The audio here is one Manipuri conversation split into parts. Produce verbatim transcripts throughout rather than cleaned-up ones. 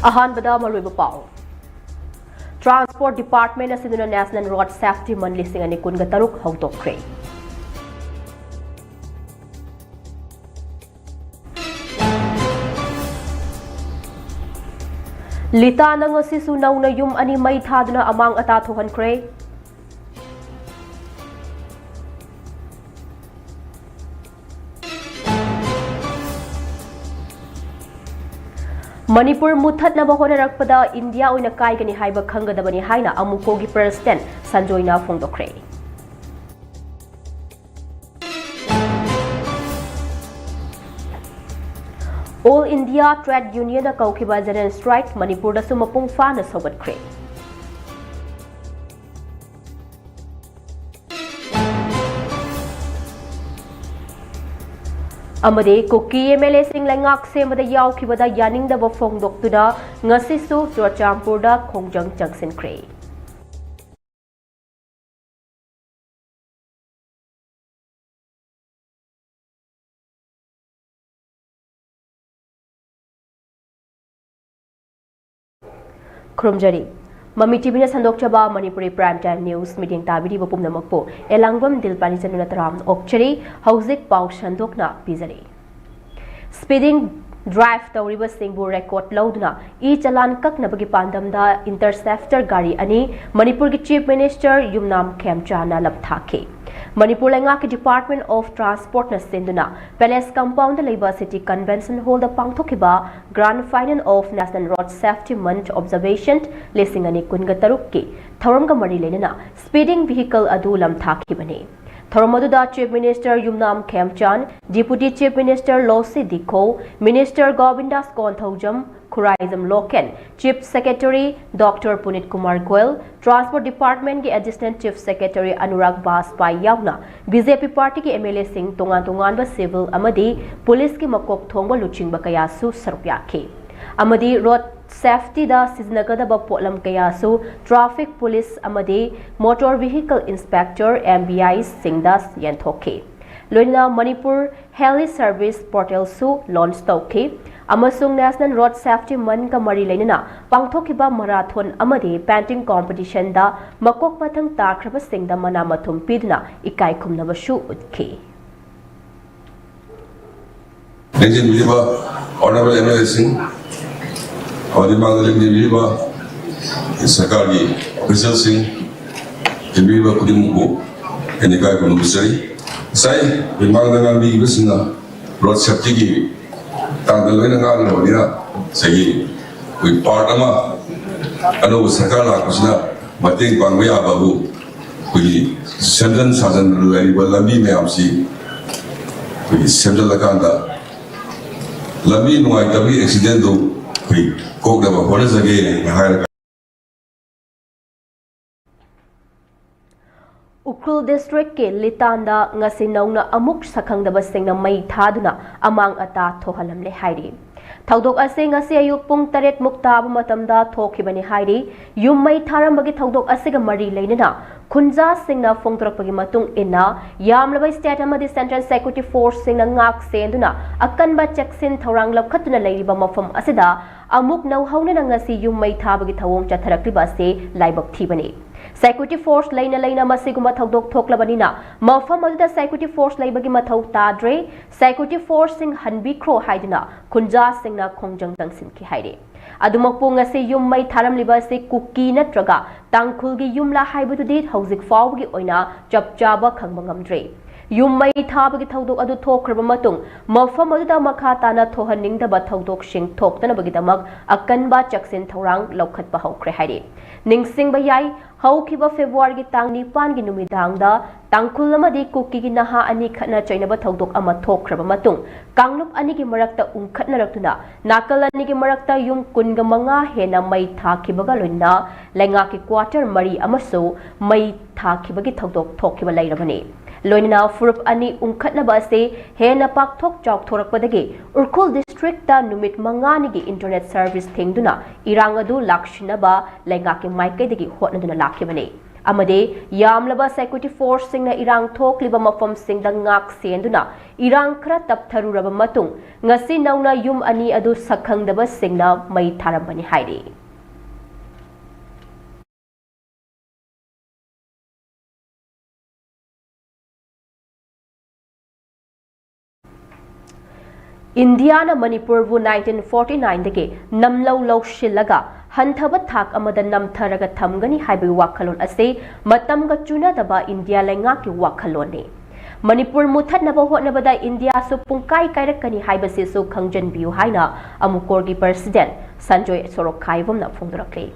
ꯑꯍꯥꯟꯕꯗ ꯃꯔꯨꯑꯣꯏꯕ ꯄꯥꯎ꯫ Transport Department ꯑꯁꯤꯅ National Road Safety Month ꯂꯤꯁꯤꯡ ꯑꯅꯤ ꯀꯨꯟꯒ ꯇꯔꯨꯛ ꯍꯧꯗꯣꯛꯈ꯭ꯔꯦ꯫ ꯂꯤꯇꯥꯅ ꯉꯁꯤꯁꯨ ꯅꯧꯅ ꯌꯨꯝ ꯑꯅꯤ ꯃꯩ ꯊꯥꯗꯨꯅ ꯑꯃꯥꯡ ꯑꯇꯥ ꯊꯣꯛꯍꯟꯈ꯭ꯔꯦ꯫ ꯃꯅꯤꯄꯨꯔ ꯃꯨꯠꯊꯠꯅꯕ ꯍꯣꯠꯅꯔꯛꯄꯗ ꯏꯟꯗꯤꯌꯥ ꯑꯣꯏꯅ ꯀꯥꯏꯒꯅꯤ ꯍꯥꯏꯕ ꯈꯪꯒꯗꯕꯅꯤ ꯍꯥꯏꯅ ꯑꯃꯨꯀꯣꯒꯤ President ꯁꯟꯖꯣꯏꯅ ꯐꯣꯡꯗꯣꯛꯈ꯭ꯔꯦ꯫ All India Trade Unionꯅ ꯀꯧꯈꯤꯕ General Strike ꯃꯅꯤꯄꯨꯔꯗꯁꯨ ꯃꯄꯨꯡ ꯐꯥꯅ ꯁꯧꯒꯠꯈ꯭ꯔꯦ꯫ ꯑꯃꯗꯤ ꯀꯨꯀꯤ MLAꯁꯤꯡ ꯂꯩꯉꯥꯛ ꯁꯦꯝꯕꯗ ꯌꯥꯎꯈꯤꯕꯗ ꯌꯥꯅꯤꯡꯗꯕ ꯐꯣꯡꯗꯣꯛꯇꯨꯅ ꯉꯁꯤꯁꯨ ꯆꯨꯔꯆꯥꯟꯄꯨꯔꯗ ꯈꯣꯡꯖꯪ ꯆꯪꯁꯤꯟꯈ꯭ꯔꯦ꯫ ꯈꯨꯔꯨꯝꯖꯔꯤ꯫ ꯃꯃꯤ TVꯅ ꯁꯟꯗꯣꯛꯆꯕ ꯃꯅꯤꯄꯨꯔꯤ Prime Time News ꯃꯤꯠꯌꯦꯡ ꯇꯥꯕꯤꯔꯤꯕ ꯄꯨꯝꯅꯃꯛꯄꯨ ꯑꯦꯂꯥꯡꯕꯝ ꯗꯤꯜꯄꯥꯅꯤ ꯆꯅꯨꯅ ꯇꯔꯥꯝꯅ ꯑꯣꯛꯆꯔꯤ꯫ ꯍꯧꯖꯤꯛ ꯄꯥꯎ ꯁꯟꯗꯣꯛꯅ ꯄꯤꯖꯔꯤ꯫ Speeding drive ꯇꯧꯔꯤꯕꯁꯤꯡꯕꯨ record ꯂꯧꯗꯨꯅ e-challan ꯀꯛꯅꯕꯒꯤ ꯄꯥꯟꯗꯝꯗ Interceptor ꯒꯥꯔꯤ ꯑꯅꯤ ꯃꯅꯤꯄꯨꯔꯒꯤ Chief Minister ꯌꯨꯝꯅꯥꯝ ꯈꯦꯝꯆꯥꯟꯅ ꯂꯝꯊꯥꯈꯤ꯫ ꯃꯅꯤꯄꯨꯔ ꯂꯩꯉꯥꯛꯀꯤ Department of Transportꯅ ꯁꯤꯟꯗꯨꯅ Palace Compoundꯗ ꯂꯩꯕ City Convention Hallꯗ ꯄꯥꯡꯊꯣꯛꯈꯤꯕ Grand Final of National Road Safety Month Observation ꯂꯤꯁꯤꯡ ꯑꯅꯤ ꯀꯨꯟꯒ ꯇꯔꯨꯛꯀꯤ ꯊꯧꯔꯝꯒ ꯃꯔꯤ ꯂꯩꯅꯅ speeding vehicle ꯑꯗꯨ ꯂꯝꯊꯥꯈꯤꯕꯅꯤ꯫ ꯊꯧꯔꯝ ꯑꯗꯨꯗ Chief Minister Yumnam Khemchand, Deputy Chief Minister Losii Dikho, Minister Govindas Konthoujam, Khuraijam Loken, Chief Secretary Doctor Punit Kumar Goyal, Transport Departmentꯀꯤ Additional Chief Secretary Anurag Bajpai ꯌꯥꯎꯅ BJP partyꯒꯤ MLAꯁꯤꯡ, ꯇꯣꯉꯥꯟ ꯇꯣꯉꯥꯟꯕ civil ꯑꯃꯗꯤ ꯄꯨꯂꯤꯁꯀꯤ ꯃꯀꯣꯛ ꯊꯣꯡꯕ ꯂꯨꯆꯤꯡꯕ ꯀꯌꯥꯁꯨ ꯁꯔꯨꯛ ꯌꯥꯈꯤ꯫ ꯑꯃꯗꯤ road safetyꯗ ꯁꯤꯖꯤꯟꯅꯒꯗꯕ ꯄꯣꯠꯂꯝ ꯀꯌꯥꯁꯨ traffic police ꯑꯃꯗꯤ motor vehicle inspector, MVIꯁꯤꯡꯗ ꯌꯦꯟꯊꯣꯛꯈꯤ꯫ ꯂꯣꯏꯅꯅ ꯃꯅꯤꯄꯨꯔ Healthy Service Portalꯁꯨ launch ꯇꯧꯈꯤ꯫ ꯑꯃꯁꯨꯡ National Road Safety Monthꯒ ꯃꯔꯤ ꯂꯩꯅꯅ ꯄꯥꯡꯊꯣꯛꯈꯤꯕ marathon ꯑꯃꯗꯤ painting competitionꯗ ꯃꯀꯣꯛ ꯃꯊꯪ ꯇꯥꯈ꯭ꯔꯕꯁꯤꯡꯗ ꯃꯅꯥ ꯃꯊꯨꯝ ꯄꯤꯗꯨꯅ ꯏꯀꯥꯏ ꯈꯨꯝꯅꯕꯁꯨ ꯎꯠꯈꯤ꯫ ꯂꯦꯡꯁꯤꯟꯕꯤꯔꯤꯕ Honourable MLAꯁꯤꯡ ꯑꯃꯗꯤ ꯃꯥꯡꯗ ꯂꯦꯡꯁꯤꯟꯕꯤꯔꯤꯕ ꯁꯔꯀꯥꯔꯒꯤ officialꯁꯤꯡ, ꯇꯤꯟꯕꯤꯔꯤꯕ ꯈꯨꯗꯤꯡꯃꯛꯄꯨ ꯑꯩꯅ ꯏꯀꯥꯏ ꯈꯨꯝꯅꯕ ꯎꯠꯆꯔꯤ꯫ ꯉꯁꯥꯏ ꯑꯩꯈꯣꯏ ꯃꯥꯡꯗ ꯉꯥꯡꯕꯤꯈꯤꯕꯁꯤꯡꯅ road safetyꯒꯤ ꯃꯇꯥꯡꯗ ꯂꯣꯏꯅ ꯉꯥꯡꯈ꯭ꯔꯕꯅꯤꯅ, ꯉꯁꯥꯏꯒꯤ ꯑꯩꯈꯣꯏ part ꯑꯃ ꯑꯅꯧꯕ ꯁꯔꯀꯥꯔ ꯂꯥꯛꯄꯁꯤꯅ ꯃꯇꯦꯡ ꯄꯥꯡꯕ ꯌꯥꯕꯕꯨ ꯑꯩꯈꯣꯏꯒꯤ ꯁꯦꯝꯖꯤꯟ ꯁꯥꯖꯤꯟ ꯂꯩꯔꯤꯕ ꯂꯝꯕꯤ ꯃꯌꯥꯝꯁꯤ ꯑꯩꯈꯣꯏꯒꯤ ꯁꯦꯝꯖꯤꯜꯂꯀꯥꯟꯗ ꯂꯝꯕꯤ ꯅꯨꯡꯉꯥꯏꯇꯕꯒꯤ accidentꯗꯨ ꯑꯩꯈꯣꯏ ꯀꯣꯛꯅꯕ ꯍꯣꯠꯅꯖꯒꯦ ꯍꯥꯏꯔꯒ ꯎꯈ꯭ꯔꯨꯜ districtꯀꯤ ꯂꯤꯇꯥꯟꯗ ꯉꯁꯤ ꯅꯧꯅ ꯑꯃꯨꯛ ꯁꯛꯈꯪꯗꯕꯁꯤꯡꯅ ꯃꯩ ꯊꯥꯗꯨꯅ ꯑꯃꯥꯡ ꯑꯇꯥ ꯊꯣꯛꯍꯜꯂꯝꯂꯦ ꯍꯥꯏꯔꯤ꯫ ꯊꯧꯗꯣꯛ ꯑꯁꯤ ꯉꯁꯤ ꯑꯌꯨꯛ ꯄꯨꯡ ꯇꯔꯦꯠ ꯃꯨꯛ ꯇꯥꯕ ꯃꯇꯝꯗ ꯊꯣꯛꯈꯤꯕꯅꯤ ꯍꯥꯏꯔꯤ꯫ ꯌꯨꯝ ꯃꯩ ꯊꯥꯔꯝꯕꯒꯤ ꯊꯧꯗꯣꯛ ꯑꯁꯤꯒ ꯃꯔꯤ ꯂꯩꯅꯅ ꯈꯨꯟꯖꯥꯁꯤꯡꯅ ꯐꯣꯡꯗꯣꯔꯛꯄꯒꯤ ꯃꯇꯨꯡ ꯏꯟꯅ, ꯌꯥꯝꯂꯕ state ꯑꯃꯗꯤ central security forceꯁꯤꯡꯅ ꯉꯥꯛ ꯁꯦꯟꯗꯨꯅ ꯑꯀꯟꯕ ꯆꯦꯛꯁꯤꯟ ꯊꯧꯔꯥꯡ ꯂꯧꯈꯠꯇꯨꯅ ꯂꯩꯔꯤꯕ ꯃꯐꯝ ꯑꯁꯤꯗ ꯑꯃꯨꯛ ꯅꯧꯍꯧꯅꯅ ꯉꯁꯤ ꯌꯨꯝ ꯃꯩ ꯊꯥꯕꯒꯤ ꯊꯧꯑꯣꯡ ꯆꯠꯊꯔꯛꯂꯤꯕ ꯑꯁꯤ ꯂꯥꯏꯕꯛ ꯊꯤꯕꯅꯤ꯫ Security force ꯂꯩꯅ ꯂꯩꯅ ꯃꯁꯤꯒꯨꯝꯕ ꯊꯧꯗꯣꯛ ꯊꯣꯛꯂꯕꯅꯤꯅ ꯃꯐꯝ ꯑꯗꯨꯗ security force ꯂꯩꯕꯒꯤ ꯃꯊꯧ ꯇꯥꯗ꯭ꯔꯦ, security forceꯁꯤꯡ ꯍꯟꯕꯤꯈ꯭ꯔꯣ ꯍꯥꯏꯗꯨꯅ ꯈꯨꯟꯖꯥꯁꯤꯡꯅ ꯈꯣꯡꯖꯪ ꯆꯪꯁꯤꯟꯈꯤ ꯍꯥꯏꯔꯤ꯫ ꯑꯗꯨꯃꯛꯄꯨ ꯉꯁꯤ ꯌꯨꯝ ꯃꯩ ꯊꯥꯔꯝꯂꯤꯕ ꯑꯁꯤ ꯀꯨꯀꯤ ꯅꯠꯇ꯭ꯔꯒ ꯇꯥꯡꯈꯨꯜꯒꯤ ꯌꯨꯝꯂꯥ ꯍꯥꯏꯕꯗꯨꯗꯤ ꯍꯧꯖꯤꯛ ꯐꯥꯎꯕꯒꯤ ꯑꯣꯏꯅ ꯆꯞ ꯆꯥꯕ ꯈꯪꯕ ꯉꯝꯗ꯭ꯔꯤ꯫ ꯌꯨꯝ ꯃꯩ ꯊꯥꯕꯒꯤ ꯊꯧꯗꯣꯛ ꯑꯗꯨ ꯊꯣꯛꯈ꯭ꯔꯕ ꯃꯇꯨꯡ ꯃꯐꯝ ꯑꯗꯨꯗ ꯃꯈꯥ ꯇꯥꯅ ꯊꯣꯛꯍꯟꯅꯤꯡꯗꯕ ꯊꯧꯗꯣꯛꯁꯤꯡ ꯊꯣꯛꯇꯅꯕꯒꯤꯗꯃꯛ ꯑꯀꯟꯕ ꯆꯦꯛꯁꯤꯟ ꯊꯧꯔꯥꯡ ꯂꯧꯈꯠꯄ ꯍꯧꯈ꯭ꯔꯦ ꯍꯥꯏꯔꯤ꯫ ꯅꯤꯡꯁꯤꯡꯕ ꯌꯥꯏ, ꯍꯧꯈꯤꯕ Februaryꯒꯤ ꯇꯥꯡ ꯅꯤꯄꯥꯟꯒꯤ ꯅꯨꯃꯤꯗꯥꯡꯗ ꯇꯥꯡꯈꯨꯜ ꯑꯃꯗꯤ ꯀꯨꯀꯤꯒꯤ ꯅꯍꯥ ꯑꯅꯤ ꯈꯠꯅ ꯆꯩꯅꯕ ꯊꯧꯗꯣꯛ ꯑꯃ ꯊꯣꯛꯈ꯭ꯔꯕ ꯃꯇꯨꯡ ꯀꯥꯡꯂꯨꯞ ꯑꯅꯤꯒꯤ ꯃꯔꯛꯇ ꯎꯪꯈꯠꯅꯔꯛꯇꯨꯅ ꯅꯥꯀꯜ ꯑꯅꯤꯒꯤ ꯃꯔꯛꯇ ꯌꯨꯝ ꯀꯨꯟꯒ ꯃꯉꯥ ꯍꯦꯟꯅ ꯃꯩ ꯊꯥꯈꯤꯕꯒ ꯂꯣꯏꯅꯅ ꯂꯩꯉꯥꯛꯀꯤ quarter ꯃꯔꯤ ꯑꯃꯁꯨ ꯃꯩ ꯊꯥꯈꯤꯕꯒꯤ ꯊꯧꯗꯣꯛ ꯊꯣꯛꯈꯤꯕ ꯂꯩꯔꯕꯅꯤ꯫ ꯂꯣꯏꯅꯅ ꯐꯨꯔꯨꯞ ꯑꯅꯤ ꯎꯪꯈꯠꯅꯕ ꯑꯁꯤ ꯍꯦꯟꯅ ꯄꯥꯛꯊꯣꯛ ꯆꯥꯎꯊꯣꯔꯛꯄꯗꯒꯤ ꯎꯈ꯭ꯔꯨꯜ districtꯇ ꯅꯨꯃꯤꯠ ꯃꯉꯥꯅꯤꯒꯤ internet service ꯊꯤꯡꯗꯨꯅ ꯏꯔꯥꯡ ꯑꯗꯨ ꯂꯥꯛꯁꯤꯟꯅꯕ ꯂꯩꯉꯥꯛꯀꯤ ꯃꯥꯏꯀꯩꯗꯒꯤ ꯍꯣꯠꯅꯗꯨꯅ ꯂꯥꯛꯈꯤꯕꯅꯤ꯫ ꯑꯃꯗꯤ ꯌꯥꯝꯂꯕ security forceꯁꯤꯡꯅ ꯏꯔꯥꯡ ꯊꯣꯛꯂꯤꯕ ꯃꯐꯝꯁꯤꯡꯗ ꯉꯥꯛ ꯁꯦꯟꯗꯨꯅ ꯏꯔꯥꯡ ꯈꯔ ꯇꯞꯊꯔꯨꯔꯕ ꯃꯇꯨꯡ, ꯉꯁꯤ ꯅꯧꯅ ꯌꯨꯝ ꯑꯅꯤ ꯑꯗꯨ ꯁꯛꯈꯪꯗꯕꯁꯤꯡꯅ ꯃꯩ ꯊꯥꯔꯝꯕꯅꯤ ꯍꯥꯏꯔꯤ꯫ ꯏꯟꯗꯤꯌꯥꯅ ꯃꯅꯤꯄꯨꯔꯕꯨ nineteen forty nineꯗꯒꯤ ꯅꯝꯂꯧ ꯂꯧꯁꯤꯜꯂꯒ ꯍꯟꯊꯕ ꯊꯥꯛ ꯑꯃꯗ ꯅꯝꯊꯔꯒ ꯊꯝꯒꯅꯤ ꯍꯥꯏꯕꯒꯤ ꯋꯥꯈꯜꯂꯣꯟ ꯑꯁꯤ ꯃꯇꯝꯒ ꯆꯨꯅꯗꯕ ꯏꯟꯗꯤꯌꯥ ꯂꯩꯉꯥꯛꯀꯤ ꯋꯥꯈꯜꯂꯣꯟꯅꯤ꯫ ꯃꯅꯤꯄꯨꯔ ꯃꯨꯊꯠꯅꯕ ꯍꯣꯠꯅꯕꯗ ꯏꯟꯗꯤꯌꯥꯁꯨ ꯄꯨꯡꯀꯥꯏ ꯀꯥꯏꯔꯛꯀꯅꯤ ꯍꯥꯏꯕꯁꯤꯁꯨ ꯈꯪꯖꯟꯕꯤꯌꯨ ꯍꯥꯏꯅ ꯑꯃꯨꯀꯣꯔꯒꯤ president ꯁꯟꯖꯣꯏ ꯁꯣꯔꯣꯛꯈꯥꯏꯕꯝꯅ ꯐꯣꯡꯗꯣꯔꯛꯂꯤ꯫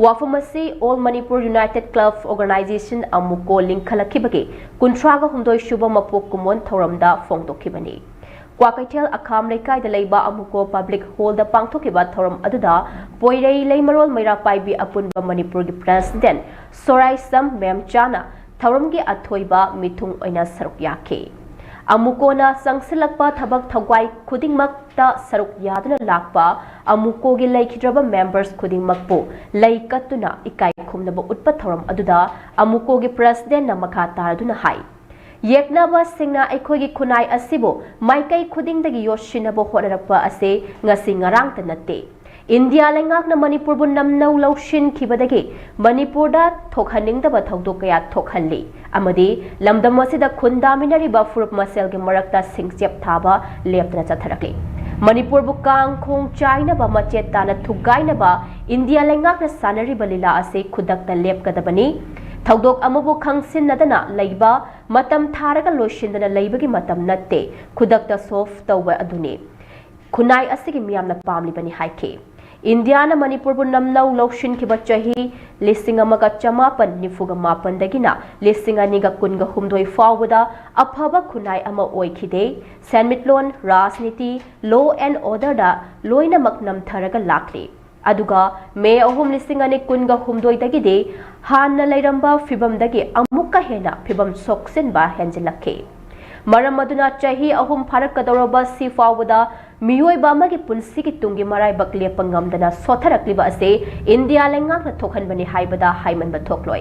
ꯋꯥꯐꯝ ꯑꯁꯤ All Manipur United Club Organization ꯑꯃꯨꯀꯣ ꯂꯤꯡꯈꯠꯂꯛꯈꯤꯕꯒꯤ ꯀꯨꯟꯊ꯭ꯔꯥꯒ ꯍꯨꯝꯗꯣꯏ ꯁꯨꯕ ꯃꯄꯣꯛ ꯀꯨꯝꯑꯣꯟ ꯊꯧꯔꯝꯗ ꯐꯣꯡꯗꯣꯛꯈꯤꯕꯅꯤ꯫ ꯀ꯭ꯋꯥꯀꯩꯊꯦꯜ ꯑꯈꯥꯝ ꯂꯩꯀꯥꯏꯗ ꯂꯩꯕ ꯑꯃꯨꯀꯣ public hallꯗ ꯄꯥꯡꯊꯣꯛꯈꯤꯕ ꯊꯧꯔꯝ ꯑꯗꯨꯗ ꯄꯣꯏꯔꯩ ꯂꯩꯃꯔꯣꯜ ꯃꯩꯔꯥ ꯄꯥꯏꯕꯤ ꯑꯄꯨꯟꯕ ꯃꯅꯤꯄꯨꯔꯒꯤ president ꯁꯣꯔꯥꯏꯁꯝ ꯃꯦꯝꯆꯥꯅ ꯊꯧꯔꯝꯒꯤ ꯑꯊꯣꯏꯕ ꯃꯤꯊꯨꯡ ꯑꯣꯏꯅ ꯁꯔꯨꯛ ꯌꯥꯈꯤ꯫ ꯑꯃꯨꯀꯣꯅ ꯆꯪꯁꯤꯜꯂꯛꯄ ꯊꯕꯛ ꯊꯧꯒꯥꯏ ꯈꯨꯗꯤꯡꯃꯛꯇ ꯁꯔꯨꯛ ꯌꯥꯗꯨꯅ ꯂꯥꯛꯄ ꯑꯃꯨꯀꯣꯒꯤ ꯂꯩꯈꯤꯗ꯭ꯔꯕ members ꯈꯨꯗꯤꯡꯃꯛꯄꯨ ꯂꯩ ꯀꯠꯇꯨꯅ ꯏꯀꯥꯏ ꯈꯨꯝꯅꯕ ꯎꯠꯄ ꯊꯧꯔꯝ ꯑꯗꯨꯗ ꯑꯃꯨꯀꯣꯒꯤ presidentꯅ ꯃꯈꯥ ꯇꯥꯔꯗꯨꯅ ꯍꯥꯏ, ꯌꯦꯛꯅꯕꯁꯤꯡꯅ ꯑꯩꯈꯣꯏꯒꯤ ꯈꯨꯟꯅꯥꯏ ꯑꯁꯤꯕꯨ ꯃꯥꯏꯀꯩ ꯈꯨꯗꯤꯡꯗꯒꯤ ꯌꯣꯠꯁꯤꯟꯅꯕ ꯍꯣꯠꯅꯔꯛꯄ ꯑꯁꯤ ꯉꯁꯤ ꯉꯔꯥꯡꯇ ꯅꯠꯇꯦ꯫ ꯏꯟꯗꯤꯌꯥ ꯂꯩꯉꯥꯛꯅ ꯃꯅꯤꯄꯨꯔꯕꯨ ꯅꯝꯅꯧ ꯂꯧꯁꯤꯟꯈꯤꯕꯗꯒꯤ ꯃꯅꯤꯄꯨꯔꯗ ꯊꯣꯛꯍꯟꯅꯤꯡꯗꯕ ꯊꯧꯗꯣꯛ ꯀꯌꯥ ꯊꯣꯛꯍꯜꯂꯤ ꯑꯃꯗꯤ ꯂꯝꯗꯝ ꯑꯁꯤꯗ ꯈꯨꯟꯗꯥꯃꯤꯟꯅꯔꯤꯕ ꯐꯨꯔꯨꯞ ꯃꯁꯦꯜꯒꯤ ꯃꯔꯛꯇ ꯁꯤꯡꯆꯦꯞ ꯊꯥꯕ ꯂꯦꯞꯇꯅ ꯆꯠꯊꯔꯛꯂꯤ꯫ ꯃꯅꯤꯄꯨꯔꯕꯨ ꯀꯥꯡ ꯈꯣꯡ ꯆꯥꯏꯅꯕ, ꯃꯆꯦꯠ ꯇꯥꯅ ꯊꯨꯒꯥꯏꯅꯕ ꯏꯟꯗꯤꯌꯥ ꯂꯩꯉꯥꯛꯅ ꯁꯥꯟꯅꯔꯤꯕ ꯂꯤꯂꯥ ꯑꯁꯤ ꯈꯨꯗꯛꯇ ꯂꯦꯞꯀꯗꯕꯅꯤ꯫ ꯊꯧꯗꯣꯛ ꯑꯃꯕꯨ ꯈꯪꯁꯤꯟꯅꯗꯅ ꯂꯩꯕ, ꯃꯇꯝ ꯊꯥꯔꯒ ꯂꯣꯏꯁꯤꯟꯗꯅ ꯂꯩꯕꯒꯤ ꯃꯇꯝ ꯅꯠꯇꯦ, ꯈꯨꯗꯛꯇ solve ꯇꯧꯕ ꯑꯗꯨꯅꯤ ꯈꯨꯟꯅꯥꯏ ꯑꯁꯤꯒꯤ ꯃꯤꯌꯥꯝꯅ ꯄꯥꯝꯂꯤꯕꯅꯤ ꯍꯥꯏꯈꯤ꯫ ꯏꯟꯗꯤꯌꯥꯅ ꯃꯅꯤꯄꯨꯔꯕꯨ ꯅꯝꯅꯧ ꯂꯧꯁꯤꯟꯈꯤꯕ ꯆꯍꯤ ꯂꯤꯁꯤꯡ ꯑꯃꯒ ꯆꯃꯥꯄꯟ ꯅꯤꯐꯨꯒ ꯃꯥꯄꯟꯗꯒꯤꯅ ꯂꯤꯁꯤꯡ ꯑꯅꯤꯒ ꯀꯨꯟꯒ ꯍꯨꯝꯗꯣꯏ ꯐꯥꯎꯕꯗ ꯑꯐꯕ ꯈꯨꯟꯅꯥꯏ ꯑꯃ ꯑꯣꯏꯈꯤꯗꯦ꯫ ꯁꯦꯟꯃꯤꯠꯂꯣꯟ, ꯔꯥꯖꯅꯤꯇꯤ, law and orderꯗ ꯂꯣꯏꯅꯃꯛ ꯅꯝꯊꯔꯒ ꯂꯥꯛꯂꯤ꯫ ꯑꯗꯨꯒ ꯃꯦ ꯑꯍꯨꯝ, ꯂꯤꯁꯤꯡ ꯑꯅꯤ ꯀꯨꯟꯒ ꯍꯨꯝꯗꯣꯏꯗꯒꯤꯗꯤ ꯍꯥꯟꯅ ꯂꯩꯔꯝꯕ ꯐꯤꯕꯝꯗꯒꯤ ꯑꯃꯨꯛꯀ ꯍꯦꯟꯅ ꯐꯤꯕꯝ ꯁꯣꯛꯆꯤꯟꯕ ꯍꯦꯟꯖꯤꯜꯂꯛꯈꯤ꯫ ꯃꯔꯝ ꯑꯗꯨꯅ ꯆꯍꯤ ꯑꯍꯨꯝ ꯐꯥꯔꯛꯀꯗꯧꯔꯕ ꯁꯤ ꯐꯥꯎꯕꯗ ꯃꯤꯑꯣꯏꯕ ꯑꯃꯒꯤ ꯄꯨꯟꯁꯤꯒꯤ ꯇꯨꯡꯒꯤ ꯃꯔꯥꯏꯕꯛ ꯂꯦꯞꯄ ꯉꯝꯗꯅ ꯁꯣꯠꯊꯔꯛꯂꯤꯕ ꯑꯁꯤ ꯏꯟꯗꯤꯌꯥ ꯂꯩꯉꯥꯛꯅ ꯊꯣꯛꯍꯟꯕꯅꯤ ꯍꯥꯏꯕꯗ ꯍꯥꯏꯃꯟꯕ ꯊꯣꯛꯂꯣꯏ꯫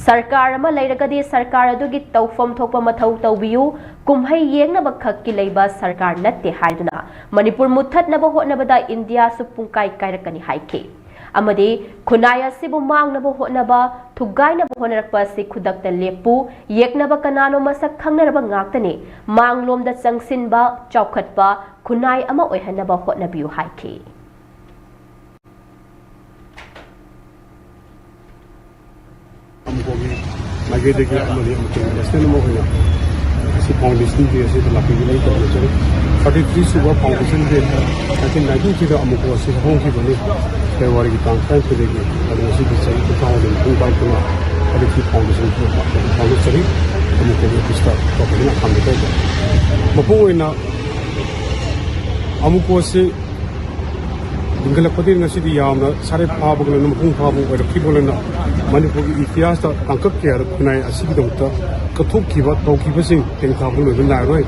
ꯁꯔꯀꯥꯔ ꯑꯃ ꯂꯩꯔꯒꯗꯤ ꯁꯔꯀꯥꯔ ꯑꯗꯨꯒꯤ ꯇꯧꯐꯝ ꯊꯣꯛꯄ ꯃꯊꯧ ꯇꯧꯕꯤꯌꯨ, ꯀꯨꯝꯍꯩ ꯌꯦꯡꯅꯕ ꯈꯛꯀꯤ ꯂꯩꯕ ꯁꯔꯀꯥꯔ ꯅꯠꯇꯦ ꯍꯥꯏꯗꯨꯅ ꯃꯅꯤꯄꯨꯔ ꯃꯨꯠꯊꯠꯅꯕ ꯍꯣꯠꯅꯕꯗ ꯏꯟꯗꯤꯌꯥꯁꯨ ꯄꯨꯡꯀꯥꯏ ꯀꯥꯏꯔꯛꯀꯅꯤ ꯍꯥꯏꯈꯤ꯫ ꯑꯃꯗꯤ ꯈꯨꯟꯅꯥꯏ ꯑꯁꯤꯕꯨ ꯃꯥꯡꯅꯕ ꯍꯣꯠꯅꯕ, ꯊꯨꯒꯥꯏꯅꯕ ꯍꯣꯠꯅꯔꯛꯄ ꯑꯁꯤ ꯈꯨꯗꯛꯇ ꯂꯦꯞꯄꯨ, ꯌꯦꯛꯅꯕ ꯀꯅꯥꯅꯣ ꯃꯁꯛ ꯈꯪꯅꯔꯕ ꯉꯥꯛꯇꯅꯤ, ꯃꯥꯡꯂꯣꯝꯗ ꯆꯪꯁꯤꯟꯕ, ꯆꯥꯎꯈꯠꯄ, ꯈꯨꯟꯅꯥꯏ ꯑꯃ ꯑꯣꯏꯍꯟꯅꯕ ꯍꯣꯠꯅꯕꯤꯌꯨ ꯍꯥꯏꯈꯤ꯫ ꯑꯃꯨꯛꯀꯣꯒꯤ ꯃꯥꯏꯀꯩꯗꯒꯤ ꯑꯃꯗꯤ ꯑꯃꯨꯛꯀꯣꯒꯤ ꯅꯦꯁꯅꯦꯜ ꯑꯃ ꯑꯣꯏꯅ ꯑꯁꯤ ꯐꯥꯎꯟꯗꯦꯁꯟ ꯗꯦ ꯑꯁꯤꯗ ꯂꯥꯛꯄꯤꯕ ꯂꯩꯇꯕ ꯅꯠꯆꯔꯤ꯫ ꯊꯥꯔꯇꯤ ꯊ꯭ꯔꯤ ꯁꯨꯕ ꯐꯥꯎꯟꯗꯦꯁꯟ ꯗꯦ ꯅꯥꯏꯟꯇꯤꯟ ꯅꯥꯏꯟꯇꯤ ꯊ꯭ꯔꯤꯗ ꯑꯃꯨꯛꯀꯣ ꯑꯁꯤ ꯍꯧꯈꯤꯕꯅꯤ꯫ ꯐꯦꯕ꯭ꯔꯨꯋꯥꯔꯤꯒꯤ ꯇꯥꯡ ꯇꯔꯥꯅꯤꯊꯣꯏꯗꯒꯤ꯫ ꯑꯗꯨ ꯉꯁꯤꯗꯤ ꯆꯍꯤ ꯀꯨꯟꯊ꯭ꯔꯥ ꯍꯨꯝꯗꯣꯏ ꯃꯄꯨꯡ ꯐꯥꯔꯛꯇꯨꯅ ꯊꯥꯔꯇꯤ ꯊ꯭ꯔꯤ ꯐꯥꯎꯟꯗꯦꯁꯟ ꯐꯥꯎꯟꯗꯦꯁꯟ ꯑꯣꯐꯤꯁꯇ ꯇꯧꯕꯅ ꯍꯥꯟꯕ ꯇꯧꯕ꯫ ꯃꯄꯨꯡ ꯑꯣꯏꯅ ꯑꯃꯨꯛꯀꯣ ꯑꯁꯤ ꯂꯤꯡꯈꯠꯂꯛꯄꯗꯒꯤ ꯉꯁꯤꯗꯤ ꯌꯥꯝꯅ ꯁꯥꯔꯦ ꯐꯥꯕꯒ ꯂꯣꯏꯅꯅ ꯃꯄꯨꯡ ꯐꯥꯕ ꯑꯣꯏꯔꯛꯈꯤꯕ ꯂꯣꯏꯅ ꯃꯅꯤꯄꯨꯔꯒꯤ ꯏꯇꯤꯍꯥꯁꯇ ꯇꯥꯡꯀꯛ ꯀꯌꯥꯗ ꯈꯨꯟꯅꯥꯏ ꯑꯁꯤꯒꯤꯗꯃꯛꯇ ꯀꯠꯊꯣꯛꯈꯤꯕ ꯇꯧꯈꯤꯕꯁꯤꯡ ꯇꯦꯡꯊꯥꯕ ꯂꯣꯏꯕ ꯅꯥꯏꯔꯣꯏ꯫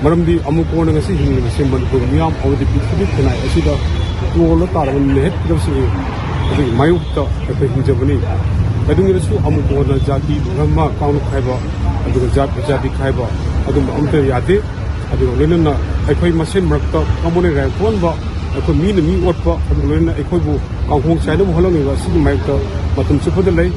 ꯃꯔꯝꯗꯤ ꯑꯃꯨꯛ ꯀꯣꯟꯅ ꯉꯁꯤ ꯍꯤꯡꯂꯤꯕꯁꯤ ꯃꯅꯤꯄꯨꯔ ꯃꯤꯌꯥꯝ ꯑꯃꯗꯤ ꯄ꯭ꯔꯤꯊꯤꯕꯤ ꯈꯨꯟꯅꯥꯏ ꯑꯁꯤꯗ ꯇꯣꯜꯂ ꯇꯥꯔꯕ ꯃꯤꯍꯠ ꯄꯤꯔꯛꯁꯤꯡꯒꯤ ꯑꯗꯨꯒꯤ ꯃꯥꯌꯣꯛꯇ ꯑꯩꯈꯣꯏ ꯍꯤꯡꯖꯕꯅꯤ꯫ ꯀꯩꯗꯧꯉꯩꯗꯁꯨ ꯑꯃꯨꯛ ꯀꯣꯟꯅ ꯖꯥꯇꯤ ꯙꯔꯃ ꯀꯥꯡꯂꯨꯞ ꯈꯥꯏꯕ ꯑꯗꯨꯒ ꯖꯥꯠ ꯖꯥꯇꯤ ꯈꯥꯏꯕ ꯑꯗꯨꯝꯕ ꯑꯝꯇ ꯌꯥꯗꯦ꯫ ꯑꯗꯨꯒ ꯂꯣꯏꯅꯅ ꯑꯩꯈꯣꯏ ꯃꯁꯦꯟ ꯃꯔꯛꯇ ꯀꯃꯣꯟ ꯔꯥꯏ ꯀꯣꯟꯕ ꯑꯩꯈꯣꯏ ꯃꯤꯅ ꯃꯤ ꯑꯣꯠꯄ ꯑꯗꯨꯒ ꯂꯣꯏꯅꯅ ꯑꯩꯈꯣꯏꯕꯨ ꯀꯥꯡꯍꯣꯡ ꯆꯥꯏꯅꯕ ꯍꯣꯠꯅꯕ ꯑꯁꯤꯒꯤ ꯃꯥꯌꯣꯛꯇ ꯃꯇꯝ ꯆꯨꯞꯄꯗ ꯂꯩ꯫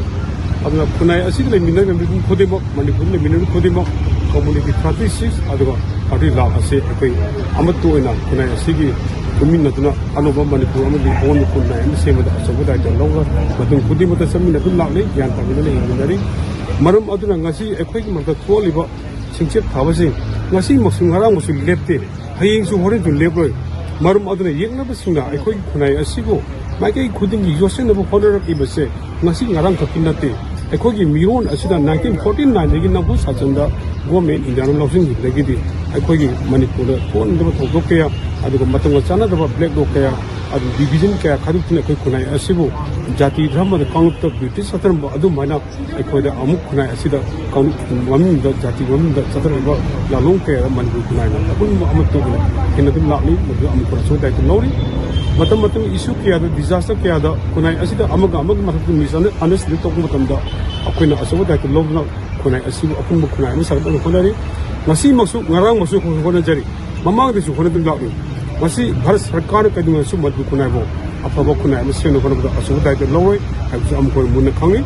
ꯑꯗꯨꯅ ꯈꯨꯟꯅꯥꯏ ꯑꯁꯤꯗ ꯂꯩꯃꯤꯟꯅꯔꯤꯕ ꯃꯤꯄꯨꯝ ꯈꯨꯗꯤꯡꯃꯛ ꯃꯅꯤꯄꯨꯔꯗ ꯂꯩꯃꯤꯟꯅꯔꯤꯕ ꯈꯨꯗꯤꯡꯃꯛ ꯀꯝꯃꯨꯅꯤꯇꯤ ꯊꯥꯔꯇꯤ ꯁꯤꯛꯁ ꯑꯗꯨꯒ ꯊꯥꯔꯇꯤ ꯂꯥꯛ ꯑꯁꯦ ꯑꯩꯈꯣꯏ ꯑꯃꯠꯇ ꯑꯣꯏꯅ ꯈꯨꯟꯅꯥꯏ ꯑꯁꯤꯒꯤ ꯄꯨꯟꯃꯤꯟꯅꯗꯨꯅ ꯑꯅꯧꯕ ꯃꯅꯤꯄꯨꯔ ꯑꯃꯗꯤ ꯑꯑꯣꯟꯕ ꯈꯨꯟꯅꯥꯏ ꯑꯃ ꯁꯦꯝꯕꯗ ꯑꯆꯧꯕ ꯗꯥꯏꯇ ꯂꯧꯔ ꯃꯇꯝ ꯈꯨꯗꯤꯡꯃꯛꯇ ꯆꯠꯃꯤꯟꯅꯗꯨꯅ ꯂꯥꯛꯂꯤ꯫ ꯒ꯭ꯌꯥꯟ ꯇꯥꯃꯤꯟꯅꯅ ꯍꯤꯡꯃꯤꯟꯅꯔꯤ꯫ ꯃꯔꯝ ꯑꯗꯨꯅ ꯉꯁꯤ ꯑꯩꯈꯣꯏꯒꯤ ꯃꯔꯛꯇ ꯊꯣꯛꯂꯤꯕ ꯁꯤꯡꯆꯦꯞ ꯊꯥꯕꯁꯤꯡ ꯉꯁꯤꯃꯛꯁꯨ ꯉꯔꯥꯡꯃꯛꯁꯨ ꯂꯦꯞꯇꯦ꯫ ꯍꯌꯦꯡꯁꯨ ꯍꯣꯔꯦꯟꯁꯨ ꯂꯦꯞꯂꯣꯏ꯫ ꯃꯔꯝ ꯑꯗꯨꯅ ꯌꯦꯛꯅꯕꯁꯤꯡꯅ ꯑꯩꯈꯣꯏꯒꯤ ꯈꯨꯟꯅꯥꯏ ꯑꯁꯤꯕꯨ ꯃꯥꯏꯀꯩ ꯈꯨꯗꯤꯡꯒꯤ ꯌꯣꯠꯁꯤꯟꯅꯕ ꯍꯣꯠꯅꯔꯛꯂꯤꯕꯁꯦ ꯉꯁꯤ ꯉꯔꯥꯡ ꯈꯛꯀꯤ ꯅꯠꯇꯦ꯫ ꯑꯩꯈꯣꯏꯒꯤ ꯃꯤꯔꯣꯟ ꯑꯁꯤꯗ ꯅꯥꯏꯟꯇꯤꯟ ꯐꯣꯔꯇꯤ ꯅꯥꯏꯟꯗꯒꯤ ꯅꯝꯐꯨ ꯁꯥꯖꯟꯗ ꯒꯣꯔꯃꯦꯟ ꯏꯟꯗꯤꯌꯥꯅ ꯂꯧꯁꯤꯟꯈꯤꯕꯗꯒꯤꯗꯤ ꯑꯩꯈꯣꯏꯒꯤ ꯃꯅꯤꯄꯨꯔꯗ ꯊꯣꯛꯍꯟꯗꯕ ꯊꯧꯗꯣꯛ ꯀꯌꯥ ꯑꯗꯨꯒ ꯃꯇꯝꯒ ꯆꯥꯟꯅꯗꯕ ꯕ꯭ꯂꯦꯛ ꯂꯣ ꯀꯌꯥ ꯑꯗꯨ division ꯀꯌꯥ ꯈꯥꯏꯗꯣꯛꯇꯨꯅ ꯑꯩꯈꯣꯏ ꯈꯨꯟꯅꯥꯏ ꯑꯁꯤꯕꯨ ꯖꯥꯇꯤ ꯙꯔꯃꯗ ꯀꯥꯡꯂꯨꯞꯇ British ꯆꯠꯊꯔꯝꯕ ꯑꯗꯨꯃꯥꯏꯅ ꯑꯩꯈꯣꯏꯗ ꯑꯃꯨꯛ ꯈꯨꯟꯅꯥꯏ ꯑꯁꯤꯗ ꯀꯥꯡꯂꯨꯞ ꯃꯃꯤꯡꯗ, ꯖꯥꯇꯤ ꯃꯃꯤꯡꯗ ꯆꯠꯊꯔꯛꯂꯤꯕ ꯂꯥꯂꯣꯡ ꯀꯌꯥꯗ ꯃꯅꯤꯄꯨꯔ ꯈꯨꯟꯅꯥꯏꯅ ꯑꯄꯨꯟꯕ ꯑꯃꯠꯇ ꯑꯣꯏꯅ ꯍꯦꯟꯅ ꯑꯗꯨꯝ ꯂꯥꯛꯂꯤ꯫ ꯃꯗꯨ ꯑꯃꯨꯛ ꯈꯨꯟꯅꯥꯏ ꯁꯨ ꯗꯥꯏꯇ ꯂꯧꯔꯤ꯫ ꯃꯇꯝ ꯃꯇꯝꯒꯤ issue ꯀꯌꯥꯗ, disaster ꯀꯌꯥꯗ ꯈꯨꯟꯅꯥꯏ ꯑꯁꯤꯗ ꯑꯃꯒ ꯑꯃꯒ ꯃꯊꯛꯇ misunderstanding ꯇꯧꯕ ꯃꯇꯝꯗ ꯑꯩꯈꯣꯏꯅ ꯑꯆꯧꯕ ꯗꯥꯏꯇ ꯂꯧꯗꯨꯅ ꯈꯨꯟꯅꯥꯏ ꯑꯁꯤꯕꯨ ꯑꯄꯨꯟꯕ ꯈꯨꯟꯅꯥꯏ ꯑꯃ ꯁꯥꯒꯠꯅꯕ ꯍꯣꯠꯅꯔꯤ꯫ ꯉꯁꯤꯃꯛꯁꯨ, ꯉꯔꯥꯡꯃꯛꯁꯨ ꯑꯩꯈꯣꯏ ꯍꯣꯠꯅꯖꯔꯤ꯫ ꯃꯃꯥꯡꯗꯁꯨ ꯍꯣꯠꯅꯗꯨꯅ ꯂꯥꯛꯂꯤ꯫ ꯃꯁꯤ ꯚꯥꯔꯠ ꯁꯔꯀꯥꯔꯅ ꯀꯩꯗꯧꯉꯩꯗꯁꯨ ꯃꯅꯤꯄꯨꯔ ꯈꯨꯟꯅꯥꯏꯕꯨ ꯑꯐꯕ ꯈꯨꯟꯅꯥꯏ ꯑꯃ ꯁꯦꯝꯅꯕ ꯍꯣꯠꯅꯕꯗ ꯑꯆꯧꯕ ꯗꯥꯏꯇ ꯂꯧꯔꯣꯏ ꯍꯥꯏꯕꯁꯤ ꯑꯃꯨꯛ ꯑꯩꯈꯣꯏ ꯃꯨꯟꯅ ꯈꯪꯏ꯫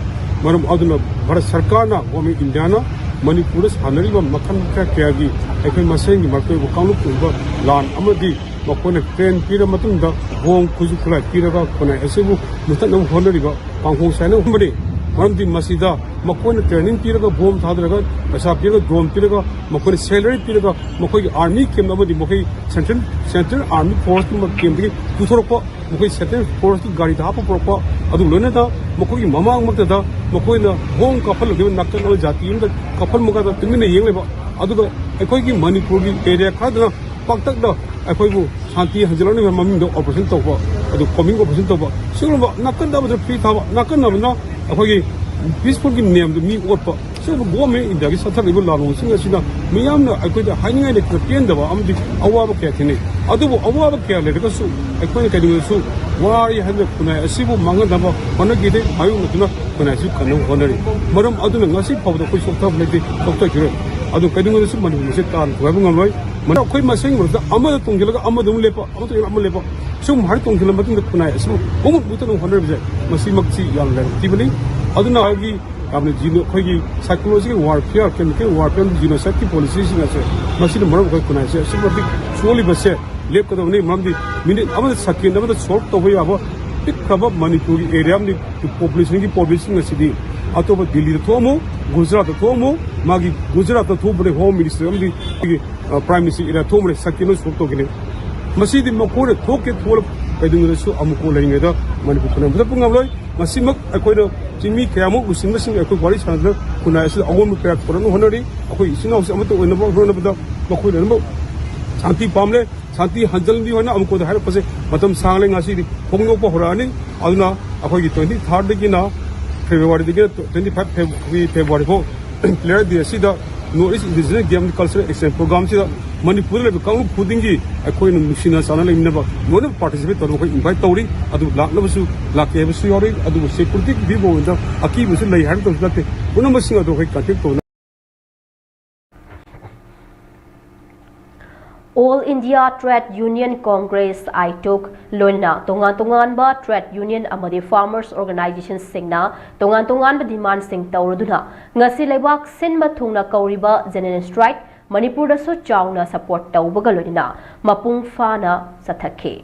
ꯃꯔꯝ ꯑꯗꯨꯅ ꯚꯥꯔꯠ ꯁꯔꯀꯥꯔꯅ, Government of India ꯅ ꯃꯅꯤꯄꯨꯔꯗ ꯁꯥꯟꯅꯔꯤꯕ ꯃꯈꯜ ꯃꯈꯥ ꯀꯌꯥꯒꯤ ꯑꯩꯈꯣꯏ ꯃꯁꯦꯟꯒꯤ ꯃꯔꯛꯇ ꯑꯣꯏꯕ ꯀꯥꯡꯂꯨꯞ ꯄꯨꯕ ꯂꯥꯟ ꯑꯃꯗꯤ ꯃꯈꯣꯏꯅ train ꯄꯤꯔ ꯃꯇꯨꯡꯗ ꯕꯣꯝ, ꯈꯨꯠꯁꯨ ꯈꯨꯠꯂꯥꯏ ꯄꯤꯔꯒ ꯈꯨꯟꯅꯥꯏ ꯑꯁꯤꯕꯨ ꯃꯨꯊꯠꯅꯕ ꯍꯣꯠꯅꯔꯤꯕ ꯄꯥꯡꯈꯣꯡ ꯆꯥꯏꯅ ꯍꯣꯠꯅꯕꯅꯤ꯫ ꯃꯔꯝꯗꯤ ꯃꯁꯤꯗ ꯃꯈꯣꯏꯅ training ꯄꯤꯔꯒ, ꯕꯣꯝ ꯊꯥꯗꯔꯒ, ꯄꯩꯁꯥ ꯄꯤꯔꯒ, drone ꯄꯤꯔꯒ, ꯃꯈꯣꯏꯅ salary ꯄꯤꯔꯒ, ꯃꯈꯣꯏꯒꯤ army camp ꯑꯃꯗꯤ ꯃꯈꯣꯏ Central, Central Army Force ꯀꯨꯝꯕ camp ꯇꯒꯤ ꯄꯨꯊꯣꯔꯛꯄ, ꯃꯈꯣꯏ Central Force ꯀꯤ ꯒꯥꯔꯤꯗ ꯍꯥꯞꯄ ꯄꯨꯔꯛꯄ, ꯑꯗꯨ ꯂꯣꯏꯅꯅ ꯃꯈꯣꯏꯒꯤ ꯃꯃꯥꯡꯃꯛꯇꯗ ꯃꯈꯣꯏꯅ ꯕꯣꯝ ꯀꯥꯞꯍꯜꯂꯛꯂꯤꯕ ꯅꯥꯀꯟ ꯑꯃ ꯖꯥꯇꯤ ꯑꯃꯗ ꯀꯥꯞꯍꯟꯕꯒ ꯇꯨꯃꯤꯟꯅ ꯌꯦꯡꯂꯤꯕ꯫ ꯑꯗꯨꯒ ꯑꯩꯈꯣꯏꯒꯤ ꯃꯅꯤꯄꯨꯔꯒꯤ area ꯈꯔꯗꯅ ꯄꯥꯛꯇꯛꯅ ꯑꯩꯈꯣꯏꯕꯨ ꯁꯥꯟꯇꯤ ꯍꯟꯖꯤꯜꯂꯛꯅꯕꯒꯤ ꯃꯃꯤꯡꯗ operation ꯇꯧꯕ, ꯑꯗꯨ combing operation ꯇꯧꯕ, ꯁꯤꯒꯨꯝꯕ ꯅꯥꯀꯟꯗ ꯑꯃꯗ ꯐ꯭ꯔꯤ ꯊꯥꯕ, ꯅꯥꯀꯟ ꯑꯃꯗꯅ ꯑꯩꯈꯣꯏꯒꯤ peaceful ꯒꯤ ꯅꯤꯌꯝꯗꯨ ꯃꯤ ꯑꯣꯠꯄ, ꯁꯤꯒꯨꯝꯕ Government of India ꯒꯤ ꯆꯠꯊꯔꯛꯂꯤꯕ ꯂꯥꯜꯂꯣꯡꯁꯤꯡ ꯑꯁꯤꯅ ꯃꯤꯌꯥꯝꯅ ꯑꯩꯈꯣꯏꯗ ꯍꯥꯏꯅꯤꯡꯉꯥꯏ ꯂꯩꯇꯅ ꯄꯦꯟꯗꯕ ꯑꯃꯗꯤ ꯑꯋꯥꯕ ꯀꯌꯥ ꯊꯦꯡꯅꯩ꯫ ꯑꯗꯨꯕꯨ ꯑꯋꯥꯕ ꯀꯌꯥ ꯂꯩꯔꯒꯁꯨ ꯑꯩꯈꯣꯏꯅ ꯀꯩꯗꯧꯉꯩꯗꯁꯨ ꯋꯥꯔꯤ ꯍꯥꯏꯗꯅ ꯈꯨꯟꯅꯥꯏ ꯑꯁꯤꯕꯨ ꯃꯥꯡꯍꯟꯅꯕ ꯍꯣꯠꯅꯈꯤꯗꯦ, ꯃꯥꯌꯣꯛꯅꯗꯨꯅ ꯈꯨꯟꯅꯥꯏ ꯑꯁꯤ ꯀꯟꯅꯕ ꯍꯣꯠꯅꯔꯤ꯫ ꯃꯔꯝ ꯑꯗꯨꯅ ꯉꯁꯤ ꯐꯥꯎꯕꯗ ꯑꯩꯈꯣꯏ ꯆꯣꯛꯊꯕ ꯂꯩꯇꯦ, ꯆꯣꯛꯊꯈꯤꯔꯣꯏ꯫ ꯑꯗꯨ ꯀꯩꯗꯧꯉꯩꯗꯁꯨ ꯃꯅꯤꯄꯨꯔ ꯑꯁꯤ ꯇꯥꯟ ꯊꯣꯏꯕ ꯉꯝꯂꯣꯏ꯫ ꯃꯔꯝ ꯑꯩꯈꯣꯏ ꯃꯁꯦꯟꯒꯤ ꯃꯔꯛꯇ ꯑꯃꯗ ꯇꯣꯡꯁꯤꯜꯂꯒ ꯑꯃꯗ ꯑꯃꯨꯛ ꯂꯦꯞꯄ, ꯑꯃꯗ ꯑꯃꯨꯛ ꯂꯦꯞꯄ, ꯁꯨꯝ ꯍꯥꯏꯅ ꯇꯣꯡꯁꯤꯜꯂ ꯃꯇꯨꯡꯗ ꯈꯨꯟꯅꯥꯏ ꯑꯁꯤꯕꯨ ꯃꯃꯨꯠ ꯃꯨꯠꯇꯅ ꯍꯣꯠꯅꯔꯤꯕꯁꯦ, ꯃꯁꯤꯃꯛꯁꯤ ꯌꯥꯝꯅ ꯂꯥꯏꯕꯛ ꯊꯤꯕꯅꯤ꯫ ꯑꯗꯨꯅ ꯑꯩꯒꯤ ꯌꯥꯝꯅ geno-, ꯑꯩꯈꯣꯏꯒꯤ psychological warfare, chemical warfare, genocide ꯀꯤ policy ꯁꯤꯡ ꯑꯁꯦ, ꯃꯁꯤꯅ ꯃꯔꯝ ꯑꯣꯏꯔꯒ ꯈꯨꯟꯅꯥꯏ ꯑꯁꯦ ꯑꯁꯨꯛꯀꯤ ꯃꯇꯤꯛ ꯁꯣꯛꯍꯜꯂꯤꯕꯁꯦ ꯂꯦꯞꯀꯗꯕꯅꯤ꯫ ꯃꯔꯝꯗꯤ minute ꯑꯃꯗ, second ꯑꯃꯗ solve ꯇꯧꯕ ꯌꯥꯕ ꯄꯤꯛꯈ꯭ꯔꯕ ꯃꯅꯤꯄꯨꯔꯒꯤ area ꯑꯃꯗꯤ population ꯒꯤ problem ꯁꯤꯡ ꯑꯁꯤꯗꯤ ꯑꯇꯣꯞꯄ ꯗꯤꯜꯂꯤꯗ ꯊꯣꯛꯑꯝꯃꯨ, ꯒꯨꯖꯔꯥꯠꯇ ꯊꯣꯛꯑꯝꯃꯨ, ꯃꯥꯒꯤ ꯒꯨꯖꯔꯥꯠꯇ ꯊꯣꯛꯄꯗ Home Minister ꯑꯃꯗꯤ ꯑꯩꯈꯣꯏꯒꯤ, ꯑ, Prime Minister area ꯊꯣꯛꯑꯝꯕꯅ second ꯑꯃꯗ solve ꯇꯧꯒꯅꯤ꯫ ꯃꯁꯤꯗꯤ ꯃꯈꯣꯏꯅ ꯊꯣꯛꯀꯦ ꯊꯣꯛꯂ ꯀꯩꯗꯧꯉꯩꯗꯁꯨ ꯑꯃꯨꯛ ꯂꯩꯔꯤꯉꯩꯗ ꯃꯅꯤꯄꯨꯔ ꯈꯨꯟꯅꯥꯏ ꯃꯨꯊꯠꯄ ꯉꯝꯂꯣꯏ꯫ ꯉꯁꯤꯃꯛ ꯑꯩꯈꯣꯏꯅ ꯆꯤꯡꯃꯤ ꯀꯌꯥꯃꯨꯛ ꯂꯨꯆꯤꯡꯕꯁꯤꯡ ꯑꯩꯈꯣꯏ ꯋꯥꯔꯤ ꯁꯥꯟꯅꯗꯨꯅ ꯈꯨꯟꯅꯥꯏ ꯑꯁꯤꯗ ꯑꯑꯣꯟꯕ ꯀꯌꯥ ꯄꯨꯔꯛꯅꯕ ꯍꯣꯠꯅꯔꯤ꯫ ꯑꯩꯈꯣꯏ ꯏꯆꯤꯟ ꯏꯅꯥꯎꯁꯤ ꯑꯃꯠꯇ ꯑꯣꯏꯅꯕ ꯍꯣꯠꯅꯕꯗ ꯃꯈꯣꯏ ꯂꯣꯏꯅꯃꯛ ꯁꯥꯟꯇꯤ ꯄꯥꯝꯂꯦ꯫ ꯁꯥꯟꯇꯤ ꯍꯟꯖꯤꯟꯕꯤꯌꯨ ꯍꯥꯏꯅ ꯑꯃꯨꯛꯀꯣꯗ ꯍꯥꯏꯔꯛꯄꯁꯦ ꯃꯇꯝ ꯁꯥꯡꯂꯦ꯫ ꯉꯁꯤꯗꯤ ꯐꯣꯡꯗꯣꯛꯄ ꯍꯧꯔꯛꯑꯅꯤ꯫ ꯑꯗꯨꯅ ꯑꯩꯈꯣꯏꯒꯤ twenty thirdꯗꯒꯤꯅ Februaryꯗꯒꯤꯅ twenty five February ꯐꯥꯎ Player Day ꯑꯁꯤꯗ North East Indigenous Game Cultural Exchange Programꯁꯤꯗ ꯃꯅꯤꯄꯨꯔꯗ ꯂꯩꯕ ꯀꯥꯡꯂꯨꯞ ꯈꯨꯗꯤꯡꯒꯤ ꯑꯩꯈꯣꯏꯅ ꯅꯨꯡꯁꯤꯅ ꯆꯥꯟꯅ ꯂꯩꯃꯤꯟꯅꯕ ꯂꯣꯏꯅ participate ꯇꯧꯅꯕ ꯑꯩꯈꯣꯏ invite ꯇꯧꯔꯤ꯫ ꯑꯗꯨ ꯂꯥꯛꯅꯕꯁꯨ ꯂꯥꯛꯀꯦ ꯍꯥꯏꯕꯁꯨ ꯌꯥꯎꯔꯤ꯫ ꯑꯗꯨꯕꯨ security ꯄꯤꯕ ꯑꯣꯏꯅ ꯑꯀꯤꯕꯁꯨ ꯂꯩ ꯍꯥꯏꯕ ꯃꯇꯝꯁꯨ ꯅꯠꯇꯦ꯫ ꯄꯨꯝꯅꯃꯛꯁꯤꯡ ꯑꯗꯨ ꯑꯩꯈꯣꯏ contact ꯇꯧꯅ All India Trade Union Congress, ꯑꯥꯏꯇꯨꯛ, ꯂꯣꯏꯅꯅ ꯇꯣꯉꯥꯟ ꯇꯣꯉꯥꯟꯕ trade union ꯑꯃꯗꯤ farmers organizationꯁꯤꯡꯅ ꯇꯣꯉꯥꯟ ꯇꯣꯉꯥꯟꯕ demandꯁꯤꯡ ꯇꯧꯔꯗꯨꯅ ꯉꯁꯤ ꯂꯩꯕꯥꯛ ꯁꯤꯟꯕ ꯊꯨꯡꯅ ꯀꯧꯔꯤꯕ general strike ꯃꯅꯤꯄꯨꯔꯗꯁꯨ ꯆꯥꯎꯅ support ꯇꯧꯕꯒ ꯂꯣꯏꯅꯅ ꯃꯄꯨꯡ ꯐꯥꯅ ꯆꯠꯊꯈꯤ꯫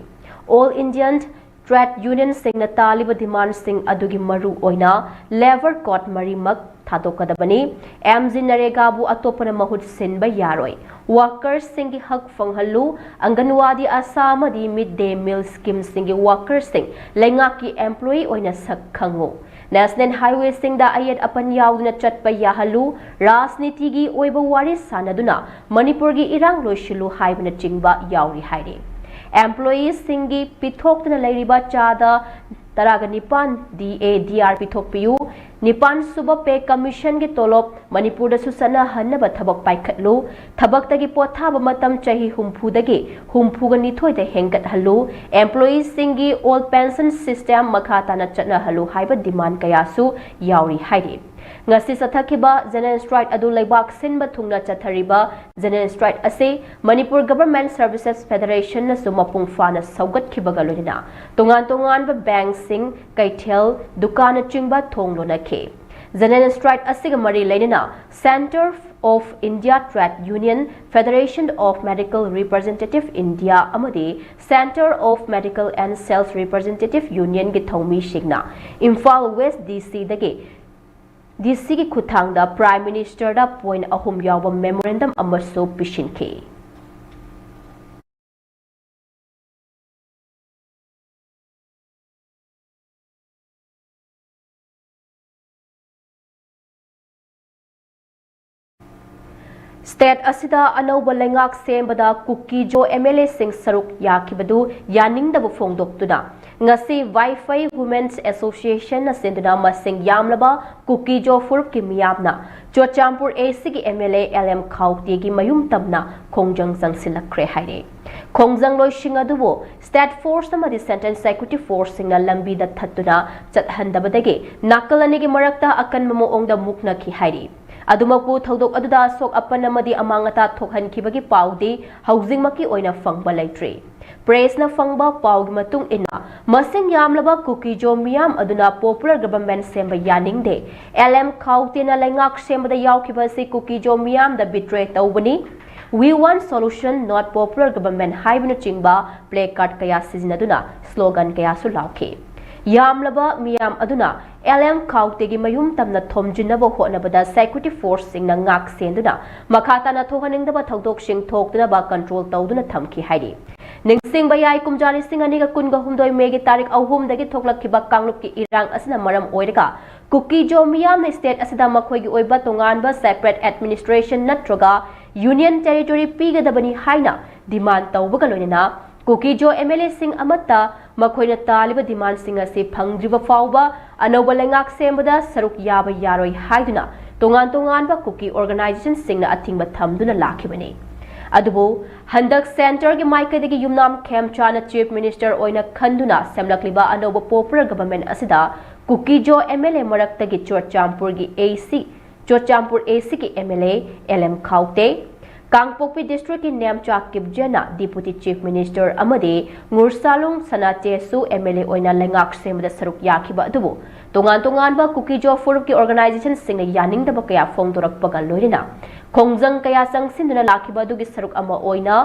All Indian Trade Unionꯁꯤꯡꯅ ꯇꯥꯜꯂꯤꯕ demandꯁꯤꯡ ꯑꯗꯨꯒꯤ ꯃꯔꯨ ꯑꯣꯏꯅ labour code ꯃꯔꯤꯃꯛ ꯊꯥꯗꯣꯛꯀꯗꯕꯅꯤ꯫ MGNREGAꯕꯨ ꯑꯇꯣꯞꯄꯅ ꯃꯍꯨꯠ ꯁꯤꯟꯕ ꯌꯥꯔꯣꯏ꯫ Workersꯁꯤꯡꯒꯤ ꯍꯛ ꯐꯪꯍꯜꯂꯨ꯫ ꯑꯪꯒꯟꯋꯥꯗꯤ, ꯑꯥꯁꯥ ꯑꯃꯗꯤ mid day meal schemeꯁꯤꯡꯒꯤ workersꯁꯤꯡ ꯂꯩꯉꯥꯛꯀꯤ employee ꯑꯣꯏꯅ ꯁꯛ ꯈꯪꯉꯨ꯫ National highwayꯁꯤꯡꯗ ꯑꯌꯦꯠ ꯑꯄꯟ ꯌꯥꯎꯗꯅ ꯆꯠꯄ ꯌꯥꯍꯜꯂꯨ꯫ ꯔꯥꯖꯅꯤꯇꯤꯒꯤ ꯑꯣꯏꯕ ꯋꯥꯔꯤ ꯁꯥꯟꯅꯗꯨꯅ ꯃꯅꯤꯄꯨꯔꯒꯤ ꯏꯔꯥꯡ ꯂꯣꯏꯁꯤꯜꯂꯨ ꯍꯥꯏꯕꯅꯆꯤꯡꯕ ꯌꯥꯎꯔꯤ ꯍꯥꯏꯔꯤ꯫ Employeeꯁꯤꯡꯒꯤ ꯄꯤꯊꯣꯛꯇꯅ ꯂꯩꯔꯤꯕ ꯆꯥꯗ ꯇꯔꯥꯒ ꯅꯤꯄꯥꯟ DADR ꯄꯤꯊꯣꯛꯄꯤꯌꯨ꯫ ꯅꯤꯄꯥꯟ ꯁꯨꯕ pay commissionꯒꯤ ꯇꯣꯂꯣꯞ ꯃꯅꯤꯄꯨꯔꯗꯁꯨ ꯆꯠꯅꯍꯟꯅꯕ ꯊꯕꯛ ꯄꯥꯏꯈꯠꯂꯨ꯫ ꯊꯕꯛꯇꯒꯤ ꯄꯣꯊꯥꯕ ꯃꯇꯝ ꯆꯍꯤ ꯍꯨꯝꯐꯨꯗꯒꯤ ꯍꯨꯝꯐꯨꯒ ꯅꯤꯊꯣꯏꯗ ꯍꯦꯟꯒꯠꯍꯜꯂꯨ꯫ Employeeꯁꯤꯡꯒꯤ old pension system ꯃꯈꯥ ꯇꯥꯅ ꯆꯠꯅꯍꯜꯂꯨ ꯍꯥꯏꯕ demand ꯀꯌꯥꯁꯨ ꯌꯥꯎꯔꯤ ꯍꯥꯏꯔꯤ꯫ ꯉꯁꯤ ꯆꯠꯊꯈꯤꯕ general strike ꯑꯗꯨ ꯂꯩꯕꯥꯛ ꯁꯤꯟꯕ ꯊꯨꯡꯅ ꯆꯠꯊꯔꯤꯕ general strike ꯑꯁꯤ ꯃꯅꯤꯄꯨꯔ Government Services Federationꯅꯁꯨ ꯃꯄꯨꯡ ꯐꯥꯅ ꯁꯧꯒꯠꯈꯤꯕꯒ ꯂꯣꯏꯅꯅ ꯇꯣꯉꯥꯟ ꯇꯣꯉꯥꯟꯕ bankꯁꯤꯡ, ꯀꯩꯊꯦꯜ, ꯗꯨꯀꯥꯟꯅꯆꯤꯡꯕ ꯊꯣꯡ ꯂꯣꯟꯅꯈꯤ꯫ General strike ꯑꯁꯤꯒ ꯃꯔꯤ ꯂꯩꯅꯅ Centre of India Trade Union, Federation of Medical Representative India ꯑꯃꯗꯤ Centre of Medical and Sales Representative Unionꯒꯤ ꯊꯧꯃꯤꯁꯤꯡꯅ Imphal West DCꯗꯒꯤ DCꯒꯤ ꯈꯨꯠꯊꯥꯡꯗ Prime Ministerꯗ point ꯑꯍꯨꯝ ꯌꯥꯎꯕ memorandum ꯑꯃꯁꯨ ꯄꯤꯁꯤꯟꯈꯤ꯫ ꯁ꯭ꯇꯦꯠ ꯑꯁꯤꯗ ꯑꯅꯧꯕ ꯂꯩꯉꯥꯛ ꯁꯦꯝꯕꯗ ꯀꯨꯀꯤꯖꯣ ꯑꯦꯝ ꯑꯦꯜ ꯑꯦꯁꯤꯡ ꯁꯔꯨꯛ ꯌꯥꯈꯤꯕꯗꯨ ꯌꯥꯅꯤꯡꯗꯕ ꯐꯣꯡꯗꯣꯛꯇꯨꯅ ꯉꯁꯤ ꯋꯥꯏꯐꯩ ꯋꯨꯃꯦꯟꯁ ꯑꯦꯁꯣꯁꯤꯌꯦꯁꯟꯅ ꯁꯤꯟꯗꯨꯅ ꯃꯁꯤꯡ ꯌꯥꯝꯂꯕ ꯀꯨꯀꯤꯖꯣ ꯐꯨꯔꯨꯞꯀꯤ ꯃꯤꯌꯥꯝꯅ ꯆꯨꯔꯆꯥꯟꯄꯨꯔ ꯑꯦ ꯁꯤꯒꯤ M L A L M ꯈꯥꯎꯇꯦꯒꯤ ꯃꯌꯨꯝ ꯇꯝꯅ ꯈꯣꯡꯖꯪ ꯆꯪꯁꯤꯜꯂꯛꯈ꯭ꯔꯦ ꯍꯥꯏꯔꯤ꯫ ꯈꯣꯡꯖꯪꯂꯣꯏꯁꯤꯡ ꯑꯗꯨꯕꯨ ꯁ꯭ꯇꯦꯠ ꯐꯣꯔꯁ ꯑꯃꯗꯤ ꯁꯦꯟꯇ꯭ꯔꯦꯜ ꯁꯦꯀ꯭ꯌꯨꯔꯤꯇꯤ ꯐꯣꯔꯁꯁꯤꯡꯅ ꯂꯝꯕꯤꯗ ꯊꯠꯇꯨꯅ ꯆꯠꯍꯟꯗꯕꯗꯒꯤ ꯅꯥꯀꯜ ꯑꯅꯤꯒꯤ ꯃꯔꯛꯇ ꯑꯀꯟꯕ ꯃꯑꯣꯡꯗ ꯃꯨꯛꯅꯈꯤ ꯍꯥꯏꯔꯤ꯫ ꯑꯗꯨꯃꯛꯄꯨ ꯊꯧꯗꯣꯛ ꯑꯗꯨꯗ ꯑꯁꯣꯛ ꯑꯄꯟ ꯑꯃꯗꯤ ꯑꯃꯥꯡ ꯑꯇꯥ ꯊꯣꯛꯍꯟꯈꯤꯕꯒꯤ ꯄꯥꯎꯗꯤ ꯍꯧꯖꯤꯛꯃꯛꯀꯤ ꯑꯣꯏꯅ ꯐꯪꯕ ꯂꯩꯇ꯭ꯔꯤ꯫ ꯄ꯭ꯔꯦꯁꯅ ꯐꯪꯕ ꯄꯥꯎꯒꯤ ꯃꯇꯨꯡ ꯏꯟꯅ, ꯃꯁꯤꯡ ꯌꯥꯝꯂꯕ ꯀꯨꯀꯤꯖꯣ ꯃꯤꯌꯥꯝ ꯑꯗꯨꯅ ꯄꯣꯄꯨꯂꯔ ꯒꯚꯔꯟꯃꯦꯟꯠ ꯁꯦꯝꯕ ꯌꯥꯅꯤꯡꯗꯦ, ꯑꯦꯜ ꯑꯦꯝ ꯈꯥꯎꯇꯦꯅ ꯂꯩꯉꯥꯛ ꯁꯦꯝꯕꯗ ꯌꯥꯎꯈꯤꯕ ꯑꯁꯤ ꯀꯨꯀꯤꯖꯣ ꯃꯤꯌꯥꯝꯗ ꯕꯤꯇ꯭ꯔꯦ ꯇꯧꯕꯅꯤ, "We want solution, not popular government" ꯍꯥꯏꯕꯅꯆꯤꯡꯕ ꯄ꯭ꯂꯦ ꯀꯥꯔꯗ ꯀꯌꯥ ꯁꯤꯖꯤꯟꯅꯗꯨꯅ ꯁ꯭ꯂꯣꯒꯟ ꯀꯌꯥꯁꯨ ꯂꯥꯎꯈꯤ꯫ ꯌꯥꯝꯂꯕ ꯃꯤꯌꯥꯝ ꯑꯗꯨꯅ ꯑꯦꯜ ꯑꯦꯝ ꯈꯥꯎꯇꯦꯒꯤ ꯃꯌꯨꯝ ꯇꯝꯅ ꯊꯣꯝꯖꯤꯟꯅꯕ ꯍꯣꯠꯅꯕꯗ ꯁꯦꯀ꯭ꯌꯨꯔꯤꯇꯤ ꯐꯣꯔꯁꯁꯤꯡꯅ ꯉꯥꯛ ꯁꯦꯟꯗꯨꯅ ꯃꯈꯥ ꯇꯥꯅ ꯊꯣꯛꯍꯟꯅꯤꯡꯗꯕ ꯊꯧꯗꯣꯛꯁꯤꯡ ꯊꯣꯛꯇꯅꯕ ꯀꯟꯇ꯭ꯔꯣꯜ ꯇꯧꯗꯨꯅ ꯊꯝꯈꯤ ꯍꯥꯏꯔꯤ꯫ ꯅꯤꯡꯁꯤꯡꯕ ꯌꯥꯏ, ꯀꯨꯝꯖꯥ ꯂꯤꯁꯤꯡ ꯑꯅꯤꯒ ꯀꯨꯟꯒ ꯍꯨꯝꯗꯣꯏ ꯃꯦꯒꯤ ꯇꯥꯔꯤꯛ ꯑꯍꯨꯝꯗꯒꯤ ꯊꯣꯛꯂꯛꯈꯤꯕ ꯀꯥꯡꯂꯨꯞꯀꯤ ꯏꯔꯥꯡ ꯑꯁꯤꯅ ꯃꯔꯝ ꯑꯣꯏꯔꯒ ꯀꯨꯀꯤꯖꯣ ꯃꯤꯌꯥꯝꯅ ꯁ꯭ꯇꯦꯠ ꯑꯁꯤꯗ ꯃꯈꯣꯏꯒꯤ ꯑꯣꯏꯕ ꯇꯣꯉꯥꯟꯕ ꯁꯦꯄꯔꯦꯠ ꯑꯦꯗꯃꯤꯅꯤꯁꯇ꯭ꯔꯦꯁꯟ ꯅꯠꯇ꯭ꯔꯒ ꯌꯨꯅꯤꯌꯟ ꯇꯦꯔꯤꯇꯣꯔꯤ ꯄꯤꯒꯗꯕꯅꯤ ꯍꯥꯏꯅ ꯗꯤꯃꯥꯟ ꯇꯧꯕꯒ ꯂꯣꯏꯅꯅ ꯀꯨꯀꯤꯖꯣ ꯑꯦꯝ ꯑꯦꯜ ꯑꯦꯁꯤꯡ ꯑꯃꯠꯇ ꯃꯈꯣꯏꯅ ꯇꯥꯜꯂꯤꯕ ꯗꯤꯃꯥꯟꯁꯤꯡ ꯑꯁꯤ ꯐꯪꯗ꯭ꯔꯤꯕ ꯐꯥꯎꯕ ꯑꯅꯧꯕ ꯂꯩꯉꯥꯛ ꯁꯦꯝꯕꯗ ꯁꯔꯨꯛ ꯌꯥꯕ ꯌꯥꯔꯣꯏ ꯍꯥꯏꯗꯨꯅ ꯇꯣꯉꯥꯟ ꯇꯣꯉꯥꯟꯕ ꯀꯨꯀꯤ ꯑꯣꯔꯒꯅꯥꯏꯖꯦꯁꯟꯁꯤꯡꯅ ꯑꯊꯤꯡꯕ ꯊꯝꯗꯨꯅ ꯂꯥꯛꯈꯤꯕꯅꯤ꯫ ꯑꯗꯨꯕꯨ ꯍꯟꯗꯛ ꯁꯦꯟꯇꯔꯒꯤ ꯃꯥꯏꯀꯩꯗꯒꯤ ꯌꯨꯝꯅꯥꯝ ꯈꯦꯝꯆꯥꯅ ꯆꯤꯐ ꯃꯤꯅꯤꯁꯇꯔ ꯑꯣꯏꯅ ꯈꯟꯗꯨꯅ ꯁꯦꯝꯂꯛꯂꯤꯕ ꯑꯅꯧꯕ ꯄꯣꯄꯨꯂꯔ ꯒꯚꯔꯟꯃꯦꯟꯠ ꯑꯁꯤꯗ ꯀꯨꯀꯤꯖꯣ ꯑꯦꯝ ꯑꯦꯜ ꯑꯦ ꯃꯔꯛꯇꯒꯤ ꯆꯨꯔꯆꯥꯟꯄꯨꯔꯒꯤ ꯑꯦ ꯁꯤ, ꯆꯨꯔꯆꯥꯟꯄꯨꯔ ꯑꯦ ꯁꯤꯒꯤ M L A L M Khaute, Kangpokpi ꯗꯤꯁꯇ꯭ꯔꯤꯛꯀꯤ ꯅꯦꯝꯆꯥ ꯀꯤꯞꯖꯦꯅ ꯗꯤꯄꯨꯇꯤ ꯆꯤꯐ ꯃꯤꯅꯤꯁꯇꯔ ꯑꯃꯗꯤ ꯉꯨꯔꯁꯥꯂꯨꯡ ꯁꯅꯥꯇꯦꯁꯨ ꯑꯦꯝ ꯑꯦꯜ ꯑꯦ ꯑꯣꯏꯅ ꯂꯩꯉꯥꯛ ꯁꯦꯝꯕꯗ ꯁꯔꯨꯛ ꯌꯥꯈꯤꯕ ꯑꯗꯨꯕꯨ ꯇꯣꯉꯥꯟ ꯇꯣꯉꯥꯟꯕ ꯀꯨꯀꯤꯖꯣ ꯐꯨꯔꯨꯞꯀꯤ ꯑꯣꯔꯒꯅꯥꯏꯖꯦꯁꯟꯁꯤꯡꯅ ꯌꯥꯅꯤꯡꯗꯕ ꯀꯌꯥ ꯐꯣꯡꯗꯣꯔꯛꯄꯒ ꯂꯣꯏꯅꯅ ꯈꯣꯡꯖꯪ ꯀꯌꯥ ꯆꯪꯁꯤꯟꯗꯨꯅ ꯂꯥꯛꯈꯤꯕ ꯑꯗꯨꯒꯤ ꯁꯔꯨꯛ ꯑꯃ ꯑꯣꯏꯅ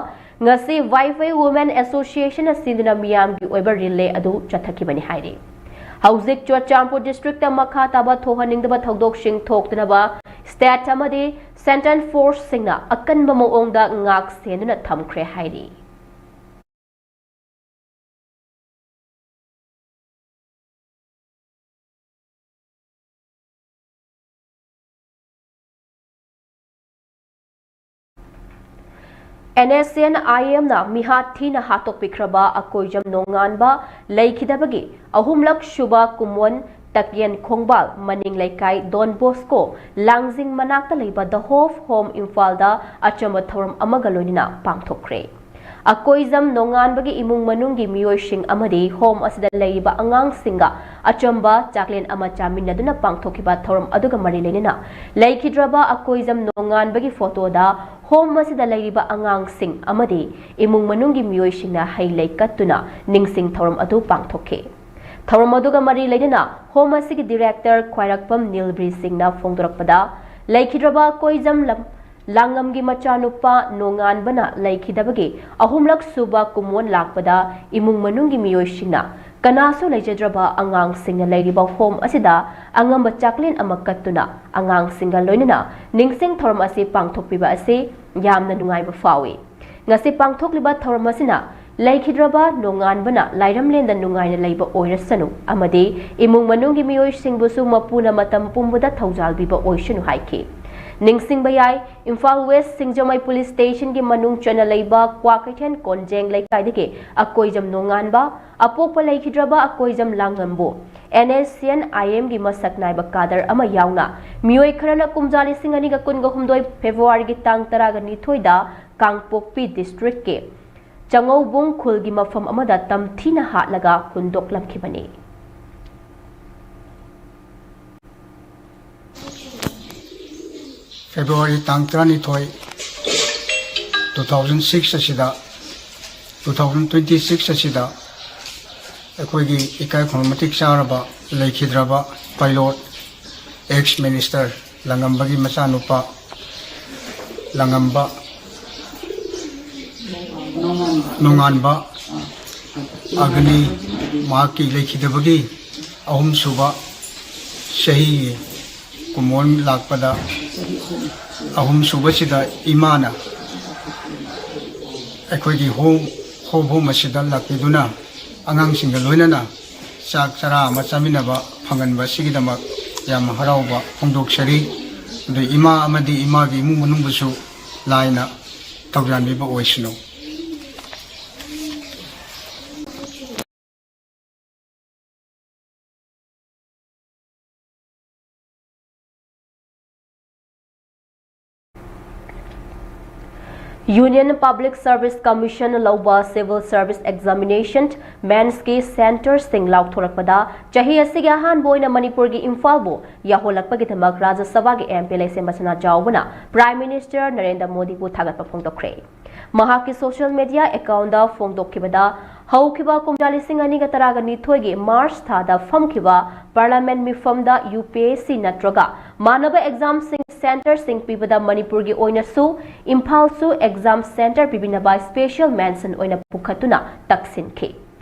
ꯉꯁꯤ ꯋꯥꯏꯐꯩ ꯋꯨꯃꯦꯟ ꯑꯦꯁꯣꯁꯤꯌꯦꯁꯟꯅ ꯁꯤꯟꯗꯨꯅ ꯃꯤꯌꯥꯝꯒꯤ ꯑꯣꯏꯕ ꯔꯤꯂꯦ ꯑꯗꯨ ꯆꯠꯊꯈꯤꯕꯅꯤ ꯍꯥꯏꯔꯤ꯫ ꯍꯧꯖꯤꯛ ꯆꯨꯔꯆꯥꯟꯄꯨꯔ ꯗꯤꯁꯇ꯭ꯔꯤꯛꯇ ꯃꯈꯥ ꯇꯥꯕ ꯊꯣꯛꯍꯟꯅꯤꯡꯗꯕ ꯊꯧꯗꯣꯛꯁꯤꯡ ꯊꯣꯛꯇꯅꯕ ꯁ꯭ꯇꯦꯠ ꯑꯃꯗꯤ ꯁꯦꯟꯇ꯭ꯔꯦꯜ ꯐꯣꯔꯁꯁꯤꯡꯅ ꯑꯀꯟꯕ ꯃꯑꯣꯡꯗ ꯉꯥꯛ ꯁꯦꯟꯗꯨꯅ ꯊꯝꯈ꯭ꯔꯦ ꯍꯥꯏꯔꯤ꯫ ꯑꯦꯟ ꯑꯦꯁ ꯑꯦꯟ ꯑꯥꯏ ꯑꯦꯝꯅ ꯃꯤꯍꯥꯠ ꯊꯤꯅ ꯍꯥꯠꯇꯣꯛꯄꯤꯈ꯭ꯔꯕ ꯑꯀꯣꯏꯖꯝ ꯅꯣꯡꯉꯥꯟꯕ ꯂꯩꯈꯤꯗꯕꯒꯤ ꯑꯍꯨꯝꯂꯛ ꯁꯨꯕ ꯀꯨꯃꯣꯟ ꯇꯛꯌꯦꯟ ꯈꯣꯡꯕꯥꯜ ꯃꯅꯤꯡ ꯂꯩꯀꯥꯏ ꯗꯣꯟ ꯕꯣꯁꯀꯣ ꯂꯥꯡꯖꯤꯡ ꯃꯅꯥꯛꯇ ꯂꯩꯕ ꯗ ꯍꯣꯞ ꯍꯣꯝ ꯏꯝꯐꯥꯜꯗ ꯑꯆꯝꯕ ꯊꯧꯔꯝ ꯑꯃꯒ ꯂꯣꯏꯅꯅ ꯄꯥꯡꯊꯣꯛꯈ꯭ꯔꯦ꯫ ꯑꯀꯣꯏꯖꯝ ꯅꯣꯡꯉꯥꯟꯕꯒꯤ ꯏꯃꯨꯡ ꯃꯅꯨꯡꯒꯤ ꯃꯤꯑꯣꯏꯁꯤꯡ ꯑꯃꯗꯤ ꯍꯣꯝ ꯑꯁꯤꯗ ꯂꯩꯔꯤꯕ ꯑꯉꯥꯡꯁꯤꯡꯒ ꯑꯆꯝꯕ ꯆꯥꯛꯂꯦꯟ ꯑꯃ ꯆꯥꯃꯤꯟꯅꯗꯨꯅ ꯄꯥꯡꯊꯣꯛꯈꯤꯕ ꯊꯧꯔꯝ ꯑꯗꯨꯒ ꯃꯔꯤ ꯂꯩꯅꯅ ꯂꯩꯈꯤꯗ꯭ꯔꯕ ꯑꯀꯣꯏꯖꯝ ꯅꯣꯡꯉꯥꯟꯕꯒꯤ ꯐꯣꯇꯣꯗ ꯍꯣꯝ ꯑꯁꯤꯗ ꯂꯩꯔꯤꯕ ꯑꯉꯥꯡꯁꯤꯡ ꯑꯃꯗꯤ ꯏꯃꯨꯡ ꯃꯅꯨꯡꯒꯤ ꯃꯤꯑꯣꯏꯁꯤꯡꯅ ꯍꯩ ꯂꯩ ꯀꯠꯇꯨꯅ ꯅꯤꯡꯁꯤꯡ ꯊꯧꯔꯝ ꯑꯗꯨ ꯄꯥꯡꯊꯣꯛꯈꯤ꯫ ꯊꯧꯔꯝ ꯑꯗꯨꯒ ꯃꯔꯤ ꯂꯩꯅꯅ ꯍꯣꯝ ꯑꯁꯤꯒꯤ ꯗꯤꯔꯦꯛꯇꯔ ꯈ꯭ꯋꯥꯏꯔꯥꯛꯄꯝ ꯅꯤꯜꯕ꯭ꯔꯤ ꯁꯤꯡꯅ ꯐꯣꯡꯗꯣꯔꯛꯄꯗ, ꯂꯩꯈꯤꯗ꯭ꯔꯕ ꯀꯣꯏꯖꯝ ꯂꯝ-, ꯂꯥꯡꯉꯝꯒꯤ ꯃꯆꯥꯅꯨꯄꯥ ꯅꯣꯡꯉꯥꯟꯕꯅ ꯂꯩꯈꯤꯗꯕꯒꯤ ꯑꯍꯨꯝꯂꯛ ꯁꯨꯕ ꯀꯨꯃꯣꯟ ꯂꯥꯛꯄꯗ ꯏꯃꯨꯡ ꯃꯅꯨꯡꯒꯤ ꯃꯤꯑꯣꯏꯁꯤꯡꯅ ꯀꯅꯥꯁꯨ ꯂꯩꯖꯗ꯭ꯔꯕ ꯑꯉꯥꯡꯁꯤꯡꯅ ꯂꯩꯔꯤꯕ ꯍꯣꯝ ꯑꯁꯤꯗ ꯑꯉꯝꯕ ꯆꯥꯛꯂꯦꯟ ꯑꯃ ꯀꯠꯇꯨꯅ ꯑꯉꯥꯡꯁꯤꯡꯒ ꯂꯣꯏꯅꯅ ꯅꯤꯡꯁꯤꯡ ꯊꯧꯔꯝ ꯑꯁꯤ ꯄꯥꯡꯊꯣꯛꯄꯤꯕ ꯑꯁꯤ ꯌꯥꯝꯅ ꯅꯨꯡꯉꯥꯏꯕ ꯐꯥꯎꯏ꯫ ꯉꯁꯤ ꯄꯥꯡꯊꯣꯛꯂꯤꯕ ꯊꯧꯔꯝ ꯑꯁꯤꯅ ꯂꯩꯈꯤꯗ꯭ꯔꯕ ꯅꯣꯡꯉꯥꯟꯕꯅ ꯂꯥꯏꯔꯝꯂꯦꯟꯗ ꯅꯨꯡꯉꯥꯏꯅ ꯂꯩꯕ ꯑꯣꯏꯔꯁꯅꯨ ꯑꯃꯗꯤ ꯏꯃꯨꯡ ꯃꯅꯨꯡꯒꯤ ꯃꯤꯑꯣꯏꯁꯤꯡꯕꯨꯁꯨ ꯃꯄꯨꯅ ꯃꯇꯝ ꯄꯨꯝꯕꯗ ꯊꯧꯖꯥꯜ ꯄꯤꯕ ꯑꯣꯏꯁꯅꯨ ꯍꯥꯏꯈꯤ꯫ ꯅꯤꯡꯁꯤꯡꯕ ꯌꯥꯏ, ꯏꯝꯐꯥꯜ ꯋꯦꯁ ꯁꯤꯡꯖꯃꯩ ꯄꯨꯂꯤꯁ ꯁ꯭ꯇꯦꯁꯟꯒꯤ ꯃꯅꯨꯡ ꯆꯟꯅ ꯂꯩꯕ ꯀ꯭ꯋꯥꯀꯩꯊꯦꯜ ꯀꯣꯟꯖꯦꯡ ꯂꯩꯀꯥꯏꯗꯒꯤ ꯑꯀꯣꯏꯖꯝ ꯅꯣꯡꯉꯥꯟꯕ, ꯑꯄꯣꯛꯄ ꯂꯩꯈꯤꯗ꯭ꯔꯕ ꯑꯀꯣꯏꯖꯝ ꯂꯥꯡꯉꯝꯕꯨ ꯑꯦꯟ ꯑꯦꯁ ꯑꯦꯟ ꯑꯥꯏ ꯑꯦꯝꯒꯤ ꯃꯁꯛ ꯅꯥꯏꯕ ꯀꯥꯗꯔ ꯑꯃ ꯌꯥꯎꯅ ꯃꯤꯑꯣꯏ ꯈꯔꯅ ꯀꯨꯝꯖꯥ ꯂꯤꯁꯤꯡ ꯑꯅꯤꯒ ꯀꯨꯟꯒ ꯍꯨꯝꯗꯣꯏ ꯐꯦꯕ꯭ꯔꯨꯋꯥꯔꯤꯒꯤ ꯇꯥꯡ ꯇꯔꯥꯒ ꯅꯤꯊꯣꯏꯗ ꯀꯥꯡꯄꯣꯛꯄꯤ ꯗꯤꯁꯇ꯭ꯔꯤꯛꯀꯤ ꯆꯉꯧꯕꯨꯡ ꯈꯨꯜꯒꯤ ꯃꯐꯝ ꯑꯃꯗ ꯇꯝꯊꯤꯅ ꯍꯥꯠꯂꯒ ꯍꯨꯟꯗꯣꯛꯂꯝꯈꯤꯕꯅꯤ꯫ ꯐꯦꯕ꯭ꯔꯨꯋꯥꯔꯤ ꯇꯥꯡ ꯇꯔꯥꯅꯤꯊꯣꯏ, two thousand six ꯑꯁꯤꯗ, two thousand twenty six ꯑꯁꯤꯗ ꯑꯩꯈꯣꯏꯒꯤ ꯏꯀꯥꯏ ꯈꯨꯝꯅꯕ ꯃꯇꯤꯛ ꯆꯥꯔꯕ ꯂꯩꯈꯤꯗ꯭ꯔꯕ ꯄꯥꯏꯂꯣꯠ, ꯑꯦꯛꯁ ꯃꯤꯅꯤꯁꯇꯔ ꯂꯪꯉꯝꯕꯒꯤ ꯃꯆꯥꯅꯨꯄꯥ ꯂꯪꯉꯝꯕ ꯅꯣꯡꯉꯥꯟꯕ ꯑꯒꯅꯤ ꯃꯍꯥꯛꯀꯤ ꯂꯩꯈꯤꯗꯕꯒꯤ ꯑꯍꯨꯝꯁꯨꯕ ꯆꯍꯤꯒꯤ ꯀꯨꯝꯑꯣꯟ ꯂꯥꯛꯄꯗ, ꯑꯍꯨꯝꯁꯨꯕꯁꯤꯗ ꯏꯃꯥꯅ ꯑꯩꯈꯣꯏꯒꯤ ꯍꯣꯝ, ꯍꯣꯝ, ꯍꯣꯝ ꯑꯁꯤꯗ ꯂꯥꯛꯄꯤꯗꯨꯅ ꯑꯉꯥꯡꯁꯤꯡꯒ ꯂꯣꯏꯅꯅ ꯆꯥꯛ ꯆꯔꯥ ꯑꯃ ꯆꯥꯃꯤꯟꯅꯕ ꯐꯪꯍꯟꯕ ꯑꯁꯤꯒꯤꯗꯃꯛ ꯌꯥꯝꯅ ꯍꯔꯥꯎꯕ ꯐꯣꯡꯗꯣꯛꯆꯔꯤ꯫ ꯑꯗꯨ ꯏꯃꯥ ꯑꯃꯗꯤ ꯏꯃꯥꯒꯤ ꯏꯃꯨꯡ ꯃꯅꯨꯡꯕꯨꯁꯨ ꯂꯥꯏꯅ ꯇꯧꯖꯅꯤꯡꯕ ꯑꯣꯏꯁꯅꯨ꯫ Union Public Service Commission ꯂꯧꯕ Civil Service Examination, Mains ꯀꯤ centreꯁꯤꯡ ꯂꯥꯎꯊꯣꯔꯛꯄꯗ ꯆꯍꯤ ꯑꯁꯤꯒꯤ ꯑꯍꯥꯟꯕ ꯑꯣꯏꯅ ꯃꯅꯤꯄꯨꯔꯒꯤ ꯏꯝꯐꯥꯜꯕꯨ ꯌꯥꯍꯜꯂꯛꯄꯒꯤꯗꯃꯛ ꯔꯥꯖ꯭ꯌ ꯁꯚꯥꯒꯤ M P ꯂꯩꯁꯦꯝꯕ ꯁꯅꯥꯖꯥꯎꯕꯅ Prime Minister Narendra ꯃꯣꯗꯤꯕꯨ ꯊꯥꯒꯠꯄ ꯐꯣꯡꯗꯣꯛꯈ꯭ꯔꯦ꯫ ꯃꯍꯥꯛꯀꯤ social media accountꯇ ꯐꯣꯡꯗꯣꯛꯈꯤꯕꯗ, ꯍꯧꯈꯤꯕ ꯀꯨꯝꯖꯥ ꯂꯤꯁꯤꯡ ꯑꯅꯤꯒ ꯇꯔꯥꯒ ꯅꯤꯊꯣꯏꯒꯤ March ꯊꯥꯗ ꯐꯝꯈꯤꯕ Parliament ꯃꯤꯐꯝꯗ U P S C ꯅꯠꯇ꯭ꯔꯒ ꯃꯥꯟꯅꯕ examꯁꯤꯡ centreꯁꯤꯡ ꯄꯤꯕꯗ ꯃꯅꯤꯄꯨꯔꯒꯤ ꯑꯣꯏꯅꯁꯨ ꯏꯝꯐꯥꯜꯁꯨ exam centre ꯄꯤꯕꯤꯅꯕ special mention ꯑꯣꯏꯅ ꯄꯨꯈꯠꯇꯨꯅ ꯇꯛꯁꯤꯟꯈꯤ꯫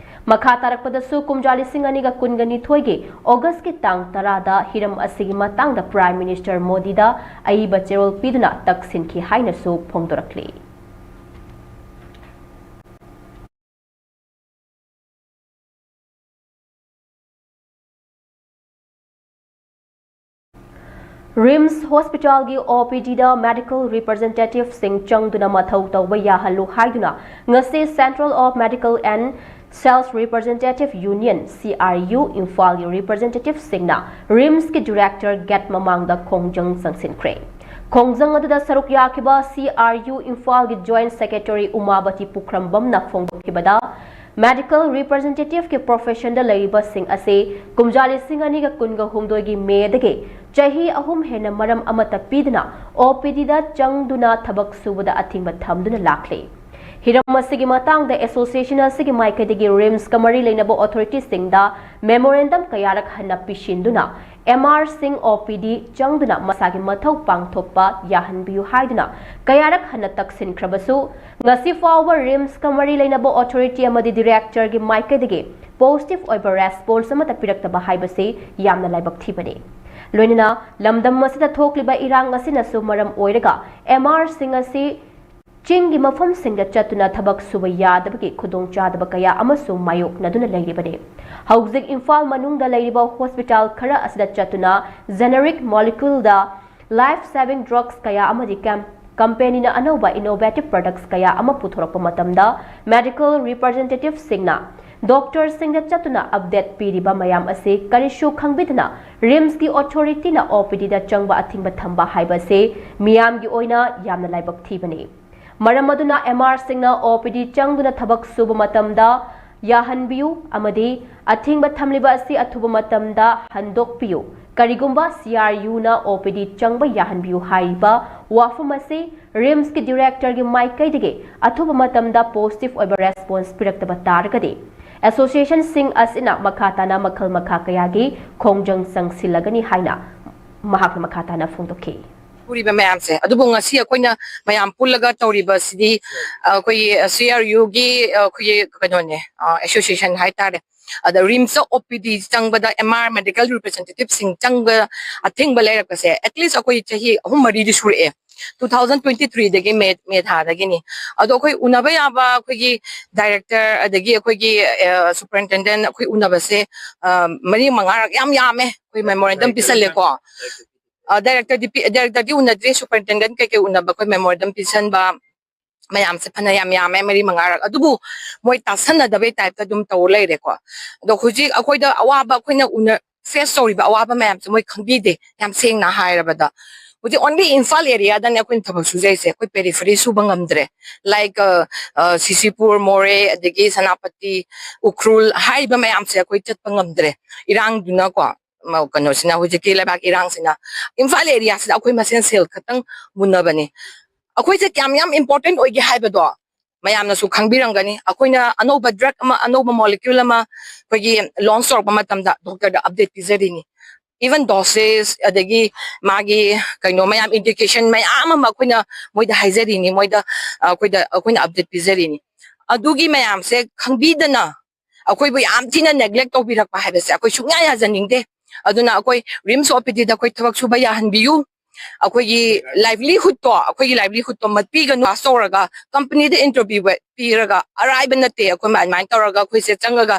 ꯃꯈꯥ ꯇꯥꯔꯛꯄꯗꯁꯨ ꯀꯨꯝꯖꯥ ꯂꯤꯁꯤꯡ ꯑꯅꯤꯒ ꯀꯨꯟꯒ ꯅꯤꯊꯣꯏꯒꯤ Augustꯀꯤ ꯇꯥꯡ ꯇꯔꯥꯗ ꯍꯤꯔꯝ ꯑꯁꯤꯒꯤ ꯃꯇꯥꯡꯗ Prime Minister ꯃꯣꯗꯤꯗ ꯑꯏꯕ ꯆꯦꯔꯣꯜ ꯄꯤꯗꯨꯅ ꯇꯛꯁꯤꯟꯈꯤ ꯍꯥꯏꯅꯁꯨ ꯐꯣꯡꯗꯣꯔꯛꯂꯤ꯫ RIMS Hospitalꯒꯤ O P Dꯗ medical representativeꯁꯤꯡ ꯆꯪꯗꯨꯅ ꯃꯊꯧ ꯇꯧꯕ ꯌꯥꯍꯜꯂꯨ ꯍꯥꯏꯗꯨꯅ ꯉꯁꯤ Central of Medical and Sales Representative Union, C R U, ꯏꯝꯐꯥꯜꯒꯤ representativeꯁꯤꯡꯅ RIMSꯀꯤ director gate ꯃꯃꯥꯡꯗ ꯈꯣꯡꯖꯪ ꯆꯪꯁꯤꯟꯈ꯭ꯔꯦ꯫ ꯈꯣꯡꯖꯪ ꯑꯗꯨꯗ ꯁꯔꯨꯛ ꯌꯥꯈꯤꯕ C R U ꯏꯝꯐꯥꯜꯒꯤ Joint Secretary ꯎꯃꯥꯕꯇꯤ ꯄꯨꯈ꯭ꯔꯝꯕꯝꯅ ꯐꯣꯡꯗꯣꯛꯈꯤꯕꯗ, medical representativeꯀꯤ professionꯗ ꯂꯩꯔꯤꯕꯁꯤꯡ ꯑꯁꯤ ꯀꯨꯝꯖꯥ ꯂꯤꯁꯤꯡ ꯑꯅꯤꯒ ꯀꯨꯟꯒ ꯍꯨꯝꯗꯣꯏꯒꯤ Mayꯗꯒꯤ ꯆꯍꯤ ꯑꯍꯨꯝ ꯍꯦꯟꯅ ꯃꯔꯝ ꯑꯃꯠꯇ ꯄꯤꯗꯅ O P Dꯗ ꯆꯪꯗꯨꯅ ꯊꯕꯛ ꯁꯨꯕꯗ ꯑꯊꯤꯡꯕ ꯊꯝꯗꯨꯅ ꯂꯥꯛꯂꯤ꯫ ꯍꯤꯔꯝ ꯑꯁꯤꯒꯤ ꯃꯇꯥꯡꯗ association ꯑꯁꯤꯒꯤ ꯃꯥꯏꯀꯩꯗꯒꯤ RIMSꯀ ꯃꯔꯤ ꯂꯩꯅꯕ authorityꯁꯤꯡꯗ memorandum ꯀꯌꯥꯔꯛ ꯍꯟꯅ ꯄꯤꯁꯤꯟꯗꯨꯅ M Rꯁꯤꯡ O P D ꯆꯪꯗꯨꯅ ꯃꯁꯥꯒꯤ ꯃꯊꯧ ꯄꯥꯡꯊꯣꯛꯄ ꯌꯥꯍꯟꯕꯤꯌꯨ ꯍꯥꯏꯗꯨꯅ ꯀꯌꯥꯔꯛ ꯍꯟꯅ ꯇꯛꯁꯤꯟꯈ꯭ꯔꯕꯁꯨ, ꯉꯁꯤ ꯐꯥꯎꯕ RIMSꯀ ꯃꯔꯤ ꯂꯩꯅꯕ authority ꯑꯃꯗꯤ directorꯒꯤ ꯃꯥꯏꯀꯩꯗꯒꯤ positive ꯑꯣꯏꯕ response ꯑꯃꯠꯇ ꯄꯤꯔꯛꯇꯕ ꯍꯥꯏꯕꯁꯤ ꯌꯥꯝꯅ ꯂꯥꯏꯕꯛ ꯊꯤꯕꯅꯤ꯫ ꯂꯣꯏꯅꯅ ꯂꯝꯗꯝ ꯑꯁꯤꯗ ꯊꯣꯛꯂꯤꯕ ꯏꯔꯥꯡ ꯑꯁꯤꯅꯁꯨ ꯃꯔꯝ ꯑꯣꯏꯔꯒ M Rꯁꯤꯡ ꯑꯁꯤ ꯆꯤꯡꯒꯤ ꯃꯐꯝꯁꯤꯡꯗ ꯆꯠꯇꯨꯅ ꯊꯕꯛ ꯁꯨꯕ ꯌꯥꯗꯕꯒꯤ ꯈꯨꯗꯣꯡꯆꯥꯗꯕ ꯀꯌꯥ ꯑꯃꯁꯨ ꯃꯥꯌꯣꯛꯅꯗꯨꯅ ꯂꯩꯔꯤꯕꯅꯤ꯫ ꯍꯧꯖꯤꯛ ꯏꯝꯐꯥꯜ ꯃꯅꯨꯡꯗ ꯂꯩꯔꯤꯕ hospital ꯈꯔ ꯑꯁꯤꯗ ꯆꯠꯇꯨꯅ generic moleculeꯗ life saving drugs ꯀꯌꯥ ꯑꯃꯗꯤ cam-, ꯀꯝꯄꯦꯅꯤꯅ ꯑꯅꯧꯕ innovative products ꯀꯌꯥ ꯑꯃ ꯄꯨꯊꯣꯔꯛꯄ ꯃꯇꯝꯗ medical representativeꯁꯤꯡꯅ doctorꯁꯤꯡꯗ ꯆꯠꯇꯨꯅ update ꯄꯤꯔꯤꯕ ꯃꯌꯥꯝ ꯑꯁꯤ ꯀꯔꯤꯁꯨ ꯈꯪꯕꯤꯗꯅ RIMSꯀꯤ authorityꯅ OPDꯗ ꯆꯪꯕ ꯑꯊꯤꯡꯕ ꯊꯝꯕ ꯍꯥꯏꯕ ꯑꯁꯤ ꯃꯤꯌꯥꯝꯒꯤ ꯑꯣꯏꯅ ꯌꯥꯝꯅ ꯂꯥꯏꯕꯛ ꯊꯤꯕꯅꯤ꯫ ꯃꯔꯝ ꯑꯗꯨꯅ MRꯁꯤꯡꯅ OPD ꯆꯪꯗꯨꯅ ꯊꯕꯛ ꯁꯨꯕ ꯃꯇꯝꯗ ꯌꯥꯍꯟꯕꯤꯌꯨ ꯑꯃꯗꯤ ꯑꯊꯤꯡꯕ ꯊꯝꯂꯤꯕ ꯑꯁꯤ ꯑꯊꯨꯕ ꯃꯇꯝꯗ ꯍꯟꯗꯣꯛꯄꯤꯌꯨ꯫ ꯀꯔꯤꯒꯨꯝꯕ CRUꯅ OPD ꯆꯪꯕ ꯌꯥꯍꯟꯕꯤꯌꯨ ꯍꯥꯏꯔꯤꯕ ꯋꯥꯐꯝ ꯑꯁꯤ RIMSꯀꯤ directorꯒꯤ ꯃꯥꯏꯀꯩꯗꯒꯤ ꯑꯊꯨꯕ ꯃꯇꯝꯗ positive ꯑꯣꯏꯕ response ꯄꯤꯔꯛꯇꯕ ꯇꯥꯔꯒꯗꯤ, associationꯁꯤꯡ ꯑꯁꯤꯅ ꯃꯈꯥ ꯇꯥꯅ ꯃꯈꯜ ꯃꯈꯥ ꯀꯌꯥꯒꯤ ꯈꯣꯡꯖꯪ ꯆꯪꯁꯤꯜꯂꯒꯅꯤ ꯍꯥꯏꯅ ꯃꯍꯥꯛꯅ ꯃꯈꯥ ꯇꯥꯅ ꯐꯣꯡꯗꯣꯛꯈꯤ꯫ ꯎꯔꯤꯕ ꯃꯌꯥꯝꯁꯦ꯫ ꯑꯗꯨꯕꯨ ꯉꯁꯤ ꯑꯩꯈꯣꯏꯅ ꯃꯌꯥꯝ ꯄꯨꯜꯂꯒ ꯇꯧꯔꯤꯕꯁꯤꯗꯤ, ꯑ, ꯑꯩꯈꯣꯏꯒꯤ CRUꯒꯤ, ꯑ, ꯑꯩꯈꯣꯏꯒꯤ ꯀꯩꯅꯣꯅꯦ, ꯑ, association ꯍꯥꯏꯇꯥꯔꯦ꯫ ꯑꯗ RIMSꯇ OPD ꯆꯪꯕꯗ MR medical representativeꯁꯤꯡ ꯆꯪꯕ ꯑꯊꯤꯡꯕ ꯂꯩꯔꯛꯄꯁꯦ at least ꯑꯩꯈꯣꯏ ꯆꯍꯤ ꯑꯍꯨꯝ ꯃꯔꯤꯗꯤ ꯁꯨꯔꯛꯑꯦ꯫ Two thousand twenty threeꯗꯒꯤ May, May ꯊꯥꯗꯒꯤꯅꯤ꯫ ꯑꯗꯣ ꯑꯩꯈꯣꯏ ꯎꯅꯕ ꯌꯥꯕ ꯑꯩꯈꯣꯏꯒꯤ director ꯑꯗꯒꯤ ꯑꯩꯈꯣꯏꯒꯤ, ꯑ, superintendent ꯑꯩꯈꯣꯏ ꯎꯅꯕꯁꯦ, ꯑ, ꯃꯔꯤ ꯃꯉꯥꯔꯛ ꯌꯥꯝ ꯌꯥꯝꯃꯦ ꯑꯩꯈꯣꯏ memorandum ꯄꯤꯁꯜꯂꯦꯀꯣ꯫ ꯑ, directorꯗꯤ ꯄꯤ-, directorꯗꯤ ꯎꯅꯗ꯭ꯔꯤ, superintendent ꯀꯩꯀꯩ ꯎꯅꯕ ꯑꯩꯈꯣꯏ memorandum ꯄꯤꯁꯟꯕ ꯃꯌꯥꯝꯁꯦ ꯐꯅ ꯌꯥꯝ ꯌꯥꯝꯃꯦ, ꯃꯔꯤ ꯃꯉꯥꯔꯛ꯫ ꯑꯗꯨꯕꯨ ꯃꯣꯏ ꯇꯥꯁꯟꯅꯗꯕꯩ typeꯇ ꯑꯗꯨꯝ ꯇꯧꯔ ꯂꯩꯔꯦꯀꯣ꯫ ꯑꯗꯣ ꯍꯧꯖꯤꯛ ꯑꯩꯈꯣꯏꯗ ꯑꯋꯥꯕ, ꯑꯩꯈꯣꯏꯅ ꯎꯅ, face ꯇꯧꯔꯤꯕ ꯑꯋꯥꯕ ꯃꯌꯥꯝꯁꯦ ꯃꯣꯏ ꯈꯪꯕꯤꯗꯦ, ꯌꯥꯝ ꯁꯦꯡꯅ ꯍꯥꯏꯔꯕꯗ꯫ ꯍꯧꯖꯤꯛ only ꯏꯝꯐꯥꯜ areaꯗꯅꯦ ꯑꯩꯈꯣꯏꯅ ꯊꯕꯛ ꯁꯨꯖꯩꯁꯦ, ꯑꯩꯈꯣꯏ periphery ꯁꯨꯕ ꯉꯝꯗ꯭ꯔꯦ꯫ Like, ꯑ, ꯑ, ꯁꯤꯁꯤꯄꯨꯔ, ꯃꯣꯔꯦ, ꯑꯗꯒꯤ ꯁꯦꯅꯥꯄꯇꯤ, ꯎꯈ꯭ꯔꯨꯜ ꯍꯥꯏꯔꯤꯕ ꯃꯌꯥꯝꯁꯦ ꯑꯩꯈꯣꯏ ꯆꯠꯄ ꯉꯝꯗ꯭ꯔꯦ, ꯏꯔꯥꯡꯗꯨꯅꯀꯣ꯫ ꯀꯩꯅꯣꯁꯤꯅ, ꯍꯧꯖꯤꯛꯀꯤ ꯂꯩꯕꯥꯛ ꯏꯔꯥꯡꯁꯤꯅ ꯏꯝꯐꯥꯜ areaꯁꯤꯗ ꯑꯩꯈꯣꯏ ꯃꯁꯦꯟ ꯁꯦꯜ ꯈꯛꯇꯪ ꯃꯨꯟꯅꯕꯅꯤ꯫ ꯑꯩꯈꯣꯏꯁꯦ ꯀꯌꯥꯝ ꯌꯥꯝ important ꯑꯣꯏꯒꯦ ꯍꯥꯏꯕꯗꯣ ꯃꯌꯥꯝꯅꯁꯨ ꯈꯪꯕꯤꯔꯝꯒꯅꯤ꯫ ꯑꯩꯈꯣꯏꯅ ꯑꯅꯧꯕ drug ꯑꯃ, ꯑꯅꯧꯕ molecule ꯑꯃ ꯑꯩꯈꯣꯏꯒꯤ launch ꯇꯧꯔꯛꯄ ꯃꯇꯝꯗ doctorꯗ update ꯄꯤꯖꯔꯤꯅꯤ꯫ Even dosage, ꯑꯗꯒꯤ ꯃꯥꯒꯤ ꯀꯩꯅꯣ ꯃꯌꯥꯝ indication ꯃꯌꯥꯝ ꯑꯃ ꯑꯩꯈꯣꯏꯅ ꯃꯣꯏꯗ ꯍꯥꯏꯖꯔꯤꯅꯤ, ꯃꯣꯏꯗ, ꯑꯩꯈꯣꯏꯗ, ꯑꯩꯈꯣꯏꯅ update ꯄꯤꯖꯔꯤꯅꯤ꯫ ꯑꯗꯨꯒꯤ ꯃꯌꯥꯝꯁꯦ ꯈꯪꯕꯤꯗꯅ ꯑꯩꯈꯣꯏꯕꯨ ꯌꯥꯝ ꯊꯤꯅ neglect ꯇꯧꯕꯤꯔꯛꯄ ꯍꯥꯏꯕꯁꯦ ꯑꯩꯈꯣꯏ ꯁꯨꯡꯌꯥ ꯌꯥꯖꯅꯤꯡꯗꯦ꯫ ꯑꯗꯨꯅ ꯑꯩꯈꯣꯏ RIMS OPDꯗ ꯑꯩꯈꯣꯏ ꯊꯕꯛ ꯁꯨꯕ ꯌꯥꯍꯟꯕꯤꯌꯨ꯫ ꯑꯩꯈꯣꯏꯒꯤ livelihoodꯇꯣ, ꯑꯩꯈꯣꯏꯒꯤ livelihoodꯇꯣ ꯃꯠꯄꯤꯒꯅꯨ꯫ Pass ꯇꯧꯔꯒ companyꯗ interview ꯄꯤꯔꯒ ꯑꯔꯥꯏꯕ ꯅꯠꯇꯦ꯫ ꯑꯩꯈꯣꯏ ꯑꯗꯨꯃꯥꯏꯅ ꯇꯧꯔꯒ ꯑꯩꯈꯣꯏꯁꯦ ꯆꯪꯉꯒ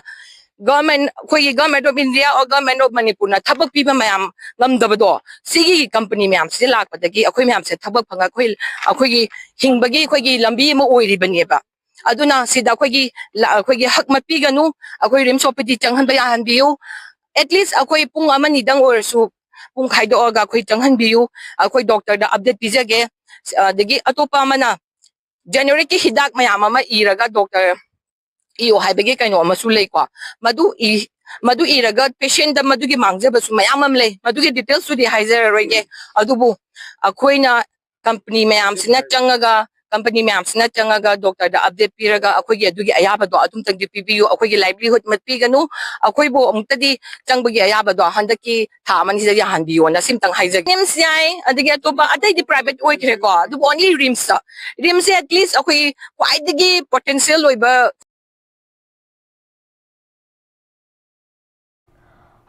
ꯒꯚꯔꯟꯃꯦꯟ, ꯑꯩꯈꯣꯏꯒꯤ Government of India or Government of Manipurꯅ ꯊꯕꯛ ꯄꯤꯕ ꯃꯌꯥꯝ ꯉꯝꯗꯕꯗꯣ, ꯁꯤꯒꯤ ꯀꯝꯄꯅꯤ ꯃꯌꯥꯝꯁꯤꯗ ꯂꯥꯛꯄꯗꯒꯤ ꯑꯩꯈꯣꯏ ꯃꯌꯥꯝꯁꯦ ꯊꯕꯛ ꯐꯪꯉ ꯑꯩꯈꯣꯏ, ꯑꯩꯈꯣꯏꯒꯤ ꯍꯤꯡꯕꯒꯤ ꯑꯩꯈꯣꯏꯒꯤ ꯂꯝꯕꯤ ꯑꯃ ꯑꯣꯏꯔꯤꯕꯅꯦꯕ꯫ ꯑꯗꯨꯅ ꯁꯤꯗ ꯑꯩꯈꯣꯏꯒꯤ ꯂ-, ꯑꯩꯈꯣꯏꯒꯤ ꯍꯛ ꯃꯠꯄꯤꯒꯅꯨ, ꯑꯩꯈꯣꯏ RIMS OPD ꯆꯪꯍꯟꯕ ꯌꯥꯍꯟꯕꯤꯌꯨ꯫ At least ꯑꯩꯈꯣꯏ ꯄꯨꯡ ꯑꯃꯅꯤꯗꯪ ꯑꯣꯏꯔꯁꯨ, ꯄꯨꯡ ꯈꯥꯏꯗꯣꯛꯑꯒ ꯑꯩꯈꯣꯏ ꯆꯪꯍꯟꯕꯤꯌꯨ꯫ ꯑꯩꯈꯣꯏ ꯗꯣꯛꯇꯔꯗ ꯑꯞꯗꯦꯠ ꯄꯤꯖꯒꯦ꯫ ꯑꯗꯒꯤ ꯑꯇꯣꯞꯄ ꯑꯃꯅ generic ꯀꯤ ꯍꯤꯗꯥꯛ ꯃꯌꯥꯝ ꯑꯃ ꯏꯔꯒ ꯗꯣꯛꯇꯔ ꯏꯌꯣ ꯍꯥꯏꯕꯒꯤ ꯀꯩꯅꯣ ꯑꯃꯁꯨ ꯂꯩꯀꯣ꯫ ꯃꯗꯨ ꯏ-, ꯃꯗꯨ ꯏꯔꯒ ꯄꯦꯁꯦꯟꯗ ꯃꯗꯨꯒꯤ ꯃꯥꯡꯖꯕꯁꯨ ꯃꯌꯥꯝ ꯑꯃ ꯂꯩ꯫ ꯃꯗꯨꯒꯤ ꯗꯤꯇꯦꯜꯁꯇꯨꯗꯤ ꯍꯥꯏꯖꯔꯔꯣꯏꯒꯦ꯫ ꯑꯗꯨꯕꯨ ꯑꯩꯈꯣꯏꯅ ꯀꯝꯄꯅꯤ ꯃꯌꯥꯝꯁꯤꯅ ꯆꯪꯉꯒ, ꯀꯝꯄꯅꯤ ꯃꯌꯥꯝꯁꯤꯅ ꯆꯪꯉꯒ ꯗꯣꯛꯇꯔꯗ ꯑꯞꯗꯦꯠ ꯄꯤꯔꯒ ꯑꯩꯈꯣꯏꯒꯤ ꯑꯗꯨꯒꯤ ꯑꯌꯥꯕꯗꯣ ꯑꯗꯨꯝꯇꯪꯗꯤ ꯄꯤꯕꯤꯌꯨ꯫ ꯑꯩꯈꯣꯏꯒꯤ livelihood ꯃꯠꯄꯤꯒꯅꯨ꯫ ꯑꯩꯈꯣꯏꯕꯨ ꯑꯃꯨꯛꯇꯗꯤ ꯆꯪꯕꯒꯤ ꯑꯌꯥꯕꯗꯣ ꯍꯟꯗꯛꯀꯤ ꯊꯥ ꯑꯃꯅꯤꯁꯤꯗ ꯌꯥꯍꯟꯕꯤꯌꯣꯅ ꯁꯤꯝꯇꯪ ꯍꯥꯏꯖꯒꯦ꯫ RIMS ꯌꯥꯏ, ꯑꯗꯒꯤ ꯑꯇꯣꯞꯄ ꯑꯇꯩꯗꯤ private ꯑꯣꯏꯈ꯭ꯔꯦꯀꯣ, ꯑꯗꯨꯕꯨ only RIMS ꯇ꯫ RIMS ꯁꯦ at least ꯑꯩꯈꯣꯏ ꯈ꯭ꯋꯥꯏꯗꯒꯤ potential ꯑꯣꯏꯕ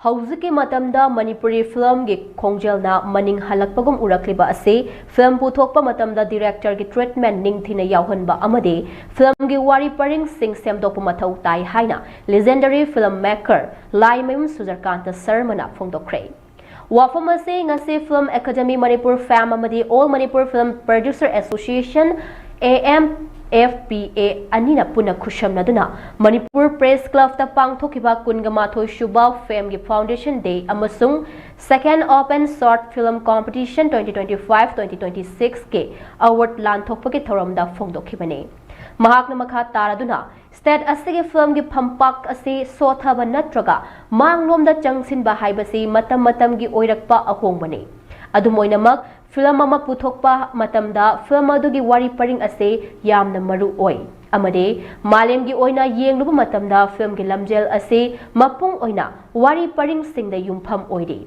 ꯍꯧꯖꯤꯛꯀꯤ ꯃꯇꯝꯗ ꯃꯅꯤꯄꯨꯔꯤ ꯐꯤꯂꯝꯒꯤ ꯈꯣꯡꯖꯦꯜꯅ ꯃꯅꯤꯡ ꯍꯜꯂꯛꯄꯒꯨꯝ ꯎꯔꯛꯂꯤꯕ ꯑꯁꯤ ꯐꯤꯂꯝ ꯄꯨꯊꯣꯛꯄ ꯃꯇꯝꯗ ꯗꯤꯔꯦꯛꯇꯔꯒꯤ ꯇ꯭ꯔꯤꯠꯃꯦꯟ ꯅꯤꯡꯊꯤꯅ ꯌꯥꯎꯍꯟꯕ ꯑꯃꯗꯤ ꯐꯤꯂꯝꯒꯤ ꯋꯥꯔꯤ ꯄꯔꯤꯡꯁꯤꯡ ꯁꯦꯝꯗꯣꯛꯄ ꯃꯊꯧ ꯇꯥꯏ ꯍꯥꯏꯅ legendary film maker ꯂꯥꯏꯃꯌꯨꯝ ꯁꯨꯖꯔꯀꯥꯟꯇ ꯁꯔꯃꯅ ꯐꯣꯡꯗꯣꯛꯈ꯭ꯔꯦ꯫ ꯋꯥꯐꯝ ꯑꯁꯤ ꯉꯁꯤ Film Academy Manipur, ꯐꯦꯝ ꯑꯃꯗꯤ All Manipur Film Producer Association, A M F P A, ꯑꯅꯤꯅ ꯄꯨꯟꯅ ꯈꯨꯠꯁꯝꯅꯗꯨꯅ ꯃꯅꯤꯄꯨꯔ ꯄ꯭ꯔꯦꯁ ꯀ꯭ꯂꯕꯇ ꯄꯥꯡꯊꯣꯛꯈꯤꯕ ꯀꯨꯟꯒ ꯃꯥꯊꯣꯏ ꯁꯨꯕ ꯐꯦꯝꯒꯤ Foundation Day ꯑꯃꯁꯨꯡ Second Open Short Film Competition twenty twenty-five twenty twenty-six ꯀꯤ award ꯂꯥꯟꯊꯣꯛꯄꯒꯤ ꯊꯧꯔꯝꯗ ꯐꯣꯡꯗꯣꯛꯈꯤꯕꯅꯤ꯫ ꯃꯍꯥꯛꯅ ꯃꯈꯥ ꯇꯥꯔꯗꯨꯅ, state ꯑꯁꯤꯒꯤ ꯐꯤꯂꯝꯒꯤ ꯐꯝꯄꯥꯛ ꯑꯁꯤ ꯁꯣꯊꯕ ꯅꯠꯇ꯭ꯔꯒ ꯃꯥꯡꯂꯣꯝꯗ ꯆꯪꯁꯤꯟꯕ ꯍꯥꯏꯕꯁꯤ ꯃꯇꯝ ꯃꯇꯝꯒꯤ ꯑꯣꯏꯔꯛꯄ ꯑꯍꯣꯡꯕꯅꯤ꯫ ꯑꯗꯨꯝ ꯑꯣꯏꯅꯃꯛ, ꯐꯤꯂꯝ ꯑꯃ ꯄꯨꯊꯣꯛꯄ ꯃꯇꯝꯗ ꯐꯤꯂꯝ ꯑꯗꯨꯒꯤ ꯋꯥꯔꯤ ꯄꯔꯤꯡ ꯑꯁꯤ ꯌꯥꯝꯅ ꯃꯔꯨ ꯑꯣꯏ, ꯑꯃꯗꯤ ꯃꯥꯂꯦꯝꯒꯤ ꯑꯣꯏꯅ ꯌꯦꯡꯂꯨꯕ ꯃꯇꯝꯗ ꯐꯤꯂꯝꯒꯤ ꯂꯝꯖꯦꯜ ꯑꯁꯤ ꯃꯄꯨꯡ ꯑꯣꯏꯅ ꯋꯥꯔꯤ ꯄꯔꯤꯡꯁꯤꯡꯗ ꯌꯨꯝꯐꯝ ꯑꯣꯏꯔꯤ꯫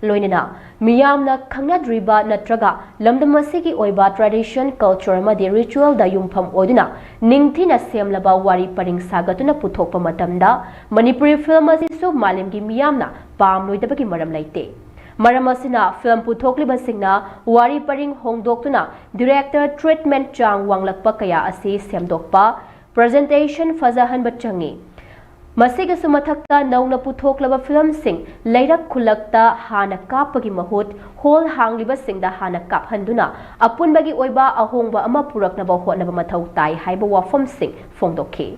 ꯂꯣꯏꯅꯅ ꯃꯤꯌꯥꯝꯅ ꯈꯪꯅꯗ꯭ꯔꯤꯕ ꯅꯠꯇ꯭ꯔꯒ ꯂꯝꯗꯝ ꯑꯁꯤꯒꯤ ꯑꯣꯏꯕ tradition, culture ꯑꯃꯗꯤ ritual ꯗ ꯌꯨꯝꯐꯝ ꯑꯣꯏꯗꯨꯅ ꯅꯤꯡꯊꯤꯅ ꯁꯦꯝꯂꯕ ꯋꯥꯔꯤ ꯄꯔꯤꯡ ꯁꯥꯒꯠꯇꯨꯅ ꯄꯨꯊꯣꯛꯄ ꯃꯇꯝꯗ ꯃꯅꯤꯄꯨꯔꯤ ꯐꯤꯂꯝ ꯑꯁꯤꯁꯨ ꯃꯥꯂꯦꯝꯒꯤ ꯃꯤꯌꯥꯝꯅ ꯄꯥꯝꯂꯣꯏꯗꯕꯒꯤ ꯃꯔꯝ ꯂꯩꯇꯦ꯫ ꯃꯔꯝ ꯑꯁꯤꯅ ꯐꯤꯂꯝ ꯄꯨꯊꯣꯛꯂꯤꯕꯁꯤꯡꯅ ꯋꯥꯔꯤ ꯄꯔꯤꯡ ꯍꯣꯡꯗꯣꯛꯇꯨꯅ director treatment ꯆꯥꯡ ꯋꯥꯡꯂꯛꯄ ꯀꯌꯥ ꯑꯁꯤ ꯁꯦꯝꯗꯣꯛꯄ, presentation ꯐꯖꯍꯟꯕ ꯆꯪꯏ꯫ ꯃꯁꯤꯒꯤꯁꯨ ꯃꯊꯛꯇ ꯅꯧꯅ ꯄꯨꯊꯣꯛꯂꯕ ꯐꯤꯂꯝꯁꯤꯡ ꯂꯩꯔꯛ ꯈꯨꯜꯂꯛꯇ ꯍꯥꯟꯅ ꯀꯥꯞꯄꯒꯤ ꯃꯍꯨꯠ ꯍꯣꯜ ꯍꯥꯡꯂꯤꯕꯁꯤꯡꯗ ꯍꯥꯟꯅ ꯀꯥꯞꯍꯟꯗꯨꯅ ꯑꯄꯨꯟꯕꯒꯤ ꯑꯣꯏꯕ ꯑꯍꯣꯡꯕ ꯑꯃ ꯄꯨꯔꯛꯅꯕ ꯍꯣꯠꯅꯕ ꯃꯊꯧ ꯇꯥꯏ ꯍꯥꯏꯕ ꯋꯥꯐꯝꯁꯤꯡ ꯐꯣꯡꯗꯣꯛꯈꯤ꯫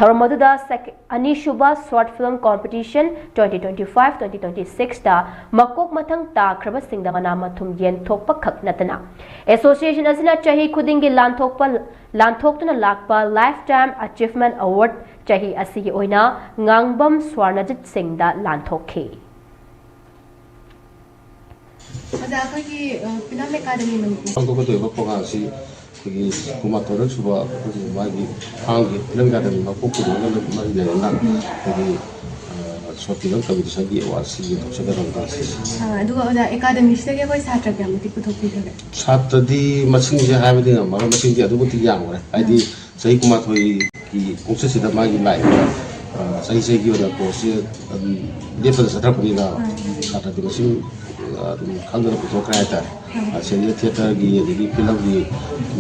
ꯊꯧꯔꯝ ꯑꯗꯨꯗ ꯁꯦꯛ-, ꯑꯅꯤꯁꯨꯕ Short Film Competition twenty twenty-five twenty twenty-six ꯇ ꯃꯀꯣꯛ ꯃꯊꯪ ꯇꯥꯈ꯭ꯔꯕꯁꯤꯡꯗ ꯃꯅꯥ ꯃꯊꯨꯝ ꯌꯦꯟꯊꯣꯛꯄ ꯈꯛ ꯅꯠꯇꯅ, ꯑꯦꯁꯣꯁꯤꯌꯦꯁꯟ ꯑꯁꯤꯅ ꯆꯍꯤ ꯈꯨꯗꯤꯡꯒꯤ ꯂꯥꯟꯊꯣꯛꯄ, ꯂꯥꯟꯊꯣꯛꯇꯨꯅ ꯂꯥꯛꯄ Lifetime Achievement Award ꯆꯍꯤ ꯑꯁꯤꯒꯤ ꯑꯣꯏꯅ ꯉꯥꯡꯕꯝ ꯁ꯭ꯋꯥꯔꯅꯖꯤꯠ ꯁꯤꯡꯗ ꯂꯥꯟꯊꯣꯛꯈꯤ꯫ ꯑꯣꯖꯥ, ꯑꯩꯈꯣꯏꯒꯤ, ꯑ, ꯐꯤꯂꯝ ꯑꯦꯀꯥꯗꯃꯤ ꯃꯅꯤꯄꯨꯔ ꯄꯥꯡꯊꯣꯛꯀꯗꯧꯔꯤꯕ ꯄ꯭ꯔꯣꯒ꯭ꯔꯥꯝ ꯑꯁꯤ ꯑꯩꯈꯣꯏꯒꯤ ꯀꯨꯟꯃꯥꯊꯣꯏꯔꯛ ꯁꯨꯕ ꯑꯩꯈꯣꯏꯒꯤ ꯃꯥꯒꯤ ꯐꯥꯝꯒꯤ ꯐꯤꯂꯝ ꯑꯦꯀꯥꯗꯃꯤ ꯃꯀꯣꯛ ꯄꯨꯔꯛꯅꯕ ꯃꯔꯤ ꯂꯩꯅꯅ ꯑꯩꯈꯣꯏꯒꯤ, ꯑ, ꯁꯣꯔꯠ ꯐꯤꯂꯝ ꯀꯝꯄꯤꯇꯤꯁꯟꯒꯤ ꯑꯦꯋꯥꯔꯗꯁꯤ ꯌꯦꯟꯊꯣꯛꯆꯒꯗꯧꯕꯅꯤ ꯉꯁꯤꯁꯦ꯫ ꯑ, ꯑꯗꯨꯒ ꯑꯣꯖꯥ, ꯑꯦꯀꯥꯗꯃꯤꯁꯤꯗꯒꯤ ꯑꯩꯈꯣꯏ ꯁꯥꯇ꯭ꯔ ꯀꯌꯥꯃꯨꯛꯇꯤ ꯄꯨꯊꯣꯛꯄꯤꯈ꯭ꯔꯒꯦ? ꯁꯥꯇ꯭ꯔꯗꯤ ꯃꯁꯤꯡꯁꯦ ꯍꯥꯏꯕꯗꯤ ꯉꯝꯃꯔꯣꯏ, ꯃꯁꯤꯡꯗꯤ ꯑꯗꯨꯛ ꯃꯇꯤꯛ ꯌꯥꯝꯈ꯭ꯔꯦ꯫ ꯍꯥꯏꯗꯤ ꯆꯍꯤ ꯀꯨꯟꯃꯥꯊꯣꯏꯒꯤ ꯈꯣꯡꯆꯠꯁꯤꯗ ꯃꯥꯒꯤ ꯂꯥꯛꯏꯕ, ꯑ, ꯆꯍꯤ ꯆꯍꯤꯒꯤ ꯑꯣꯏꯅ ꯀꯣꯔꯁꯁꯦ ꯑꯗꯨꯝ ꯂꯦꯞꯇꯅ ꯆꯠꯊꯔꯛꯄꯅꯤꯅ ꯁꯥꯇ꯭ꯔꯗꯤ ꯃꯁꯤꯡ, ꯑ, ꯑꯗꯨꯝ ꯈꯪꯗꯅ ꯄꯨꯊꯣꯛꯈ꯭ꯔꯦ ꯍꯥꯏꯇꯥꯔꯦ꯫ ꯑ, ꯁꯤꯗꯩꯗ ꯊꯤꯌꯦꯇꯔꯒꯤ ꯑꯗꯒꯤ ꯐꯤꯂꯝꯒꯤ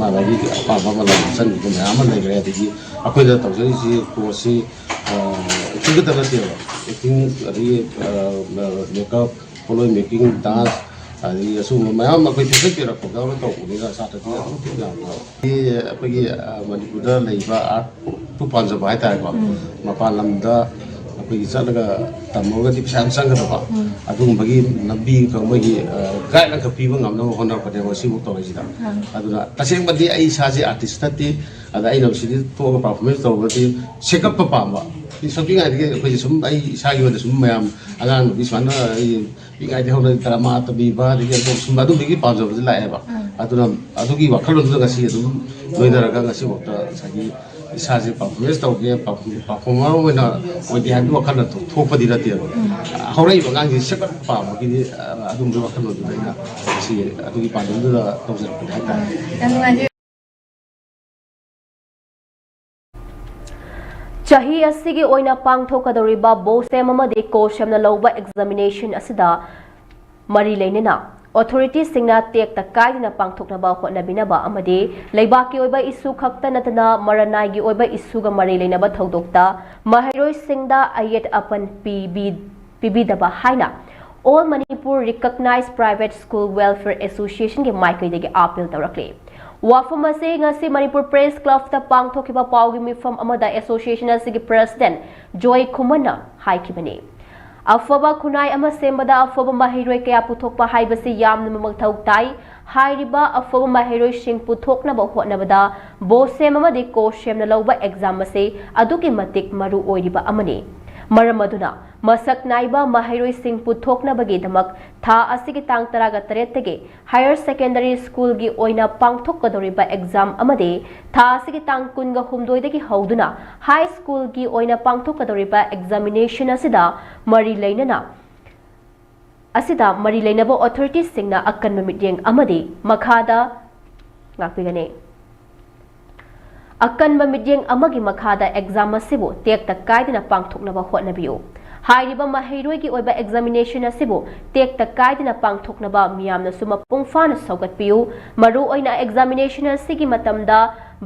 ꯃꯥ ꯃꯥꯒꯤ ꯑꯄꯥꯝꯕ ꯑꯃ ꯂꯥꯛ ꯆꯪꯈꯤꯕ ꯃꯌꯥꯝ ꯑꯃ ꯂꯩꯈ꯭ꯔꯦ꯫ ꯑꯗꯒꯤ ꯑꯩꯈꯣꯏꯅ ꯇꯧꯖꯔꯤꯁꯤ ꯀꯣꯔꯁꯁꯤ, ꯑ, ꯑꯦꯛꯇꯤꯡ ꯈꯛꯇ ꯅꯠꯇꯦꯕ, ꯑꯦꯛꯇꯤꯡ ꯑꯗꯒꯤ, ꯑ, ꯃꯦꯀꯞ, ꯄꯣꯠꯂꯣꯏ ꯃꯦꯀꯤꯡ, ꯗꯥꯟꯁ, ꯑꯗꯒꯤ ꯑꯁꯤꯒꯨꯝꯕ ꯃꯌꯥꯝ ꯑꯩꯈꯣꯏ ꯄꯤꯈꯠꯄꯤꯔꯛꯄꯗ ꯇꯧꯕꯅꯤꯅ ꯁꯥꯇ꯭ꯔꯗꯤ ꯑꯗꯨꯛꯀꯤ ꯌꯥꯝꯅ ꯑꯩꯈꯣꯏꯒꯤ, ꯑ, ꯃꯅꯤꯄꯨꯔꯗ ꯂꯩꯕ ꯑꯥꯔꯠꯄꯨ ꯄꯥꯝꯖꯕ ꯍꯥꯏꯇꯥꯔꯦꯀꯣ꯫ ꯃꯄꯥꯟ ꯂꯝꯗ ꯑꯩꯈꯣꯏꯒꯤ ꯆꯠꯂꯒ ꯇꯝꯃꯨꯔꯒꯗꯤ ꯄꯩꯁꯥ ꯌꯥꯝ ꯆꯪꯒꯗꯕ꯫ ꯑꯗꯨꯒꯨꯝꯕꯒꯤ ꯂꯝꯕꯤ ꯈꯔ ꯃꯣꯏꯒꯤ, ꯑ, ꯒꯥꯏꯗ ꯑꯃꯈꯛ ꯄꯤꯕ ꯉꯝꯅꯕ ꯍꯣꯠꯅꯔꯛꯄꯅꯦꯕ ꯁꯤꯕꯨ ꯇꯧꯔꯤꯁꯤꯗ꯫ ꯑꯗꯨꯅ ꯇꯁꯦꯡꯕꯗꯤ ꯑꯩ ꯏꯁꯥꯁꯦ ꯑꯥꯔꯇꯤꯁ ꯅꯠꯇꯦ꯫ ꯑꯗ ꯑꯩꯅ ꯁꯤꯗ ꯊꯣꯛꯑꯒ ꯄꯔꯐꯣꯔꯃꯦꯟꯁ ꯇꯧꯔꯒꯗꯤ ꯁꯦꯀꯞꯄ ꯄꯥꯝꯕ꯫ ꯁꯦꯀꯞꯄꯤꯉꯥꯏꯗꯒꯤ ꯑꯩꯈꯣꯏꯁꯦ ꯁꯨꯝ ꯑꯩ ꯏꯁꯥꯒꯤ ꯑꯣꯏꯅ ꯁꯨꯝ ꯃꯌꯥꯝ ꯑꯉꯥꯡ ꯅꯨꯄꯤ ꯁꯨꯃꯥꯏꯅ ꯑꯩ ꯄꯤꯛꯏꯉꯩꯗꯒꯤ ꯍꯧꯅ ꯗ꯭ꯔꯃꯥ ꯇꯝꯕꯤꯕ, ꯑꯗꯒꯤ ꯑꯗꯨꯝ ꯁꯨꯝ ꯑꯗꯨꯝꯕꯒꯤ ꯄꯥꯝꯖꯕꯁꯨ ꯂꯥꯛꯑꯦꯕ꯫ ꯑꯗꯨꯅ ꯑꯗꯨꯒꯤ ꯋꯥꯈꯜꯂꯣꯟꯗꯨꯗ ꯉꯁꯤ ꯑꯗꯨꯝ ꯂꯣꯏꯅꯔꯒ ꯉꯁꯤꯐꯥꯎꯗ ꯉꯁꯥꯏꯒꯤ ꯏꯁꯥꯁꯦ ꯄꯔꯐꯣꯔꯃꯦꯟꯁ ꯇꯧꯒꯦ, ꯄꯔꯐꯣꯔꯃꯔ ꯑꯣꯏꯅ ꯑꯣꯏꯒꯦ ꯍꯥꯏꯕꯒꯤ ꯋꯥꯈꯜꯗ ꯊꯣꯛꯄꯗꯤ ꯅꯠꯇꯦꯕ꯫ ꯍꯧꯔꯛꯏꯕ ꯑꯉꯥꯡꯁꯤꯡ ꯁꯦꯝꯒꯠꯄ ꯄꯥꯝꯕꯒꯤꯗꯤ, ꯑ, ꯑꯗꯨꯝꯕꯒꯤ ꯋꯥꯈꯜꯂꯣꯟꯗꯨꯗ ꯑꯩꯅ ꯉꯁꯤ ꯑꯗꯨꯒꯤ ꯄꯥꯟꯗꯝꯗꯨꯗ ꯇꯧꯖꯔꯛꯄꯅꯦ ꯍꯥꯏꯇꯥꯔꯦ꯫ ꯌꯥꯝ ꯅꯨꯡꯉꯥꯏꯖꯩ꯫ ꯆꯍꯤ ꯑꯁꯤꯒꯤ ꯑꯣꯏꯅ ꯄꯥꯡꯊꯣꯛꯀꯗꯧꯔꯤꯕ ꯕꯣꯁꯦꯝ ꯑꯃꯗꯤ ꯀꯣꯁꯦꯝꯅ ꯂꯧꯕ ꯑꯦꯛꯖꯥꯃꯤꯅꯦꯁꯟ ꯑꯁꯤꯗ ꯃꯔꯤ ꯂꯩꯅꯅ ꯑꯣꯊꯣꯔꯤꯇꯤꯁꯤꯡꯅ ꯇꯦꯛꯇ ꯀꯥꯏꯗꯅ ꯄꯥꯡꯊꯣꯛꯅꯕ ꯍꯣꯠꯅꯕꯤꯅꯕ ꯑꯃꯗꯤ ꯂꯩꯕꯥꯛꯀꯤ ꯑꯣꯏꯕ ꯏꯁꯨ ꯈꯛꯇ ꯅꯠꯇꯅ ꯃꯔꯅꯥꯏꯒꯤ ꯑꯣꯏꯕ ꯏꯁꯨꯒ ꯃꯔꯤ ꯂꯩꯅꯕ ꯊꯧꯗꯣꯛꯇ ꯃꯍꯩꯔꯣꯏꯁꯤꯡꯗ ꯑꯌꯦꯠ ꯑꯄꯟ ꯄꯤꯕꯤ-, ꯄꯤꯕꯤꯗꯕ ꯍꯥꯏꯅ All Manipur Recognized Private School Welfare Associationꯒꯤ ꯃꯥꯏꯀꯩꯗꯒꯤ ꯑꯥꯄꯤꯜ ꯇꯧꯔꯛꯂꯤ꯫ ꯋꯥꯐꯝ ꯑꯁꯤ ꯉꯁꯤ ꯃꯅꯤꯄꯨꯔ ꯄ꯭ꯔꯦꯁ ꯀ꯭ꯂꯕꯇ ꯄꯥꯡꯊꯣꯛꯈꯤꯕ ꯄꯥꯎꯒꯤ ꯃꯤꯐꯝ ꯑꯃꯗ ꯑꯦꯁꯣꯁꯤꯌꯦꯁꯟ ꯑꯁꯤꯒꯤ ꯄ꯭ꯔꯦꯁꯤꯗꯦꯟꯠ ꯖꯣꯏ ꯈꯨꯃꯟꯅ ꯍꯥꯏꯈꯤꯕꯅꯤ꯫ ꯑꯐꯕ ꯈꯨꯟꯅꯥꯏ ꯑꯃ ꯁꯦꯝꯕꯗ ꯑꯐꯕ ꯃꯍꯩꯔꯣꯏ ꯀꯌꯥ ꯄꯨꯊꯣꯛꯄ ꯍꯥꯏꯕꯁꯤ ꯌꯥꯝꯅ ꯃꯊꯧ ꯇꯥꯏ꯫ ꯍꯥꯏꯔꯤꯕ ꯑꯐꯕ ꯃꯍꯩꯔꯣꯏꯁꯤꯡ ꯄꯨꯊꯣꯛꯅꯕ ꯍꯣꯠꯅꯕꯗ ꯕꯣꯁꯦꯝ ꯑꯃꯗꯤ ꯀꯣꯁꯦꯝꯅ ꯂꯧꯕ ꯑꯦꯛꯖꯥꯝ ꯑꯁꯤ ꯑꯗꯨꯛꯀꯤ ꯃꯇꯤꯛ ꯃꯔꯨ ꯑꯣꯏꯔꯤꯕ ꯑꯃꯅꯤ꯫ ꯃꯔꯝ ꯑꯗꯨꯅ ꯃꯁꯛ ꯅꯥꯏꯕ ꯃꯍꯩꯔꯣꯏꯁꯤꯡ ꯄꯨꯊꯣꯛꯅꯕꯒꯤꯗꯃꯛ ꯊꯥ ꯑꯁꯤꯒꯤ ꯇꯥꯡ ꯇꯔꯥꯒ ꯇꯔꯦꯠꯇꯒꯤ ꯍꯥꯌꯔ ꯁꯦꯀꯦꯟꯗꯔꯤ ꯁ꯭ꯀꯨꯜꯒꯤ ꯑꯣꯏꯅ ꯄꯥꯡꯊꯣꯛꯀꯗꯧꯔꯤꯕ ꯑꯦꯛꯖꯥꯝ ꯑꯃꯗꯤ ꯊꯥ ꯑꯁꯤꯒꯤ ꯇꯥꯡ ꯀꯨꯟꯒ ꯍꯨꯝꯗꯣꯏꯗꯒꯤ ꯍꯧꯗꯨꯅ ꯍꯥꯏ ꯁ꯭ꯀꯨꯜꯒꯤ ꯑꯣꯏꯅ ꯄꯥꯡꯊꯣꯛꯀꯗꯧꯔꯤꯕ ꯑꯦꯛꯖꯥꯃꯤꯅꯦꯁꯟ ꯑꯁꯤꯗ ꯃꯔꯤ ꯂꯩꯅꯅ, ꯑꯁꯤꯗ ꯃꯔꯤ ꯂꯩꯅꯕ ꯑꯣꯊꯣꯔꯤꯇꯤꯁꯤꯡꯅ ꯑꯀꯟꯕ ꯃꯤꯠꯌꯦꯡ ꯑꯃꯗꯤ ꯃꯈꯥꯗ ꯉꯥꯛꯄꯤꯒꯅꯤ꯫ ꯑꯀꯟꯕ ꯃꯤꯠꯌꯦꯡ ꯑꯃꯒꯤ ꯃꯈꯥꯗ ꯑꯦꯛꯖꯥꯝ ꯑꯁꯤꯕꯨ ꯇꯦꯛꯇ ꯀꯥꯏꯗꯅ ꯄꯥꯡꯊꯣꯛꯅꯕ ꯍꯣꯠꯅꯕꯤꯌꯨ꯫ ꯍꯥꯏꯔꯤꯕ ꯃꯍꯩꯔꯣꯏꯒꯤ ꯑꯣꯏꯕ ꯑꯦꯛꯖꯥꯃꯤꯅꯦꯁꯟ ꯑꯁꯤꯕꯨ ꯇꯦꯛꯇ ꯀꯥꯏꯗꯅ ꯄꯥꯡꯊꯣꯛꯅꯕ ꯃꯤꯌꯥꯝꯅꯁꯨ ꯃꯄꯨꯡ ꯐꯥꯅ ꯁꯧꯒꯠꯄꯤꯌꯨ꯫ ꯃꯔꯨꯑꯣꯏꯅ ꯑꯦꯛꯖꯥꯃꯤꯅꯦꯁꯟ ꯑꯁꯤꯒꯤ ꯃꯇꯝꯗ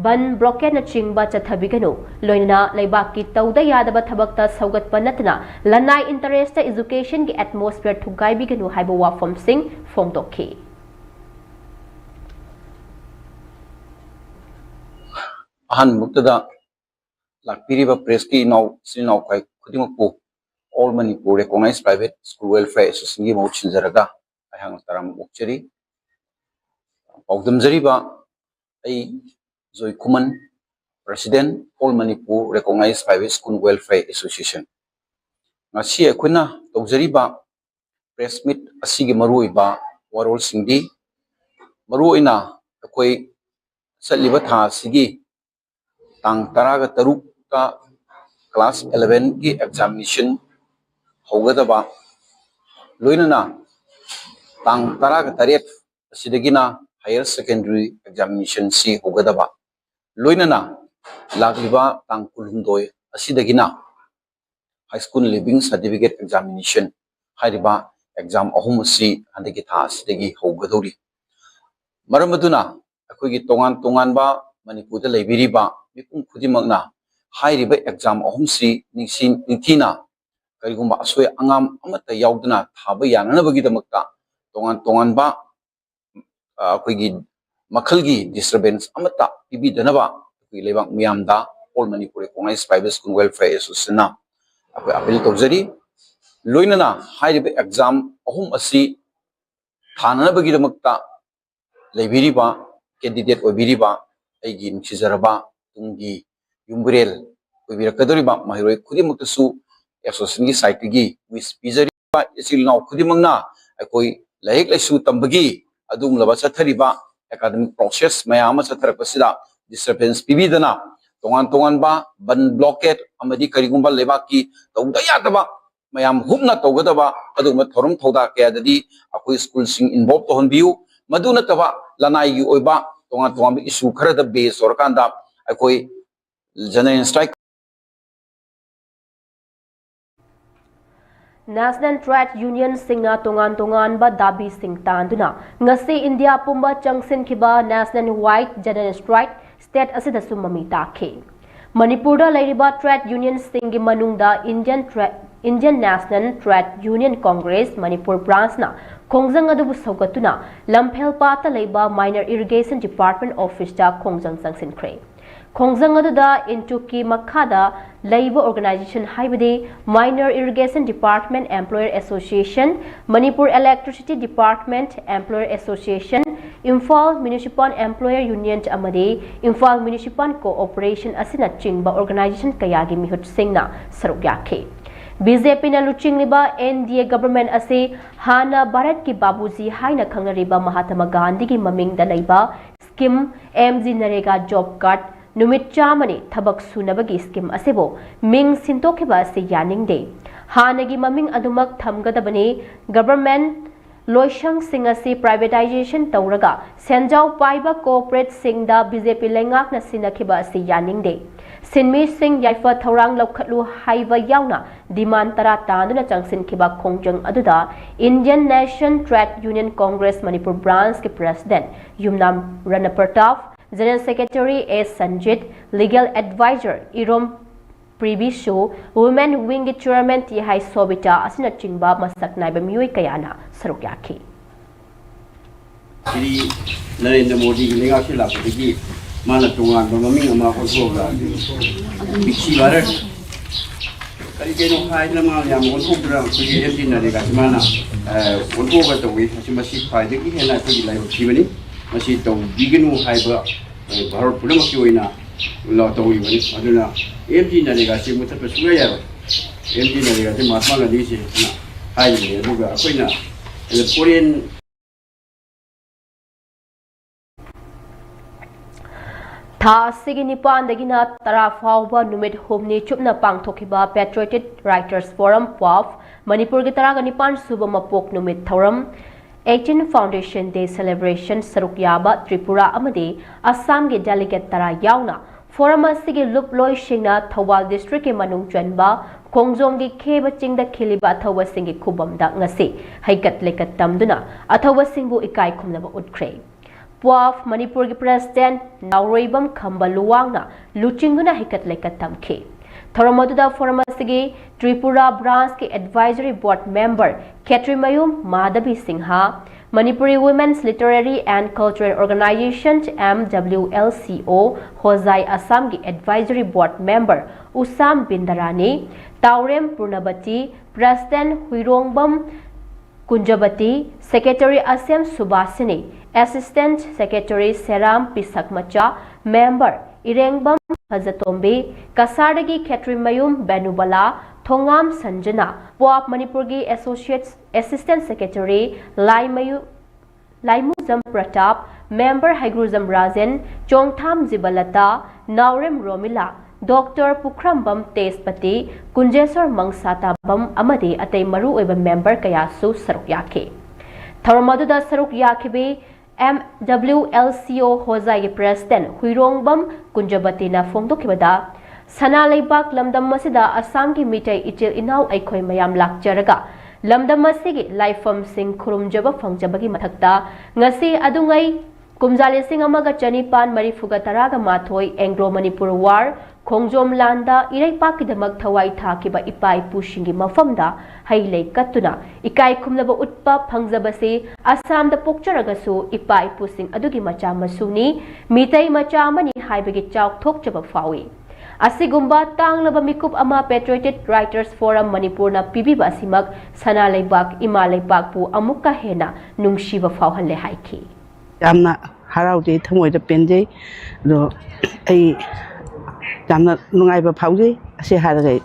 ꯕꯟ ꯕ꯭ꯂꯣꯀꯦꯠꯅꯆꯤꯡꯕ ꯆꯠꯊꯕꯤꯒꯅꯨ꯫ ꯂꯣꯏꯅꯅ ꯂꯩꯕꯥꯛꯀꯤ ꯇꯧꯗ ꯌꯥꯗꯕ ꯊꯕꯛꯇ ꯁꯧꯒꯠꯄ ꯅꯠꯇꯅ ꯂꯅꯥꯏ ꯏꯟꯇꯔꯦꯁꯇ ꯏꯖꯨꯀꯦꯁꯟꯒꯤ ꯑꯦꯠꯃꯣꯁꯐꯤꯌꯔ ꯊꯨꯒꯥꯏꯕꯤꯒꯅꯨ ꯍꯥꯏꯕ ꯋꯥꯐꯝꯁꯤꯡ ꯐꯣꯡꯗꯣꯛꯈꯤ꯫ ꯑꯍꯥꯟꯕꯃꯛꯇꯗ ꯂꯥꯛꯄꯤꯔꯤꯕ ꯄ꯭ꯔꯦꯁꯀꯤ ꯏꯅꯥꯎ ꯏꯆꯤꯜ ꯏꯅꯥꯎ ꯈꯨꯗꯤꯡꯃꯛꯄꯨ All Manipur Recognized Private School Welfare Associationꯒꯤ ꯃꯍꯨꯠ ꯁꯤꯟꯖꯔꯒ ꯑꯩꯍꯥꯛꯅ ꯇꯔꯥꯝꯅ ꯑꯣꯛꯆꯔꯤ꯫ ꯄꯥꯎꯗꯝꯖꯔꯤꯕ ꯑꯩ ꯖꯣꯏ ꯈꯨꯃꯟ, President, All Manipur Recognized Private School Welfare Association꯫ ꯉꯁꯤ ꯑꯩꯈꯣꯏꯅ ꯇꯧꯖꯔꯤꯕ ꯄ꯭ꯔꯦꯁ ꯃꯤꯠ ꯑꯁꯤꯒꯤ ꯃꯔꯨꯑꯣꯏꯕ ꯋꯥꯔꯣꯜꯁꯤꯡꯗꯤ, ꯃꯔꯨꯑꯣꯏꯅ ꯑꯩꯈꯣꯏ ꯆꯠꯂꯤꯕ ꯊꯥ ꯑꯁꯤꯒꯤ ꯇꯥꯡ ꯇꯔꯥꯒ ꯇꯔꯨꯛꯇ class elevenꯒꯤ examination ꯍꯧꯒꯗꯕ, ꯂꯣꯏꯅꯅ ꯇꯥꯡ ꯇꯔꯥꯒ ꯇꯔꯦꯠ ꯑꯁꯤꯗꯒꯤꯅ higher secondary examinationꯁꯤ ꯍꯧꯒꯗꯕ, ꯂꯣꯏꯅꯅ ꯂꯥꯛꯂꯤꯕ ꯇꯥꯡ ꯀꯨꯟꯍꯨꯝꯗꯣꯏ ꯑꯁꯤꯗꯒꯤꯅ high school leaving certificate examination ꯍꯥꯏꯔꯤꯕ ꯑꯦꯛꯖꯥꯝ ꯑꯍꯨꯝ ꯑꯁꯤ ꯍꯟꯗꯛꯀꯤ ꯊꯥ ꯑꯁꯤꯗꯒꯤ ꯍꯧꯒꯗꯧꯔꯤ꯫ ꯃꯔꯝ ꯑꯗꯨꯅ ꯑꯩꯈꯣꯏꯒꯤ ꯇꯣꯉꯥꯟ ꯇꯣꯉꯥꯟꯕ ꯃꯅꯤꯄꯨꯔꯗ ꯂꯩꯕꯤꯔꯤꯕ ꯃꯤꯄꯨꯝ ꯈꯨꯗꯤꯡꯃꯛꯅ ꯍꯥꯏꯔꯤꯕ ꯑꯦꯛꯖꯥꯝ ꯑꯍꯨꯝꯁꯤ ꯅꯤꯡꯁꯤꯡ ꯅꯤꯡꯊꯤꯅ ꯀꯔꯤꯒꯨꯝꯕ ꯑꯁꯣꯏ ꯑꯉꯥꯝ ꯑꯃꯠꯇ ꯌꯥꯎꯗꯅ ꯊꯥꯕ ꯌꯥꯅꯅꯕꯒꯤꯗꯃꯛꯇ ꯇꯣꯉꯥꯟ ꯇꯣꯉꯥꯟꯕ, ꯑ, ꯑꯩꯈꯣꯏꯒꯤ ꯃꯈꯜꯒꯤ disturbance ꯑꯃꯠꯇ ꯄꯤꯕꯤꯗꯅꯕ ꯑꯩꯈꯣꯏ ꯂꯩꯕꯥꯛ ꯃꯤꯌꯥꯝꯗ All Manipur Recognised Private School Welfare Association ꯅ ꯑꯩꯈꯣꯏ appeal ꯇꯧꯖꯔꯤ꯫ ꯂꯣꯏꯅꯅ ꯍꯥꯏꯔꯤꯕ ꯑꯦꯛꯖꯥꯝ ꯑꯍꯨꯝ ꯑꯁꯤ ꯊꯥꯅꯅꯕꯒꯤꯗꯃꯛꯇ ꯂꯩꯕꯤꯔꯤꯕ, candidate ꯑꯣꯏꯕꯤꯔꯤꯕ ꯑꯩꯒꯤ ꯅꯨꯡꯁꯤꯖꯔꯕ ꯇꯨꯡꯒꯤ ꯌꯨꯝꯕꯨꯔꯦꯜ ꯑꯣꯏꯕꯤꯔꯛꯀꯗꯧꯔꯤꯕ ꯃꯍꯩꯔꯣꯏ ꯈꯨꯗꯤꯡꯃꯛꯇꯁꯨ association ꯒꯤ side ꯇꯒꯤ wish ꯄꯤꯖꯔꯤꯕ ꯏꯆꯤꯜ ꯏꯅꯥꯎ ꯈꯨꯗꯤꯡꯃꯛꯅ ꯑꯩꯈꯣꯏ ꯂꯥꯏꯔꯤꯛ ꯂꯥꯏꯁꯨ ꯇꯝꯕꯒꯤ ꯑꯗꯨꯒꯨꯝꯂꯕ ꯆꯠꯊꯔꯤꯕ academic process ꯃꯌꯥꯝ ꯑꯃ ꯆꯠꯊꯔꯛꯄꯁꯤꯗ disturbance ꯄꯤꯕꯤꯗꯅ ꯇꯣꯉꯥꯟ ꯇꯣꯉꯥꯟꯕ ꯕꯟ, blockade ꯑꯃꯗꯤ ꯀꯔꯤꯒꯨꯝꯕ ꯂꯩꯕꯥꯛꯀꯤ ꯇꯧꯗ ꯌꯥꯗꯕ ꯃꯌꯥꯝ ꯍꯨꯞꯅ ꯇꯧꯒꯗꯕ ꯑꯗꯨꯒꯨꯝꯕ ꯊꯧꯔꯝ ꯊꯧꯗꯥ ꯀꯌꯥꯗꯗꯤ ꯑꯩꯈꯣꯏ ꯁ꯭ꯀꯨꯜꯁꯤꯡ involve ꯇꯧꯍꯟꯕꯤꯌꯨ꯫ ꯃꯗꯨ ꯅꯠꯇꯕ ꯂꯅꯥꯏꯒꯤ ꯑꯣꯏꯕ ꯇꯣꯉꯥꯟ ꯇꯣꯉꯥꯟꯕ issue ꯈꯔꯗ base ꯇꯧꯔꯀꯥꯟꯗ ꯑꯩꯈꯣꯏ general strike National Trade Union ꯁꯤꯡꯅ ꯇꯣꯉꯥꯟ ꯇꯣꯉꯥꯟꯕ ꯗꯥꯕꯤꯁꯤꯡ ꯇꯥꯟꯗꯨꯅ ꯉꯁꯤ ꯏꯟꯗꯤꯌꯥ ꯄꯨꯝꯕ ꯆꯪꯁꯤꯟꯈꯤꯕ National Wide General Strike state ꯑꯁꯤꯗꯁꯨ ꯃꯃꯤ ꯇꯥꯈꯤ꯫ ꯃꯅꯤꯄꯨꯔꯗ ꯂꯩꯔꯤꯕ trade union ꯁꯤꯡꯒꯤ ꯃꯅꯨꯡꯗ Indian Trade, Indian National Trade Union Congress Manipur branch ꯅ ꯈꯣꯡꯖꯪ ꯑꯗꯨꯕꯨ ꯁꯧꯒꯠꯇꯨꯅ ꯂꯝꯐꯦꯜꯄꯥꯠꯇ ꯂꯩꯕ Minor Irrigation Department office ꯇ ꯈꯣꯡꯖꯪ ꯆꯪꯁꯤꯟꯈ꯭ꯔꯦ꯫ ꯈꯣꯡꯖꯪ ꯑꯗꯨꯗ ꯏꯟꯇꯨꯛꯀꯤ ꯃꯈꯥꯗ ꯂꯩꯕ organization ꯍꯥꯏꯕꯗꯤ Minor Irrigation Department Employer Association, Manipur Electricity Department Employer Association, Imphal Municipal Employer Union ꯑꯃꯗꯤ Imphal Municipal Corporation ꯑꯁꯤꯅꯆꯤꯡꯕ organization ꯀꯌꯥꯒꯤ ꯃꯤꯍꯨꯠꯁꯤꯡꯅ ꯁꯔꯨꯛ ꯌꯥꯈꯤ꯫ BJP ꯅ ꯂꯨꯆꯤꯡꯂꯤꯕ NDA government ꯑꯁꯤ ꯍꯥꯟꯅ ꯚꯥꯔꯠꯀꯤ ꯕꯥꯕꯨꯖꯤ ꯍꯥꯏꯅ ꯈꯪꯅꯔꯤꯕ ꯃꯍꯥꯇꯃꯥ ꯒꯥꯟꯙꯤꯒꯤ ꯃꯃꯤꯡꯗ ꯂꯩꯕ scheme MGNREGA job card, ꯅꯨꯃꯤꯠ ꯆꯥꯝꯃꯅꯤ ꯊꯕꯛ ꯁꯨꯅꯕꯒꯤ scheme ꯑꯁꯤꯕꯨ ꯃꯤꯡ ꯁꯤꯟꯗꯣꯛꯈꯤꯕ ꯑꯁꯤ ꯌꯥꯅꯤꯡꯗꯦ꯫ ꯍꯥꯟꯅꯒꯤ ꯃꯃꯤꯡ ꯑꯗꯨꯃꯛ ꯊꯝꯒꯗꯕꯅꯤ꯫ Government ꯂꯣꯏꯁꯪꯁꯤꯡ ꯑꯁꯤ privatization ꯇꯧꯔꯒ ꯁꯦꯟꯖꯥꯎ ꯄꯥꯏꯕ corporateꯁꯤꯡꯗ BJP ꯂꯩꯉꯥꯛꯅ ꯁꯤꯟꯅꯈꯤꯕ ꯑꯁꯤ ꯌꯥꯅꯤꯡꯗꯦ꯫ ꯁꯤꯟꯃꯤꯁꯤꯡ ꯌꯥꯏꯐ ꯊꯧꯔꯥꯡ ꯂꯧꯈꯠꯂꯨ ꯍꯥꯏꯕ ꯌꯥꯎꯅ demand ꯇꯔꯥ ꯇꯥꯗꯨꯅ ꯆꯪꯁꯤꯟꯈꯤꯕ ꯈꯣꯡꯖꯪ ꯑꯗꯨꯗ Indian Nation Trade Union Congress Manipur Branchꯀꯤ President ꯌꯨꯝꯅꯥꯝ ꯔꯅ ꯄ꯭ꯔꯇꯥꯞ, General Secretary ꯑꯦ ꯁꯟꯖꯤꯠ, Legal Advisor ꯏꯔꯣꯝ ꯄ꯭ꯔꯤꯕꯤꯁꯨ, Women Wingꯒꯤ Chairman ꯇꯤꯍꯥꯏ ꯁꯣꯕꯤꯇꯥ ꯑꯁꯤꯅꯆꯤꯡꯕ ꯃꯁꯛ ꯅꯥꯏꯕ ꯃꯤꯑꯣꯏ ꯀꯌꯥꯅ ꯁꯔꯨꯛ ꯌꯥꯈꯤ꯫ ꯁ꯭ꯔꯤ ꯅꯔꯦꯟꯗ꯭ꯔ ꯃꯣꯗꯤꯒꯤ ꯂꯩꯉꯥꯛꯁꯤ ꯂꯥꯛꯄꯗꯒꯤ ꯃꯥꯅ ꯇꯣꯉꯥꯟꯕ ꯃꯃꯤꯡ ꯑꯃ ꯑꯣꯟꯊꯣꯛꯑꯒ ꯕꯤꯛꯁꯤ ꯚꯥꯔꯠ, ꯀꯔꯤ ꯀꯩꯅꯣ ꯍꯥꯏꯗꯅ ꯃꯥꯅ ꯌꯥꯝ ꯑꯣꯟꯊꯣꯛꯇꯅ ꯑꯩꯈꯣꯏꯒꯤ ꯑꯦꯝ ꯖꯤ ꯅꯔꯦꯒꯥꯁꯤ ꯃꯥꯅ ꯑꯣꯟꯊꯣꯛꯑꯒ ꯇꯧꯏ꯫ ꯃꯁꯤ ꯃꯁꯤ ꯈ꯭ꯋꯥꯏꯗꯒꯤ ꯍꯦꯟꯅ ꯑꯩꯈꯣꯏꯒꯤ ꯂꯥꯏꯕꯛ ꯊꯤꯕꯅꯤ꯫ ꯃꯁꯤ ꯇꯧꯕꯤꯒꯅꯨ ꯍꯥꯏꯕ ꯚꯥꯔꯠ ꯄꯨꯝꯅꯃꯛꯀꯤ ꯑꯣꯏꯅ ꯂ- ꯇꯧꯔꯤꯕꯅꯤ꯫ ꯑꯗꯨꯅ ꯑꯦꯝ ꯖꯤ ꯅꯔꯦꯒꯥꯁꯤ ꯃꯨꯊꯠꯄ ꯁꯨꯡꯌꯥ ꯌꯥꯔꯣꯏ꯫ ꯑꯦꯝ ꯖꯤ ꯅꯔꯦꯒꯥꯁꯤ ꯃꯍꯥꯇꯃꯥ ꯒꯥꯟꯙꯤꯁꯤꯅ ꯍꯥꯏꯔꯤꯕꯅꯤ꯫ ꯑꯗꯨꯒ ꯑꯩꯈꯣꯏꯅ ꯐꯣꯔꯦꯟ ꯊꯥ ꯑꯁꯤꯒꯤ ꯅꯤꯄꯥꯟꯗꯒꯤꯅ ꯇꯔꯥ ꯐꯥꯎꯕ ꯅꯨꯃꯤꯠ ꯍꯨꯝꯅꯤ ꯆꯨꯞꯅ ꯄꯥꯡꯊꯣꯛꯈꯤꯕ Patriotic Writers Forum, ꯄ꯭ꯋꯥꯐ, ꯃꯅꯤꯄꯨꯔꯒꯤ ꯇꯔꯥꯒ ꯅꯤꯄꯥꯟ ꯁꯨꯕ ꯃꯄꯣꯛ ꯅꯨꯃꯤꯠ ꯊꯧꯔꯝ, eighteen Foundation Day Celebration ꯁꯔꯨꯛ ꯌꯥꯕ ꯇ꯭ꯔꯤꯄꯨꯔꯥ ꯑꯃꯗꯤ ꯑꯁꯥꯝꯒꯤ delegate ꯇꯔꯥ ꯌꯥꯎꯅ forum ꯑꯁꯤꯒꯤ ꯂꯨꯞꯂꯣꯏꯁꯤꯡꯅ ꯊꯧꯕꯥꯜ districtꯀꯤ ꯃꯅꯨꯡ ꯆꯟꯕ ꯈꯣꯡꯖꯣꯝꯒꯤ ꯈꯦꯕ ꯆꯤꯡꯗ ꯈꯤꯜꯂꯤꯕ ꯑꯊꯧꯕꯁꯤꯡꯒꯤ ꯈꯨꯕꯝꯗ ꯉꯁꯤ ꯍꯩꯀꯠ ꯂꯩꯀꯠ ꯇꯝꯗꯨꯅ ꯑꯊꯧꯕꯁꯤꯡꯕꯨ ꯏꯀꯥꯏ ꯈꯨꯝꯅꯕ ꯎꯠꯈ꯭ꯔꯦ꯫ ꯄ꯭ꯋꯥꯐ ꯃꯅꯤꯄꯨꯔꯒꯤ President ꯅꯥꯎꯔꯣꯏꯕꯝ ꯈꯝꯕ ꯂꯨꯋꯥꯡꯅ ꯂꯨꯆꯤꯡꯗꯨꯅ ꯍꯩꯀꯠ ꯂꯩꯀꯠ ꯇꯝꯈꯤ꯫ ꯊꯧꯔꯝ ꯑꯗꯨꯗ forum ꯑꯁꯤꯒꯤ Tripura Branchꯀꯤ Advisory Board Member Khetrimayum Madhabi Singh, Manipuri Women's Literary and Cultural Organization, M W L C O, ꯍꯣꯖꯥꯏ ꯑꯁꯥꯝꯒꯤ Advisory Board Member ꯎꯁꯥꯝ ꯕꯤꯟꯗꯔꯥꯅꯤ, ꯇꯥꯎꯔꯦꯝ ꯄꯨꯔꯅꯕꯇꯤ, President ꯍꯨꯏꯔꯣꯡꯕꯝ ꯀꯨꯟꯖꯕꯇꯤ, Secretary ꯑꯁꯦꯝ ꯁꯨꯕꯥꯁꯤꯅꯤ, Assistant Secretary ꯁꯦꯔꯥꯝ ꯄꯤꯁꯛꯃꯆꯥ, Member ꯏꯔꯦꯡꯕꯝ ꯐꯖꯇꯣꯝꯕꯤ, ꯀꯁꯥꯔꯗꯒꯤ ꯈꯦꯇ꯭ꯔꯤꯃꯌꯨꯝ ꯕꯦꯅꯨꯕꯂꯥ, ꯊꯣꯉꯥꯝ ꯁꯟꯖꯅꯥ, ꯄ꯭ꯋꯥꯐ ꯃꯅꯤꯄꯨꯔꯒꯤ Associate Assistant Secretary ꯂꯥꯏꯃꯌꯨ ꯂꯥꯏꯃꯨꯖꯝ Pratap, Member ꯍꯩꯒ꯭ꯔꯨꯖꯝ Rajen, ꯆꯣꯡꯊꯥꯝ ꯖꯤꯕꯂꯇꯥ, ꯅꯥꯎꯔꯦꯝ ꯔꯣꯃꯤꯂꯥ, Doctor ꯄꯨꯈ꯭ꯔꯝꯕꯝ ꯇꯦꯖꯄꯇꯤ, ꯀꯨꯟꯖꯦꯁꯣꯔ ꯃꯪꯁꯥꯇꯥꯕꯝ ꯑꯃꯗꯤ ꯑꯇꯩ ꯃꯔꯨꯑꯣꯏꯕ member ꯀꯌꯥꯁꯨ ꯁꯔꯨꯛ ꯌꯥꯈꯤ꯫ ꯊꯧꯔꯝ ꯑꯗꯨꯗ ꯁꯔꯨꯛ ꯌꯥꯈꯤꯕꯤ ꯑꯦꯝ ꯗꯕ꯭ꯂꯤꯎ ꯑꯦꯜ ꯁꯤ ꯑꯣ ꯍꯣꯖꯥꯏꯒꯤ ꯄ꯭ꯔꯦꯁꯤꯗꯦꯟ ꯍꯨꯏꯔꯣꯡꯕꯝ ꯀꯨꯟꯖꯕꯇꯤꯅ ꯐꯣꯡꯗꯣꯛꯈꯤꯕꯗ, ꯁꯅꯥ ꯂꯩꯕꯥꯛ ꯂꯝꯗꯝ ꯑꯁꯤꯗ ꯑꯁꯥꯝꯒꯤ ꯃꯤꯇꯩ ꯏꯆꯤꯜ ꯏꯅꯥꯎ ꯑꯩꯈꯣꯏ ꯃꯌꯥꯝ ꯂꯥꯛꯆꯔꯒ ꯂꯝꯗꯝ ꯑꯁꯤꯒꯤ ꯂꯥꯏꯐꯝꯁꯤꯡ ꯈꯨꯔꯨꯝꯖꯕ ꯐꯪꯖꯕꯒꯤ ꯃꯊꯛꯇ, ꯉꯁꯤ ꯑꯗꯨꯉꯩ ꯀꯨꯝꯖꯥ ꯂꯤꯁꯤꯡ ꯑꯃꯒ ꯆꯅꯤꯄꯥꯟ ꯃꯔꯤꯐꯨꯒ ꯇꯔꯥꯒ ꯃꯥꯊꯣꯏ ꯑꯦꯡꯒ꯭ꯂꯣ ꯃꯅꯤꯄꯨꯔ ꯋꯥꯔ ꯈꯣꯡꯖꯣꯝ ꯂꯥꯟꯗ ꯏꯔꯩꯄꯥꯛꯀꯤꯗꯃꯛ ꯊꯋꯥꯏ ꯊꯥꯈꯤꯕ ꯏꯄꯥ ꯏꯄꯨꯁꯤꯡꯒꯤ ꯃꯐꯝꯗ ꯍꯩ ꯂꯩ ꯀꯠꯇꯨꯅ ꯏꯀꯥꯏ ꯈꯨꯝꯅꯕ ꯎꯠꯄ ꯐꯪꯖꯕꯁꯤ ꯑꯁꯥꯝꯗ ꯄꯣꯛꯆꯔꯒꯁꯨ ꯏꯄꯥ ꯏꯄꯨꯁꯤꯡ ꯑꯗꯨꯒꯤ ꯃꯆꯥ ꯃꯁꯨꯅꯤ, ꯃꯤꯇꯩ ꯃꯆꯥ ꯑꯃꯅꯤ ꯍꯥꯏꯕꯒꯤ ꯆꯥꯎꯊꯣꯛꯆꯕ ꯐꯥꯎꯏ꯫ ꯑꯁꯤꯒꯨꯝꯕ ꯇꯥꯡꯂꯕ ꯃꯤꯀꯨꯞ ꯑꯃ Patriotic Writers Forum ꯃꯅꯤꯄꯨꯔꯅ ꯄꯤꯕꯤꯕ ꯑꯁꯤꯃꯛ ꯁꯅꯥ ꯂꯩꯕꯥꯛ ꯏꯃꯥ ꯂꯩꯕꯥꯛꯄꯨ ꯑꯃꯨꯛꯀ ꯍꯦꯟꯅ ꯅꯨꯡꯁꯤꯕ ꯐꯥꯎꯍꯜꯂꯦ ꯍꯥꯏꯈꯤ꯫ ꯌꯥꯝꯅ ꯍꯔꯥꯎꯖꯩ, ꯊꯃꯣꯏꯗ ꯄꯦꯟꯖꯩ꯫ ꯑꯗꯣ ꯑꯩ ꯌꯥꯝꯅ ꯅꯨꯡꯉꯥꯏꯕ ꯐꯥꯎꯖꯩ꯫ ꯑꯁꯤ ꯍꯥꯏꯔꯒ ꯑꯩ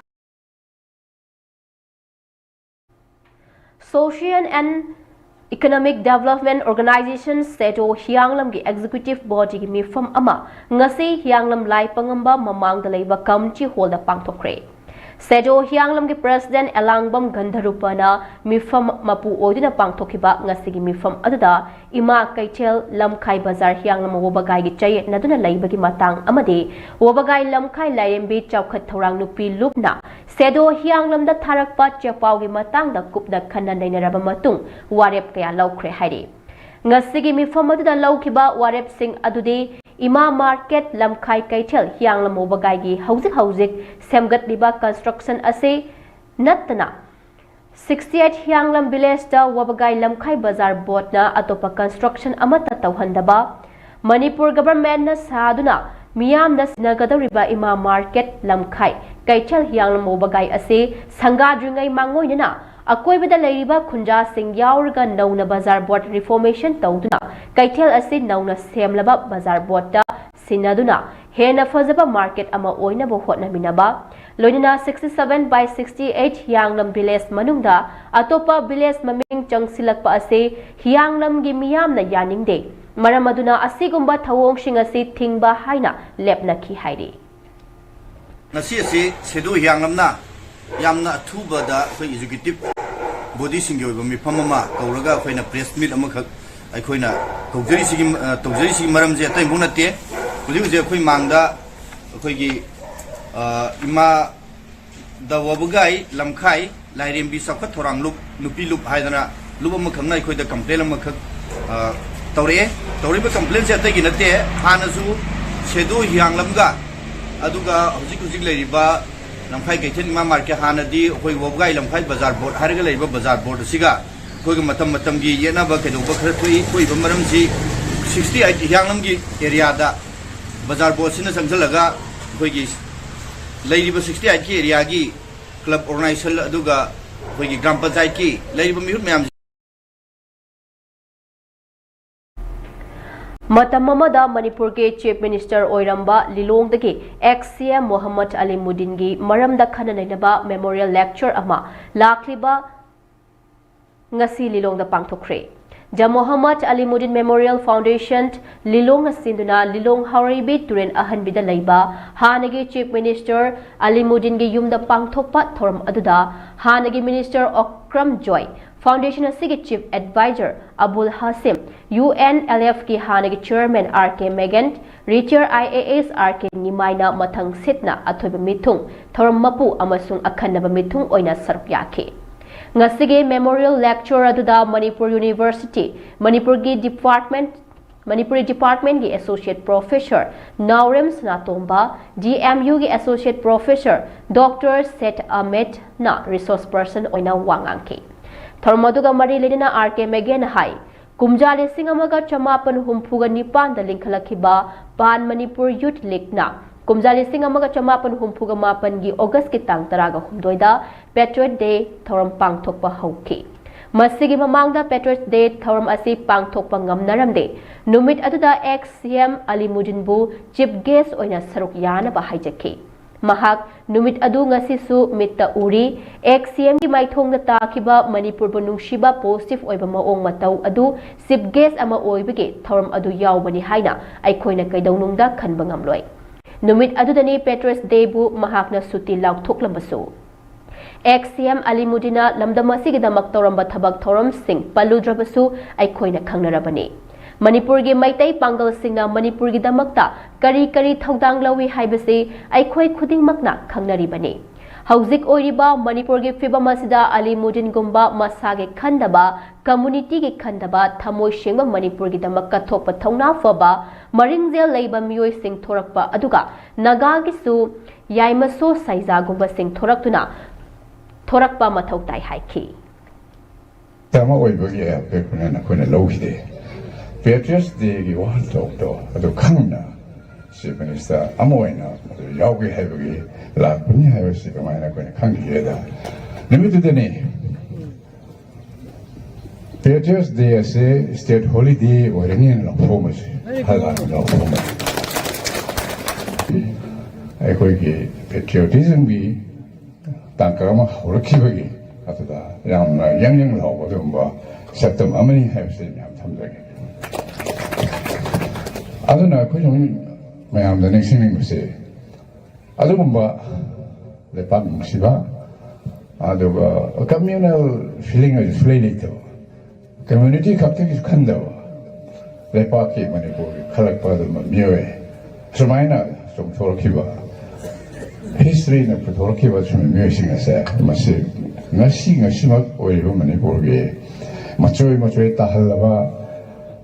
Social and Economic Development Organization, ꯁꯦꯗꯣ, ꯍꯤꯌꯥꯡꯂꯝꯒꯤ Executive Bodyꯒꯤ ꯃꯤꯐꯝ ꯑꯃ ꯉꯁꯤ ꯍꯤꯌꯥꯡꯂꯝ ꯂꯥꯏ ꯄꯪꯉꯝꯕ ꯃꯃꯥꯡꯗ ꯂꯩꯕ Community Hallꯗ ꯄꯥꯡꯊꯣꯛꯈ꯭ꯔꯦ꯫ ꯁꯦꯗꯣ ꯍꯤꯌꯥꯡꯂꯝꯒꯤ President ꯑꯦꯂꯥꯡꯕꯝ ꯒꯟꯙꯔꯨꯄꯅ ꯃꯤꯐꯝ ꯃꯄꯨ ꯑꯣꯏꯗꯨꯅ ꯄꯥꯡꯊꯣꯛꯈꯤꯕ ꯉꯁꯤꯒꯤ ꯃꯤꯐꯝ ꯑꯗꯨꯗ ꯏꯃꯥ ꯀꯩꯊꯦꯜ, ꯂꯝꯈꯥꯏ ꯕꯖꯥꯔ, ꯍꯤꯌꯥꯡꯂꯝ ꯋꯥꯕꯒꯥꯏꯒꯤ ꯆꯌꯦꯠꯅꯗꯨꯅ ꯂꯩꯕꯒꯤ ꯃꯇꯥꯡ ꯑꯃꯗꯤ ꯋꯥꯕꯒꯥꯏ ꯂꯝꯈꯥꯏ ꯂꯥꯏꯔꯦꯝꯕꯤ ꯆꯥꯎꯈꯠ ꯊꯧꯔꯥꯡ ꯅꯨꯄꯤ ꯂꯨꯞꯅ ꯁꯦꯗꯣ ꯍꯤꯌꯥꯡꯂꯝꯗ ꯊꯥꯔꯛꯄ ꯆꯦꯄꯥꯎꯒꯤ ꯃꯇꯥꯡꯗ ꯀꯨꯞꯅ ꯈꯟꯅ ꯅꯩꯅꯔꯕ ꯃꯇꯨꯡ ꯋꯥꯔꯦꯞ ꯀꯌꯥ ꯂꯧꯈ꯭ꯔꯦ ꯍꯥꯏꯔꯤ꯫ ꯉꯁꯤꯒꯤ ꯃꯤꯐꯝ ꯑꯗꯨꯗ ꯂꯧꯈꯤꯕ ꯋꯥꯔꯦꯞꯁꯤꯡ ꯑꯗꯨꯗꯤ ꯏꯃꯥ ꯃꯥꯔꯀꯦꯠ, ꯂꯝꯈꯥꯏ ꯀꯩꯊꯦꯜ, ꯍꯤꯌꯥꯡꯂꯝ ꯋꯥꯕꯒꯥꯏꯒꯤ ꯍꯧꯖꯤꯛ ꯍꯧꯖꯤꯛ ꯁꯦꯝꯒꯠꯂꯤꯕ construction ꯑꯁꯤ ꯅꯠꯇꯅ, sixty eight ꯍꯤꯌꯥꯡꯂꯝ ꯚꯤꯂꯦꯖꯇ ꯋꯥꯕꯒꯥꯏ ꯂꯝꯈꯥꯏ ꯕꯖꯥꯔ ꯕꯣꯔꯗꯅ ꯑꯇꯣꯞꯄ construction ꯑꯃꯠꯇ ꯇꯧꯍꯟꯗꯕ, ꯃꯅꯤꯄꯨꯔ ꯒꯚꯔꯟꯃꯦꯟꯠꯅ ꯁꯥꯗꯨꯅ ꯃꯤꯌꯥꯝꯅ ꯁꯤꯟꯅꯒꯗꯧꯔꯤꯕ ꯏꯃꯥ ꯃꯥꯔꯀꯦꯠ, ꯂꯝꯈꯥꯏ ꯀꯩꯊꯦꯜ, ꯍꯤꯌꯥꯡꯂꯝ ꯋꯥꯕꯒꯥꯏ ꯑꯁꯤ ꯁꯪꯒꯥꯗ꯭ꯔꯤꯉꯩ ꯃꯥꯡꯑꯣꯏꯅꯅ ꯑꯀꯣꯏꯕꯗ ꯂꯩꯔꯤꯕ ꯈꯨꯟꯖꯥꯁꯤꯡ ꯌꯥꯎꯔꯒ ꯅꯧꯅ ꯕꯖꯥꯔ ꯕꯣꯔꯗ reformation ꯇꯧꯗꯨꯅ ꯀꯩꯊꯦꯜ ꯑꯁꯤ ꯅꯧꯅ ꯁꯦꯝꯂꯕ ꯕꯖꯥꯔ ꯕꯣꯔꯗꯇ ꯁꯤꯟꯅꯗꯨꯅ ꯍꯦꯟꯅ ꯐꯖꯕ ꯃꯥꯔꯀꯦꯠ ꯑꯃ ꯑꯣꯏꯅꯕ ꯍꯣꯠꯅꯃꯤꯟꯅꯕ, ꯂꯣꯏꯅꯅ sixty seven by sixty eight Hiyanglam village ꯃꯅꯨꯡꯗ ꯑꯇꯣꯞꯄ ꯚꯤꯂꯦꯖ ꯃꯃꯤꯡ ꯆꯪꯁꯤꯜꯂꯛꯄ ꯑꯁꯤ ꯍꯤꯌꯥꯡꯂꯝꯒꯤ ꯃꯤꯌꯥꯝꯅ ꯌꯥꯅꯤꯡꯗꯦ꯫ ꯃꯔꯝ ꯑꯗꯨꯅ ꯑꯁꯤꯒꯨꯝꯕ ꯊꯧꯑꯣꯡꯁꯤꯡ ꯑꯁꯤ ꯊꯤꯡꯕ ꯍꯥꯏꯅ ꯂꯦꯞꯅꯈꯤ ꯍꯥꯏꯔꯤ꯫ ꯉꯁꯤ ꯑꯁꯤ ꯁꯦꯗꯣ ꯍꯤꯌꯥꯡꯂꯝꯅ ꯌꯥꯝꯅ ꯑꯊꯨꯕꯗ ꯑꯩꯈꯣꯏ executive ꯕꯣꯗꯤꯁꯤꯡꯒꯤ ꯑꯣꯏꯕ ꯃꯤꯐꯝ ꯑꯃ ꯀꯧꯔꯒ ꯑꯩꯈꯣꯏꯅ ꯄ꯭ꯔꯦꯁ ꯃꯤꯠ ꯑꯃꯈꯛ ꯑꯩꯈꯣꯏꯅ ꯀꯧꯖꯔꯤꯁꯤꯒꯤ ꯑ, ꯇꯧꯖꯔꯤꯁꯤꯒꯤ ꯃꯔꯝꯁꯦ ꯑꯇꯩ ꯑꯃꯐꯥꯎ ꯅꯠꯇꯦ꯫ ꯍꯧꯖꯤꯛ ꯍꯧꯖꯤꯛ ꯑꯩꯈꯣꯏ ꯃꯥꯡꯗ ꯑꯩꯈꯣꯏꯒꯤ ꯑ, ꯏꯃꯥ ꯗ ꯋꯥꯕꯒꯥꯏ ꯂꯝꯈꯥꯏ ꯂꯥꯏꯔꯦꯝꯕꯤ ꯆꯥꯎꯈꯠ ꯊꯧꯔꯥꯡ ꯂꯨꯞ, ꯅꯨꯄꯤ ꯂꯨꯞ ꯍꯥꯏꯗꯅ ꯂꯨꯞ ꯑꯃꯈꯛꯅ ꯑꯩꯈꯣꯏꯗ ꯀꯝꯄ꯭ꯂꯦꯟ ꯑꯃꯈꯛ ꯑ, ꯇꯧꯔꯛꯑꯦ꯫ ꯇꯧꯔꯤꯕ ꯀꯝꯄ꯭ꯂꯦꯟꯁꯦ ꯑꯇꯩꯒꯤ ꯅꯠꯇꯦ, ꯍꯥꯟꯅꯁꯨ ꯁꯦꯗꯣ ꯍꯤꯌꯥꯡꯂꯝꯒ ꯑꯗꯨꯒ ꯍꯧꯖꯤꯛ ꯍꯧꯖꯤꯛ ꯂꯩꯔꯤꯕ ꯂꯝꯈꯥꯏ ꯀꯩꯊꯦꯜ ꯏꯃꯥ ꯃꯥꯔꯀꯦꯠ, ꯍꯥꯟꯅꯗꯤ ꯑꯩꯈꯣꯏ ꯋꯥꯕꯒꯥꯏ ꯂꯝꯈꯥꯏ ꯕꯖꯥꯔ ꯕꯣꯔꯗ ꯍꯥꯏꯔꯒ ꯂꯩꯔꯤꯕ ꯕꯖꯥꯔ ꯕꯣꯔꯗ ꯑꯁꯤꯒ ꯑꯩꯈꯣꯏꯒꯤ ꯃꯇꯝ ꯃꯇꯝꯒꯤ ꯌꯦꯠꯅꯕ ꯀꯩꯗꯧꯕ ꯈꯔ ꯊꯣꯛꯏ꯫ ꯊꯣꯛꯏꯕ ꯃꯔꯝꯁꯤ ꯁꯤꯛꯁꯇꯤ ꯑꯩꯠ ꯍꯤꯌꯥꯡꯂꯝꯒꯤ ꯑꯦꯔꯤꯌꯥꯗ ꯕꯖꯥꯔ ꯕꯣꯔꯗꯁꯤꯅ ꯆꯪꯁꯤꯜꯂꯒ ꯑꯩꯈꯣꯏꯒꯤ ꯂꯩꯔꯤꯕ ꯁꯤꯛꯁꯇꯤ ꯑꯩꯠꯀꯤ ꯑꯦꯔꯤꯌꯥꯒꯤ ꯀ꯭ꯂꯕ ꯑꯣꯔꯒꯅꯥꯏꯖꯦꯁꯟ ꯑꯗꯨꯒ ꯑꯩꯈꯣꯏꯒꯤ ꯒ꯭ꯔꯥꯝ ꯄꯟꯆꯥꯌꯠꯀꯤ ꯂꯩꯔꯤꯕ ꯃꯤꯍꯨꯠ ꯃꯌꯥꯝꯁꯤ ꯃꯇꯝ ꯑꯃꯗ ꯃꯅꯤꯄꯨꯔꯒꯤ ꯆꯤꯐ ꯃꯤꯅꯤꯁꯇꯔ ꯑꯣꯏꯔꯝꯕ ꯂꯤꯂꯣꯡꯗꯒꯤ ꯑꯦꯛꯁ ꯁꯤ ꯑꯦꯝ ꯃꯣꯍꯝꯃꯗ ꯑꯂꯤ ꯃꯨꯗꯤꯟꯒꯤ ꯃꯔꯝꯗ ꯈꯟꯅ ꯅꯩꯅꯕ ꯃꯦꯃꯣꯔꯤꯌꯦꯜ ꯂꯦꯛꯆꯔ ꯑꯃ ꯂꯥꯛꯂꯤꯕ ꯉꯁꯤ ꯂꯤꯂꯣꯡꯗ ꯄꯥꯡꯊꯣꯛꯈ꯭ꯔꯦ꯫ ꯖ ꯃꯣꯍꯝꯃꯗ ꯑꯂꯤ ꯃꯨꯗꯤꯟ ꯃꯦꯃꯣꯔꯤꯌꯦꯜ ꯐꯥꯎꯟꯗꯦꯁꯟ ꯂꯤꯂꯣꯡꯅ ꯁꯤꯟꯗꯨꯅ ꯂꯤꯂꯣꯡ ꯍꯥꯎꯔꯩꯕꯤ ꯇꯨꯔꯦꯜ ꯑꯍꯟꯕꯤꯗ ꯂꯩꯕ ꯍꯥꯟꯅꯒꯤ ꯆꯤꯐ ꯃꯤꯅꯤꯁꯇꯔ ꯑꯂꯤ ꯃꯨꯗꯤꯟꯒꯤ ꯌꯨꯝꯗ ꯄꯥꯡꯊꯣꯛꯄ ꯊꯧꯔꯝ ꯑꯗꯨꯗ ꯍꯥꯟꯅꯒꯤ ꯃꯤꯅꯤꯁꯇꯔ ꯑꯣꯀ꯭ꯔꯝ ꯖꯣꯏ, ꯐꯥꯎꯟꯗꯦꯁꯟ ꯑꯁꯤꯒꯤ chief advisor Abul Hashim, U N L ꯑꯦꯐꯀꯤ ꯍꯥꯟꯅꯒꯤ ꯆꯤꯌꯔꯃꯦꯟ ꯑꯥꯔ ꯀꯦ ꯃꯦꯒꯟ, retired I A S R K ꯅꯤꯃꯥꯏꯅ ꯃꯊꯪ ꯁꯤꯠꯅ ꯑꯊꯣꯏꯕ ꯃꯤꯊꯨꯡ, ꯊꯧꯔꯝ ꯃꯄꯨ ꯑꯃꯁꯨꯡ ꯑꯈꯟꯅꯕ ꯃꯤꯊꯨꯡ ꯑꯣꯏꯅ ꯁꯔꯨꯛ ꯌꯥꯈꯤ꯫ ꯉꯁꯤꯒꯤ ꯃꯦꯃꯣꯔꯤꯌꯦꯜ ꯂꯦꯛꯆꯔ ꯑꯗꯨꯗ ꯃꯅꯤꯄꯨꯔ ꯌꯨꯅꯤꯚꯔꯁꯤꯇꯤ, ꯃꯅꯤꯄꯨꯔꯒꯤ ꯗꯤꯄꯥꯔꯠꯃꯦꯟꯠ, ꯃꯅꯤꯄꯨꯔꯤ ꯗꯤꯄꯥꯔꯠꯃꯦꯟꯠꯀꯤ associate professor Naorem Sanatomba, D M ꯌꯨꯒꯤ ꯑꯦꯁꯣꯁꯤꯌꯦꯠ ꯄ꯭ꯔꯣꯐꯦꯁꯔ ꯗꯣꯛꯇꯔ ꯁꯦꯠ ꯑꯃꯦꯠꯅ ꯔꯤꯁꯣꯔꯁ ꯄꯔꯁꯟ ꯑꯣꯏꯅ ꯋꯥ ꯉꯥꯡꯈꯤ꯫ ꯊꯧꯔꯝ ꯑꯗꯨꯒ ꯃꯔꯤ ꯂꯩꯅꯅ ꯑꯥꯔ ꯀꯦ ꯃꯦꯒꯦꯅ ꯍꯥꯏ, ꯀꯨꯝꯖꯥ ꯂꯤꯁꯤꯡ ꯑꯃꯒ ꯆꯃꯥꯄꯟ ꯍꯨꯝꯐꯨꯒ ꯅꯤꯄꯥꯟꯗ ꯂꯤꯡꯈꯠꯂꯛꯈꯤꯕ ꯄꯥꯟ ꯃꯅꯤꯄꯨꯔ ꯌꯨꯠ ꯂꯤꯒꯅ ꯀꯨꯝꯖꯥ ꯂꯤꯁꯤꯡ ꯑꯃꯒ ꯆꯃꯥꯄꯟ ꯍꯨꯝꯐꯨꯒ ꯃꯥꯄꯟꯒꯤ ꯑꯣꯒꯁꯀꯤ ꯇꯥꯡ ꯇꯔꯥꯒ ꯍꯨꯝꯗꯣꯏꯗ ꯄꯦꯇ꯭ꯔꯣꯏꯠ ꯗꯦ ꯊꯧꯔꯝ ꯄꯥꯡꯊꯣꯛꯄ ꯍꯧꯈꯤ꯫ ꯃꯁꯤꯒꯤ ꯃꯃꯥꯡꯗ ꯄꯦꯇ꯭ꯔꯣꯏꯠ ꯗꯦ ꯊꯧꯔꯝ ꯑꯁꯤ ꯄꯥꯡꯊꯣꯛꯄ ꯉꯝꯅꯔꯝꯗꯦ꯫ ꯅꯨꯃꯤꯠ ꯑꯗꯨꯗ ꯑꯦꯛꯁ ꯁꯤ ꯑꯦꯝ ꯑꯂꯤ ꯃꯨꯗꯤꯟꯕꯨ ꯆꯤꯐ ꯒꯦꯁ ꯑꯣꯏꯅ ꯁꯔꯨꯛ ꯌꯥꯅꯕ ꯍꯥꯏꯖꯈꯤ꯫ ꯃꯍꯥꯛ ꯅꯨꯃꯤꯠ ꯑꯗꯨ ꯉꯁꯤꯁꯨ ꯃꯤꯠꯇ ꯎꯔꯤ꯫ ꯑꯦꯛꯁ ꯁꯤ ꯑꯦꯝꯒꯤ ꯃꯥꯏꯊꯣꯡꯗ ꯇꯥꯈꯤꯕ ꯃꯅꯤꯄꯨꯔꯕꯨ ꯅꯨꯡꯁꯤꯕ ꯄꯣꯖꯤꯇꯤꯚ ꯑꯣꯏꯕ ꯃꯑꯣꯡ ꯃꯇꯧ ꯑꯗꯨ ꯆꯤꯐ ꯒꯦꯁ ꯑꯃ ꯑꯣꯏꯕꯒꯤ ꯊꯧꯔꯝ ꯑꯗꯨ ꯌꯥꯎꯕꯅꯤ ꯍꯥꯏꯅ ꯑꯩꯈꯣꯏꯅ ꯀꯩꯗꯧꯅꯨꯡꯗ ꯈꯟꯕ ꯉꯝꯂꯣꯏ꯫ ꯅꯨꯃꯤꯠ ꯑꯗꯨꯗꯅꯤ ꯄꯦꯇ꯭ꯔꯣꯏꯠ ꯗꯦꯕꯨ ꯃꯍꯥꯛꯅ ꯁꯨꯇꯤ ꯂꯥꯎꯊꯣꯛꯂꯝꯕꯁꯨ꯫ ꯑꯦꯛꯁ ꯁꯤ ꯑꯦꯝ ꯑꯂꯤꯃꯨꯗꯤꯟꯅ ꯂꯝꯗꯝ ꯑꯁꯤꯒꯤꯗꯃꯛ ꯇꯧꯔꯝꯕ ꯊꯕꯛ ꯊꯧꯔꯝꯁꯤꯡ ꯄꯜꯂꯨꯗ꯭ꯔꯕꯁꯨ ꯑꯩꯈꯣꯏꯅ ꯈꯪꯅꯔꯕꯅꯤ꯫ ꯃꯅꯤꯄꯨꯔꯒꯤ ꯃꯩꯇꯩ ꯄꯥꯡꯒꯜꯁꯤꯡꯅ ꯃꯅꯤꯄꯨꯔꯒꯤꯗꯃꯛꯇ ꯀꯔꯤ ꯀꯔꯤ ꯊꯧꯗꯥꯡ ꯂꯧꯏ ꯍꯥꯏꯕꯁꯤ ꯑꯩꯈꯣꯏ ꯈꯨꯗꯤꯡꯃꯛꯅ ꯈꯪꯅꯔꯤꯕꯅꯤ꯫ ꯍꯧꯖꯤꯛ ꯑꯣꯏꯔꯤꯕ ꯃꯅꯤꯄꯨꯔꯒꯤ ꯐꯤꯕꯝ ꯑꯁꯤꯗ ꯑꯂꯤꯃꯨꯗꯤꯟꯒꯨꯝꯕ ꯃꯁꯥꯒꯤ ꯈꯟꯗꯕ, ꯀꯝꯃꯨꯅꯤꯇꯤꯒꯤ ꯈꯟꯗꯕ, ꯊꯃꯣꯏ ꯁꯦꯡꯕ ꯃꯅꯤꯄꯨꯔꯒꯤꯗꯃꯛ ꯀꯠꯊꯣꯛꯄ ꯊꯧꯅꯥ ꯐꯕ, ꯃꯔꯤꯡꯖꯦꯜ ꯂꯩꯕ ꯃꯤꯑꯣꯏꯁꯤꯡ ꯊꯣꯔꯛꯄ, ꯑꯗꯨꯒ ꯅꯥꯒꯥꯒꯤꯁꯨ ꯌꯥꯏꯃꯁꯣ ꯁꯥꯏꯖꯥꯒꯨꯝꯕꯁꯤꯡ ꯊꯣꯔꯛꯇꯨꯅ, ꯊꯣꯔꯛꯄ ꯃꯊꯧ ꯇꯥꯏ ꯍꯥꯏꯈꯤ꯫ ꯑꯃ ꯑꯣꯏꯕꯒꯤ ꯑꯦꯞ ꯑꯩꯈꯣꯏꯅ ꯅꯈꯣꯏꯅ ꯂꯧꯈꯤꯗꯦ꯫ ꯄꯦꯇ꯭ꯔꯤꯌꯠꯁ ꯗꯦꯒꯤ ꯋꯥꯍꯟꯊꯣꯛꯇꯣ ꯑꯗꯨ ꯈꯪꯅ ꯆꯤꯐ ꯃꯤꯅꯤꯁꯇꯔ ꯑꯃ ꯑꯣꯏꯅ ꯑꯗꯨ ꯌꯥꯎꯒꯦ ꯍꯥꯏꯕꯒꯤ ꯂꯥꯛꯄꯅꯤ ꯍꯥꯏꯕꯁꯤ ꯀꯃꯥꯏꯅ ꯑꯩꯈꯣꯏꯅ ꯈꯪꯈꯤꯒꯦꯗ? ꯅꯨꯃꯤꯠꯇꯨꯗꯅꯤ ꯄꯦꯇ꯭ꯔꯤꯌꯠꯁ ꯗꯦ ꯑꯁꯦ ꯁ꯭ꯇꯦꯠ ꯍꯣꯂꯤꯗꯦ ꯑꯣꯏꯔꯅꯤꯅ ꯂꯥꯎꯊꯣꯛꯑꯝꯕꯁꯦ, ꯍꯜꯂꯛꯑꯒ ꯂꯥꯎꯊꯣꯛꯑꯝꯕꯁꯦ꯫ ꯑꯩꯈꯣꯏꯒꯤ ꯄꯦꯇ꯭ꯔꯤꯌꯣꯇꯤꯖꯝꯒꯤ ꯇꯥꯡꯀꯛ ꯑꯃ ꯍꯧꯔꯛꯈꯤꯕꯒꯤ ꯑꯗꯨꯗ ꯌꯥꯝꯅ ꯌꯪ ꯌꯪ ꯂꯥꯎꯕ ꯑꯗꯨꯒꯨꯝꯕ ꯁꯛꯇꯝ ꯑꯃꯅꯤ ꯍꯥꯏꯕꯁꯤ ꯃꯌꯥꯝ ꯊꯝꯖꯒꯦ꯫ ꯑꯗꯨꯅ ꯑꯩꯈꯣꯏ ꯁꯨꯝ ꯃꯌꯥꯝꯗ ꯅꯤꯡꯁꯤꯡꯅꯤꯡꯕꯁꯦ, ꯑꯗꯨꯒꯨꯝꯕ ꯂꯩꯄꯥꯛ ꯅꯨꯡꯁꯤꯕ, ꯑꯗꯨꯒ ꯀꯝꯃ꯭ꯌꯨꯅꯦꯜ ꯐꯤꯂꯤꯡ ꯍꯥꯏꯁꯨ ꯁꯨꯡꯂꯩ ꯂꯩꯇꯕ, ꯀꯝꯃ꯭ꯌꯨꯅꯤꯇꯤ ꯈꯛꯇꯒꯤꯁꯨ ꯈꯟꯗꯕ, ꯂꯩꯄꯥꯛꯀꯤ, ꯃꯅꯤꯄꯨꯔꯒꯤ ꯈꯜꯂꯛꯄ ꯑꯗꯨꯝꯕ ꯃꯤꯑꯣꯏ ꯁꯨꯃꯥꯏꯅ ꯆꯣꯡꯊꯣꯔꯛꯈꯤꯕ, ꯍꯤꯁꯇ꯭ꯔꯤꯅ ꯄꯨꯊꯣꯔꯛꯈꯤꯕ ꯁꯨꯝꯕ ꯃꯤꯑꯣꯏꯁꯤꯡ ꯑꯁꯦ ꯃꯁꯤ ꯉꯁꯤ ꯉꯁꯤꯃꯛ ꯑꯣꯏꯔꯤꯕ ꯃꯅꯤꯄꯨꯔꯒꯤ ꯃꯆꯣꯏ ꯃꯆꯣꯏ ꯇꯥꯍꯜꯂꯕ,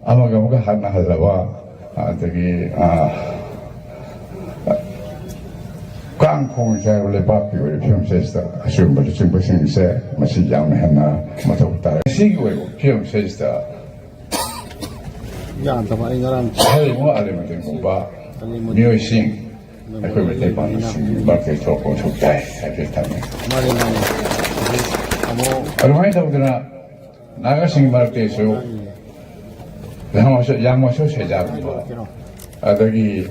ꯑꯃꯒ ꯑꯃꯒ ꯍꯥꯠꯅꯍꯜꯂꯕ, ꯑꯗꯒꯤ, ꯑ, ꯀꯥꯡ ꯈꯣꯡ ꯆꯥꯏꯕ ꯂꯩꯄꯥꯛꯀꯤ ꯑꯣꯏꯕ ꯐꯤꯕꯝꯁꯤꯗ ꯑꯁꯤꯒꯨꯝꯕ ꯂꯨꯆꯤꯡꯕꯁꯤꯡꯁꯦ ꯃꯁꯤ ꯌꯥꯝꯅ ꯍꯦꯟꯅ ꯃꯊꯧ ꯇꯥꯏ꯫ ꯁꯤꯒꯤ ꯑꯣꯏꯕ ꯐꯤꯕꯝꯁꯤꯗ ꯌꯥꯗꯕ ꯑꯩ ꯉꯔꯥꯡ ꯑꯍꯜ ꯏꯕꯨꯡ ꯑꯥꯂꯤꯃꯨꯗꯤꯟꯒꯨꯝꯕ ꯃꯤꯑꯣꯏꯁꯤꯡ ꯑꯩꯈꯣꯏ ꯃꯩꯇꯩ ꯄꯥꯡꯒꯜꯁꯤꯡꯒꯤ ꯃꯔꯛꯇ ꯊꯣꯛꯄ ꯃꯊꯧ ꯇꯥꯏ ꯍꯥꯏꯕꯁꯤ ꯊꯝꯃꯤ꯫ ꯃꯥꯅꯦ ꯃꯥꯅꯦ꯫ ꯍꯧꯖꯤꯛ ꯑꯃꯨꯛ ꯑꯗꯨꯃꯥꯏꯅ ꯇꯧꯗꯅ ꯅꯥꯒꯥꯁꯤꯡꯒꯤ ꯃꯔꯛꯇꯁꯨ ꯌꯥꯡꯃꯁꯨ ꯌꯥꯡꯃꯁꯨ ꯁꯦꯖꯥꯒꯨꯝꯕ ꯑꯗꯒꯤ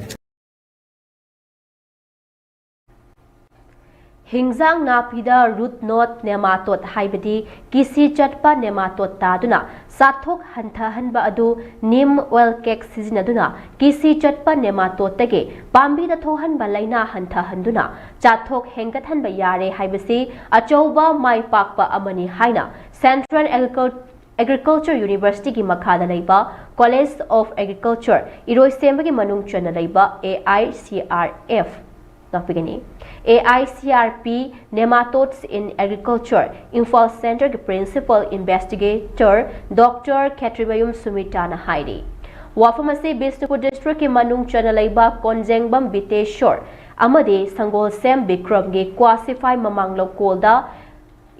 ꯍꯤꯟꯖꯥꯡ ꯅꯥꯄꯤꯗ root knot nematode ꯍꯥꯏꯕꯗꯤ ꯀꯤꯁꯤ ꯆꯠꯄ nematode ꯇꯥꯗꯨꯅ ꯆꯥꯊꯣꯛ ꯍꯟꯊꯍꯟꯕ ꯑꯗꯨ neem oil cake ꯁꯤꯖꯤꯟꯅꯗꯨꯅ ꯀꯤꯁꯤ ꯆꯠꯄ nematodeꯇꯒꯤ ꯄꯥꯝꯕꯤꯗ ꯊꯣꯛꯍꯟꯕ ꯂꯥꯏꯅꯥ ꯍꯟꯊꯍꯟꯗꯨꯅ ꯆꯥꯊꯣꯛ ꯍꯦꯟꯒꯠꯍꯟꯕ ꯌꯥꯔꯦ ꯍꯥꯏꯕꯁꯤ ꯑꯆꯧꯕ ꯃꯥꯏ ꯄꯥꯛꯄ ꯑꯃꯅꯤ ꯍꯥꯏꯅ Central Agriculture Universityꯒꯤ ꯃꯈꯥꯗ ꯂꯩꯕ College of Agriculture ꯏꯔꯣꯏꯁꯦꯝꯕꯒꯤ ꯃꯅꯨꯡ ꯆꯟꯅ ꯂꯩꯕ AICRF ꯇꯥꯛꯄꯤꯒꯅꯤ꯫ AICRP Nematodes in Agriculture Imphal Centreꯒꯤ Principal Investigator Doctor ꯈꯦꯇ꯭ꯔꯤꯃꯌꯨꯝ ꯁꯨꯃꯤꯇꯥꯅ ꯍꯥꯏꯔꯤ꯫ ꯋꯥꯐꯝ ꯑꯁꯤ ꯕꯤꯁꯅꯨꯄꯨꯔ districtꯀꯤ ꯃꯅꯨꯡ ꯆꯟꯅ ꯂꯩꯕ ꯀꯣꯟꯖꯦꯡꯕꯝ ꯕꯤꯇꯦꯁꯣꯔ ꯑꯃꯗꯤ ꯁꯪꯒꯣꯜꯁꯦꯝ ꯕꯤꯀ꯭ꯔꯝꯒꯤ ꯀ꯭ꯋꯥꯁꯤꯐꯥꯏ ꯃꯃꯥꯡ ꯂꯧꯀꯣꯜꯗ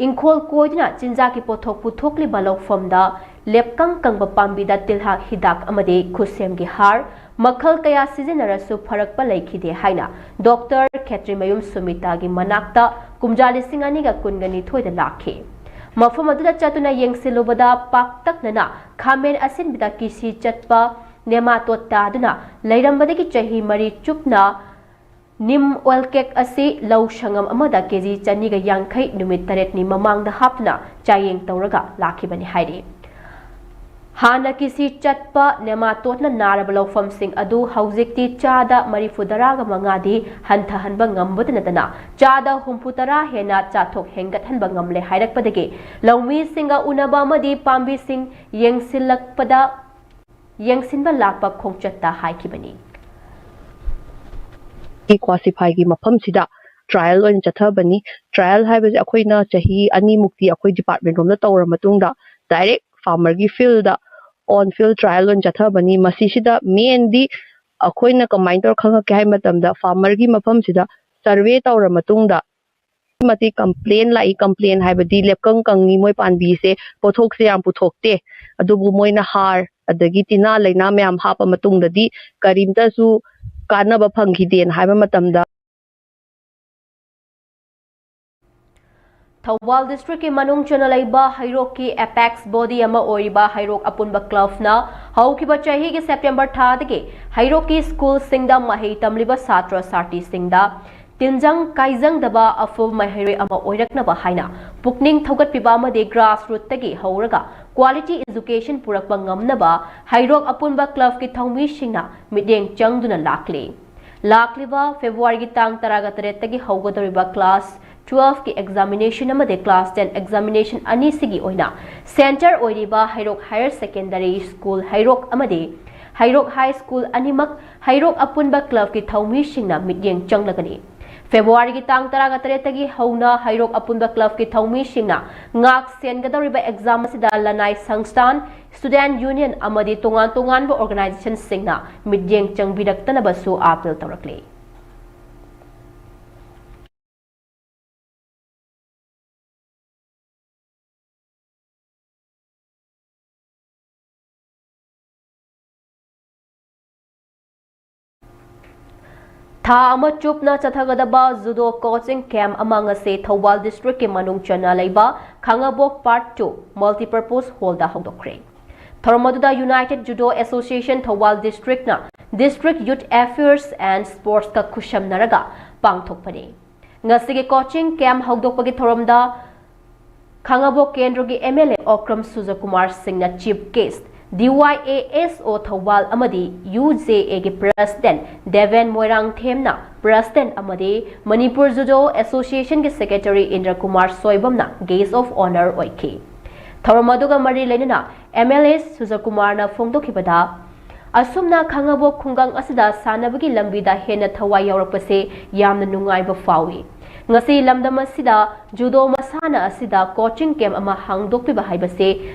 ꯏꯪꯈꯣꯜ ꯀꯣꯏꯗꯨꯅ ꯆꯤꯟꯖꯥꯛꯀꯤ ꯄꯣꯠꯊꯣꯛ ꯄꯨꯊꯣꯛꯂꯤꯕ ꯂꯧꯐꯝꯗ ꯂꯦꯞꯀꯪ ꯀꯪꯕ ꯄꯥꯝꯕꯤꯗ ꯇꯤꯜꯍꯥꯠ ꯍꯤꯗꯥꯛ ꯑꯃꯗꯤ ꯈꯨꯠꯁꯦꯝꯒꯤ ꯍꯥꯔ ꯃꯈꯜ ꯀꯌꯥ ꯁꯤꯖꯤꯟꯅꯔꯁꯨ ꯐꯔꯛꯄ ꯂꯩꯈꯤꯗꯦ ꯍꯥꯏꯅ ꯗꯣꯛꯇꯔ ꯈꯦꯇ꯭ꯔꯤꯃꯌꯨꯝ ꯁꯨꯃꯤꯇꯥꯒꯤ ꯃꯅꯥꯛꯇ ꯀꯨꯝꯖꯥ ꯂꯤꯁꯤꯡ ꯑꯅꯤꯒ ꯀꯨꯟꯒ ꯅꯤꯊꯣꯏꯗ ꯂꯥꯛꯈꯤ꯫ ꯃꯐꯝ ꯑꯗꯨꯗ ꯆꯠꯇꯨꯅ ꯌꯦꯡꯁꯤꯜꯂꯨꯕꯗ ꯄꯥꯛꯇꯛꯅꯅ ꯈꯥꯃꯦꯟ ꯑꯁꯤꯟꯕꯗ ꯀꯤꯁꯤ ꯆꯠꯄ nematode ꯇꯥꯗꯨꯅ ꯂꯩꯔꯝꯕꯗꯒꯤ ꯆꯍꯤ ꯃꯔꯤ ꯆꯨꯞꯅ neem oil cake ꯑꯁꯤ ꯂꯧ ꯁꯪꯉꯝ ꯑꯃꯗ ꯀꯦꯖꯤ ꯆꯅꯤꯒ ꯌꯥꯡꯈꯩ ꯅꯨꯃꯤꯠ ꯇꯔꯦꯠꯅꯤ ꯃꯃꯥꯡꯗ ꯍꯥꯞꯇꯨꯅ ꯆꯥꯌꯦꯡ ꯇꯧꯔꯒ ꯂꯥꯛꯈꯤꯕꯅꯤ ꯍꯥꯏꯔꯤ꯫ ꯍꯥꯟꯅ ꯀꯤꯁꯤ ꯆꯠꯄ nematodeꯅ ꯅꯥꯔꯕ ꯂꯧꯐꯝꯁꯤꯡ ꯑꯗꯨ ꯍꯧꯖꯤꯛꯇꯤ ꯆꯥꯗ ꯃꯔꯤꯐꯨ ꯇꯔꯥꯒ ꯃꯉꯥꯗꯤ ꯍꯟꯊꯍꯟꯕ ꯉꯝꯕꯇ ꯅꯠꯇꯅ ꯆꯥꯗ ꯍꯨꯝꯐꯨ ꯇꯔꯥ ꯍꯦꯟꯅ ꯆꯥꯊꯣꯛ ꯍꯦꯟꯒꯠꯍꯟꯕ ꯉꯝꯂꯦ ꯍꯥꯏꯔꯛꯄꯗꯒꯤ ꯂꯧꯃꯤꯁꯤꯡꯒ ꯎꯅꯕ ꯑꯃꯗꯤ ꯄꯥꯝꯕꯤꯁꯤꯡ ꯌꯦꯡꯁꯤꯜꯂꯛꯄꯗ ꯌꯦꯡꯁꯤꯟꯕ ꯂꯥꯛꯄ ꯈꯣꯡꯆꯠꯇ ꯍꯥꯏꯈꯤꯕꯅꯤ꯫ ꯀ꯭ꯋꯥꯁꯤꯐꯥꯏꯒꯤ ꯃꯐꯝꯁꯤꯗ trial ꯑꯣꯏꯅ ꯆꯠꯊꯕꯅꯤ꯫ Trial ꯍꯥꯏꯕꯁꯦ ꯑꯩꯈꯣꯏꯅ ꯆꯍꯤ ꯑꯅꯤꯃꯨꯛꯇꯤ ꯑꯩꯈꯣꯏ department ꯔꯣꯝꯗ ꯇꯧꯔ ꯃꯇꯨꯡꯗ direct farmerꯒꯤ fieldꯗ on field trial ꯑꯣꯏꯅ ꯆꯠꯊꯕꯅꯤ꯫ ꯃꯁꯤꯁꯤꯗ mainꯗꯤ ꯑꯩꯈꯣꯏꯅ ꯀꯃꯥꯏꯅ ꯇꯧꯔ ꯈꯪꯉꯛꯀꯦ ꯍꯥꯏ ꯃꯇꯝꯗ farmerꯒꯤ ꯃꯐꯝꯁꯤꯗ survey ꯇꯧꯔ ꯃꯇꯨꯡꯗ ꯃꯇꯤꯛ complain ꯂꯥꯛꯏ꯫ Complain ꯍꯥꯏꯕꯗꯤ ꯂꯦꯞꯀꯪ ꯀꯪꯉꯤ, ꯃꯣꯏ ꯄꯥꯝꯕꯤꯁꯦ ꯄꯣꯠꯊꯣꯛꯁꯦ ꯌꯥꯝ ꯄꯨꯊꯣꯛꯇꯦ, ꯑꯗꯨꯕꯨ ꯃꯣꯏꯅ ꯍꯥꯔ ꯑꯗꯒꯤ ꯇꯤꯟꯅꯥ ꯂꯩꯅꯥ ꯃꯌꯥꯝ ꯍꯥꯞꯄ ꯃꯇꯨꯡꯗꯗꯤ ꯀꯔꯤꯝꯇꯁꯨ ꯀꯥꯟꯅꯕ ꯐꯪꯈꯤꯗꯦꯅ ꯍꯥꯏꯕ ꯃꯇꯝꯗ ꯊꯧꯕꯥꯜ districtꯀꯤ ꯃꯅꯨꯡ ꯆꯟꯅ ꯂꯩꯕ ꯍꯩꯔꯣꯛꯀꯤ apex body ꯑꯃ ꯑꯣꯏꯔꯤꯕ ꯍꯩꯔꯣꯛ ꯑꯄꯨꯟꯕ clubꯅ ꯍꯧꯈꯤꯕ ꯆꯍꯤꯒꯤ September ꯊꯥꯗꯒꯤ ꯍꯩꯔꯣꯛꯀꯤ schoolꯁꯤꯡꯗ ꯃꯍꯩ ꯇꯝꯂꯤꯕ ꯁꯥꯇ꯭ꯔ ꯁꯥꯇ꯭ꯔꯤꯁꯤꯡꯗ ꯇꯤꯟꯖꯪ ꯀꯥꯏꯖꯪꯗꯕ ꯑꯐꯕ ꯃꯍꯩꯔꯣꯏ ꯑꯃ ꯑꯣꯏꯔꯛꯅꯕ ꯍꯥꯏꯅ ꯄꯨꯛꯅꯤꯡ ꯊꯧꯒꯠꯄꯤꯕ ꯑꯃꯗꯤ grassroots ꯇꯒꯤ ꯍꯧꯔꯒ quality education ꯄꯨꯔꯛꯄ ꯉꯝꯅꯕ ꯍꯩꯔꯣꯛ ꯑꯄꯨꯟꯕ club ꯀꯤ ꯊꯧꯃꯤꯁꯤꯡꯅ ꯃꯤꯠꯌꯦꯡ ꯆꯪꯗꯨꯅ ꯂꯥꯛꯂꯤ꯫ ꯂꯥꯛꯂꯤꯕ February ꯒꯤ ꯇꯥꯡ ꯇꯔꯥꯒ ꯇꯔꯦꯠꯇꯒꯤ ꯍꯧꯒꯗꯧꯔꯤꯕ class twelve ꯀꯤ examination ꯑꯃꯗꯤ class ten examination ꯑꯅꯤꯁꯤꯒꯤ ꯑꯣꯏꯅ center ꯑꯣꯏꯔꯤꯕ ꯍꯩꯔꯣꯛ Higher Secondary School ꯍꯩꯔꯣꯛ ꯑꯃꯗꯤ ꯍꯩꯔꯣꯛ High School ꯑꯅꯤꯃꯛ ꯍꯩꯔꯣꯛ ꯑꯄꯨꯟꯕ club ꯀꯤ ꯊꯧꯃꯤꯁꯤꯡꯅ ꯃꯤꯠꯌꯦꯡ ꯆꯪꯂꯒꯅꯤ꯫ February ꯒꯤ ꯇꯥꯡ ꯇꯔꯥꯒ ꯇꯔꯦꯠꯇꯒꯤ ꯍꯧꯅ ꯍꯩꯔꯣꯛ ꯑꯄꯨꯟꯕ club ꯀꯤ ꯊꯧꯃꯤꯁꯤꯡꯅ ꯉꯥꯛ ꯁꯦꯟꯒꯗꯧꯔꯤꯕ exam ꯑꯁꯤꯗ ꯂꯅꯥꯏ ꯁꯪꯁꯊꯥꯟ, student union ꯑꯃꯗꯤ ꯇꯣꯉꯥꯟ ꯇꯣꯉꯥꯟꯕ organization ꯁꯤꯡꯅ ꯃꯤꯠꯌꯦꯡ ꯆꯪꯕꯤꯔꯛꯇꯅꯕꯁꯨ appeal ꯇꯧꯔꯛꯂꯤ꯫ ꯊꯥ ꯑꯃ ꯆꯨꯞꯅ ꯆꯠꯊꯒꯗꯕ judo coaching camp ꯑꯃ ꯉꯁꯤ ꯊꯧꯕꯥꯜ district ꯀꯤ ꯃꯅꯨꯡ ꯆꯟꯅ ꯂꯩꯕ ꯈꯥꯡꯉꯕꯣꯛ Part two Multipurpose Hall ꯗ ꯍꯧꯗꯣꯛꯈ꯭ꯔꯦ꯫ ꯊꯧꯔꯝ ꯑꯗꯨꯗ United Judo Association Thoubal district ꯅ District Youth Affairs and Sports ꯀ ꯈꯨꯠꯁꯝꯅꯔꯒ ꯄꯥꯡꯊꯣꯛꯄꯅꯤ꯫ ꯉꯁꯤꯒꯤ coaching camp ꯍꯧꯗꯣꯛꯄꯒꯤ ꯊꯧꯔꯝꯗ ꯈꯥꯡꯉꯕꯣꯛ ꯀꯦꯟꯗ꯭ꯔꯒꯤ M L A ꯑꯣꯀ꯭ꯔꯝ ꯁꯨꯖꯀꯨꯃꯥꯔ ꯁꯤꯡꯅ chief guest, D Y A S O Thoubal ꯑꯃꯗꯤ U J A ꯒꯤ president ꯗꯦꯕꯦꯟ ꯃꯣꯏꯔꯥꯡꯊꯦꯝꯅ president ꯑꯃꯗꯤ ꯃꯅꯤꯄꯨꯔ Judo Association ꯒꯤ secretary ꯏꯟꯗ꯭ꯔ Kumar ꯁꯣꯏꯕꯝꯅ guest of honour ꯑꯣꯏꯈꯤ꯫ ꯊꯧꯔꯝ ꯑꯗꯨꯒ ꯃꯔꯤ ꯂꯩꯅꯅ M L A ꯁꯨꯖꯀꯨꯃꯥꯔꯅ ꯐꯣꯡꯗꯣꯛꯈꯤꯕꯗ, ꯑꯁꯨꯝꯅ ꯈꯥꯡꯉꯕꯣꯛ ꯈꯨꯡꯒꯪ ꯑꯁꯤꯗ ꯁꯥꯟꯅꯕꯒꯤ ꯂꯝꯕꯤꯗ ꯍꯦꯟꯅ ꯊꯋꯥꯏ ꯌꯥꯎꯔꯛꯄꯁꯦ ꯌꯥꯝꯅ ꯅꯨꯡꯉꯥꯏꯕ ꯐꯥꯎꯏ꯫ ꯉꯁꯤ ꯂꯝꯗꯝ ꯑꯁꯤꯗ judo ꯃꯁꯥꯟꯅ ꯑꯁꯤꯗ coaching camp ꯑꯃ ꯍꯥꯡꯗꯣꯛꯄꯤꯕ ꯍꯥꯏꯕꯁꯦ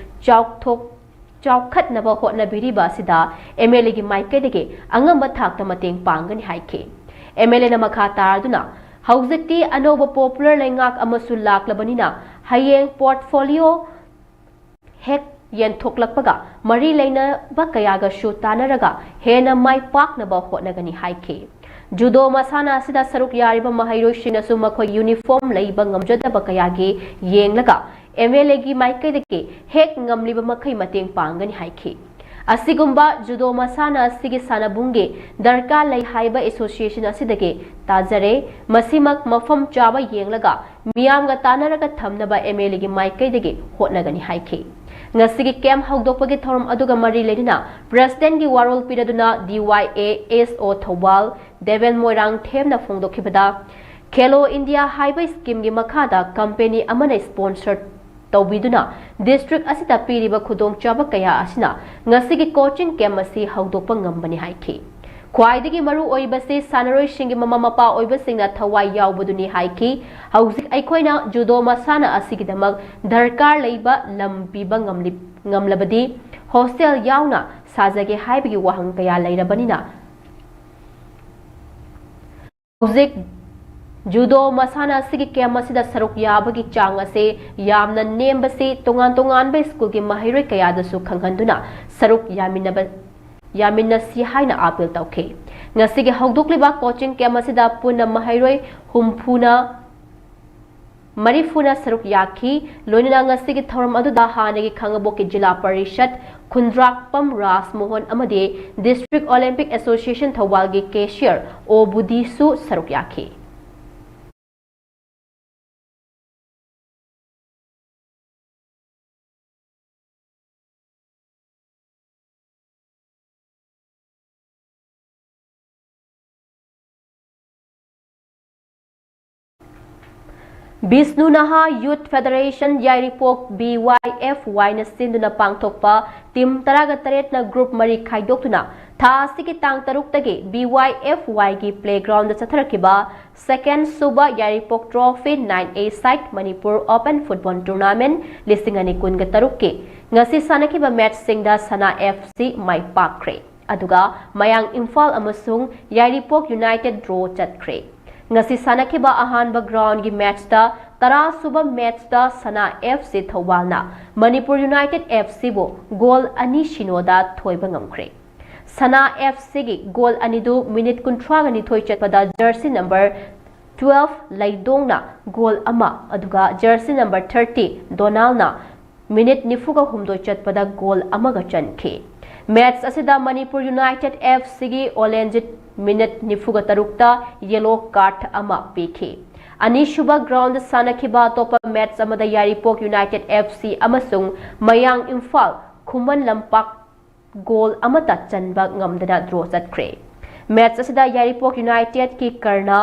ꯆꯥꯎꯊꯣꯛ-, ꯆꯥꯎꯈꯠꯅꯕ ꯍꯣꯠꯅꯕꯤꯔꯤꯕ ꯑꯁꯤꯗ M L A ꯒꯤ ꯃꯥꯏꯀꯩꯗꯒꯤ ꯑꯉꯝꯕ ꯊꯥꯛꯇ ꯃꯇꯦꯡ ꯄꯥꯡꯒꯅꯤ ꯍꯥꯏꯈꯤ꯫ M L A ꯅ ꯃꯈꯥ ꯇꯥꯔꯗꯨꯅ, ꯍꯧꯖꯤꯛꯇꯤ ꯑꯅꯧꯕ popular ꯂꯩꯉꯥꯛ ꯑꯃꯁꯨ ꯂꯥꯛꯂꯕꯅꯤꯅ ꯍꯌꯦꯡ portfolio ꯍꯦꯛ ꯌꯦꯟꯊꯣꯛꯂꯛꯄꯒ ꯃꯔꯤ ꯂꯩꯅꯕ ꯀꯌꯥꯒꯁꯨ ꯇꯥꯟꯅꯔꯒ ꯍꯦꯟꯅ ꯃꯥꯏ ꯄꯥꯛꯅꯕ ꯍꯣꯠꯅꯒꯅꯤ ꯍꯥꯏꯈꯤ꯫ Judo ꯃꯁꯥꯟꯅ ꯑꯁꯤꯗ ꯁꯔꯨꯛ ꯌꯥꯔꯤꯕ ꯃꯍꯩꯔꯣꯏꯁꯤꯡꯅꯁꯨ ꯃꯈꯣꯏ uniform ꯂꯩꯕ ꯉꯝꯖꯗꯕ ꯀꯌꯥꯒꯤ ꯌꯦꯡꯂꯒ M L A ꯒꯤ ꯃꯥꯏꯀꯩꯗꯒꯤ ꯍꯦꯛ ꯉꯝꯂꯤꯕ ꯃꯈꯩ ꯃꯇꯦꯡ ꯄꯥꯡꯒꯅꯤ ꯍꯥꯏꯈꯤ꯫ ꯑꯁꯤꯒꯨꯝꯕ ꯖꯨꯗꯣ ꯃꯁꯥꯟꯅ ꯑꯁꯤꯒꯤ ꯁꯥꯟꯅꯕꯨꯡꯒꯤ ꯗꯔꯀꯥꯔ ꯂꯩ ꯍꯥꯏꯕ ꯑꯦꯁꯣꯁꯤꯌꯦꯁꯟ ꯑꯁꯤꯗꯒꯤ ꯇꯥꯖꯔꯦ꯫ ꯃꯁꯤꯃꯛ ꯃꯐꯝ ꯆꯥꯕ ꯌꯦꯡꯂꯒ ꯃꯤꯌꯥꯝꯒ ꯇꯥꯟꯅꯔꯒ ꯊꯝꯅꯕ ꯑꯦꯝ ꯑꯦꯜ ꯑꯦꯒꯤ ꯃꯥꯏꯀꯩꯗꯒꯤ ꯍꯣꯠꯅꯒꯅꯤ ꯍꯥꯏꯈꯤ꯫ ꯉꯁꯤꯒꯤ ꯀꯦꯝꯞ ꯍꯧꯗꯣꯛꯄꯒꯤ ꯊꯧꯔꯝ ꯑꯗꯨꯒ ꯃꯔꯤ ꯂꯩꯅꯅ ꯄ꯭ꯔꯦꯁꯤꯗꯦꯟꯠꯀꯤ ꯋꯥꯔꯣꯜ ꯄꯤꯔꯗꯨꯅ ꯗꯤ ꯋꯥꯏ ꯑꯦ ꯑꯦꯁ ꯑꯣ ꯊꯧꯕꯥꯜ ꯗꯦꯕꯦꯟ ꯃꯣꯏꯔꯥꯡꯊꯦꯝꯅ ꯐꯣꯡꯗꯣꯛꯈꯤꯕꯗ, ꯈꯦꯂꯣ ꯏꯟꯗꯤꯌꯥ ꯍꯥꯏꯕ ꯁ꯭ꯀꯤꯝꯒꯤ ꯃꯈꯥꯗ ꯀꯝꯄꯦꯅꯤ ꯑꯃꯅ ꯁ꯭ꯄꯣꯟꯁꯔ ꯇꯧꯕꯤꯗꯨꯅ ꯗꯤꯁꯇ꯭ꯔꯤꯛ ꯑꯁꯤꯗ ꯄꯤꯔꯤꯕ ꯈꯨꯗꯣꯡꯆꯥꯕ ꯀꯌꯥ ꯑꯁꯤꯅ ꯉꯁꯤꯒꯤ ꯀꯣꯆꯤꯡ ꯀꯦꯝꯞ ꯑꯁꯤ ꯍꯧꯗꯣꯛꯄ ꯉꯝꯕꯅꯤ ꯍꯥꯏꯈꯤ꯫ ꯈ꯭ꯋꯥꯏꯗꯒꯤ ꯃꯔꯨ ꯑꯣꯏꯕꯁꯤ ꯁꯥꯟꯅꯔꯣꯏꯁꯤꯡꯒꯤ ꯃꯃꯥ ꯃꯄꯥ ꯑꯣꯏꯕꯁꯤꯡꯅ ꯊꯋꯥꯏ ꯌꯥꯎꯕꯗꯨꯅꯤ ꯍꯥꯏꯈꯤ꯫ ꯍꯧꯖꯤꯛ ꯑꯩꯈꯣꯏꯅ ꯖꯨꯗꯣ ꯃꯁꯥꯟꯅ ꯑꯁꯤꯒꯤꯗꯃꯛ ꯗꯔꯀꯥꯔ ꯂꯩꯕ ꯂꯝ ꯄꯤꯕ ꯉꯝꯂꯤ-, ꯉꯝꯂꯕꯗꯤ ꯍꯣꯁꯇꯦꯜ ꯌꯥꯎꯅ ꯁꯥꯖꯒꯦ ꯍꯥꯏꯕꯒꯤ ꯋꯥꯍꯪ ꯀꯌꯥ ꯂꯩꯔꯕꯅꯤꯅ, ꯍꯧꯖꯤꯛ ꯖꯨꯗꯣ ꯃꯁꯥꯟꯅ ꯑꯁꯤꯒꯤ ꯀꯦꯝꯞ ꯑꯁꯤꯗ ꯁꯔꯨꯛ ꯌꯥꯕꯒꯤ ꯆꯥꯡ ꯑꯁꯤ ꯌꯥꯝꯅ ꯅꯦꯝꯕꯁꯤ ꯇꯣꯉꯥꯟ ꯇꯣꯉꯥꯟꯕ ꯁ꯭ꯀꯨꯜꯒꯤ ꯃꯍꯩꯔꯣꯏ ꯀꯌꯥꯗꯁꯨ ꯈꯪꯍꯟꯗꯨꯅ ꯁꯔꯨꯛ ꯌꯥꯃꯤꯟꯅꯕ, ꯌꯥꯃꯤꯟꯅꯁꯤ ꯍꯥꯏꯅ ꯑꯥꯄꯤꯜ ꯇꯧꯈꯤ꯫ ꯉꯁꯤꯒꯤ ꯍꯧꯗꯣꯛꯂꯤꯕ ꯀꯣꯆꯤꯡ ꯀꯦꯝꯞ ꯑꯁꯤꯗ ꯄꯨꯟꯅ ꯃꯍꯩꯔꯣꯏ ꯍꯨꯝꯐꯨꯅ ꯃꯔꯤꯐꯨꯅ ꯁꯔꯨꯛ ꯌꯥꯈꯤ꯫ ꯂꯣꯏꯅꯅ ꯉꯁꯤꯒꯤ ꯊꯧꯔꯝ ꯑꯗꯨꯗ ꯍꯥꯟꯅꯒꯤ ꯈꯥꯉꯕꯣꯛꯀꯤ ꯖꯤꯂꯥ ꯄꯔꯤꯁꯠ ꯈꯨꯟꯗ꯭ꯔꯥꯛꯄꯝ ꯔꯥꯖꯃꯣꯍꯟ ꯑꯃꯗꯤ ꯗꯤꯁꯇ꯭ꯔꯤꯛ ꯑꯣꯂꯤꯝꯄꯤꯛ ꯑꯦꯁꯣꯁꯤꯌꯦꯁꯟ ꯊꯧꯕꯥꯜꯒꯤ ꯀꯦꯁꯤꯌꯔ ꯑꯣ ꯕꯨꯙꯤꯁꯨ ꯁꯔꯨꯛ ꯌꯥꯈꯤ꯫ ꯕꯤꯁꯅꯨ ꯅꯍꯥ ꯌꯨꯊ ꯐꯦꯗꯔꯦꯁꯟ ꯌꯥꯏꯔꯤꯄꯣꯛ, ꯕꯤ ꯋꯥꯏ ꯑꯦꯐ ꯋꯥꯏꯅ ꯁꯤꯟꯗꯨꯅ ꯄꯥꯡꯊꯣꯛꯄ ꯇꯤꯝ ꯇꯔꯥꯒ ꯇꯔꯦꯠꯅ ꯒ꯭ꯔꯨꯞ ꯃꯔꯤ ꯈꯥꯏꯗꯣꯛꯇꯨꯅ ꯊꯥ ꯑꯁꯤꯒꯤ ꯇꯥꯡ ꯇꯔꯨꯛꯇꯒꯤ ꯕꯤ ꯋꯥꯏ ꯑꯦꯐ ꯋꯥꯏꯒꯤ ꯄ꯭ꯂꯦꯒ꯭ꯔꯥꯎꯟꯗ ꯆꯠꯊꯔꯛꯈꯤꯕ ꯁꯦꯀꯦꯟ ꯁꯨꯕ Yairipok trophy nine A side Manipur open football tournament ꯂꯤꯁꯤꯡ ꯑꯅꯤ ꯀꯨꯟꯒ ꯇꯔꯨꯛꯀꯤ ꯉꯁꯤ ꯁꯥꯟꯅꯈꯤꯕ ꯃꯦꯠꯆꯁꯤꯡꯗ ꯁꯅꯥ ꯑꯦꯐ ꯁꯤ ꯃꯥꯏ ꯄꯥꯛꯈ꯭ꯔꯦ꯫ ꯑꯗꯨꯒ ꯃꯌꯥꯡ ꯏꯝꯐꯥꯜ ꯑꯃꯁꯨꯡ ꯌꯥꯏꯔꯤꯄꯣꯛ ꯌꯨꯅꯥꯏꯇꯦꯗ ꯗ꯭ꯔꯣ ꯆꯠꯈ꯭ꯔꯦ꯫ ꯉꯁꯤ ꯁꯥꯟꯅꯈꯤꯕ ꯑꯍꯥꯟꯕ ꯒ꯭ꯔꯥꯎꯟꯒꯤ ꯃꯦꯠꯆꯇ, ꯇꯔꯥ ꯁꯨꯕ ꯃꯦꯠꯆꯇ ꯁꯅꯥ ꯑꯦꯐ ꯁꯤ ꯊꯧꯕꯥꯜꯅ ꯃꯅꯤꯄꯨꯔ ꯌꯨꯅꯥꯏꯇꯦꯗ ꯑꯦꯐ ꯁꯤꯕꯨ ꯒꯣꯜ ꯑꯅꯤ ꯁꯤꯅꯣꯗ ꯊꯣꯏꯕ ꯉꯝꯈ꯭ꯔꯦ꯫ ꯁꯅꯥ ꯑꯦꯐ ꯁꯤꯒꯤ ꯒꯣꯜ ꯑꯅꯤꯗꯨ ꯃꯤꯅꯤꯠ ꯀꯨꯟꯊ꯭ꯔꯥꯒ ꯅꯤꯊꯣꯏ ꯆꯠꯄꯗ ꯖꯔꯁꯤ ꯅꯝꯕꯔ ꯇ꯭ꯋꯦꯜꯐ ꯂꯩꯗꯣꯡꯅ ꯒꯣꯜ ꯑꯃ, ꯑꯗꯨꯒ ꯖꯔꯁꯤ ꯅꯝꯕꯔ ꯊꯥꯔꯇꯤ ꯗꯣꯅꯥꯜꯅ ꯃꯤꯅꯤꯠ ꯅꯤꯐꯨꯒ ꯍꯨꯝꯗꯣꯏ ꯆꯠꯄꯗ ꯒꯣꯜ ꯑꯃꯒ ꯆꯟꯈꯤ꯫ Match ꯑꯁꯤꯗ ꯃꯅꯤꯄꯨꯔ ꯌꯨꯅꯥꯏꯇꯦꯗ ꯑꯦꯐ ꯁꯤꯒꯤ ꯑꯣꯂꯦꯟꯖꯤꯠ ꯃꯤꯅꯤꯠ ꯅꯤꯐꯨꯒ ꯇꯔꯨꯛꯇ ꯌꯦꯂꯣ ꯀꯥꯔꯗ ꯑꯃ ꯄꯤꯈꯤ꯫ ꯑꯅꯤꯁꯨꯕ ꯒ꯭ꯔꯥꯎꯟꯗ ꯁꯥꯟꯅꯈꯤꯕ ꯑꯇꯣꯞꯄ ꯃꯦꯠꯆ ꯑꯃꯗ ꯌꯥꯏꯔꯤꯄꯣꯛ ꯌꯨꯅꯥꯏꯇꯦꯗ ꯑꯦꯐ ꯁꯤ ꯑꯃꯁꯨꯡ ꯃꯌꯥꯡ ꯏꯝꯐꯥꯜ ꯈꯨꯃꯟ ꯂꯝꯄꯥꯛ ꯒꯣꯜ ꯑꯃꯠꯇ ꯆꯟꯕ ꯉꯝꯗꯅ ꯗ꯭ꯔꯣ ꯆꯠꯈ꯭ꯔꯦ꯫ ꯃꯦꯠꯆ ꯑꯁꯤꯗ ꯌꯥꯏꯔꯤꯄꯣꯛ ꯌꯨꯅꯥꯏꯇꯦꯗꯀꯤ ꯀꯔꯅ,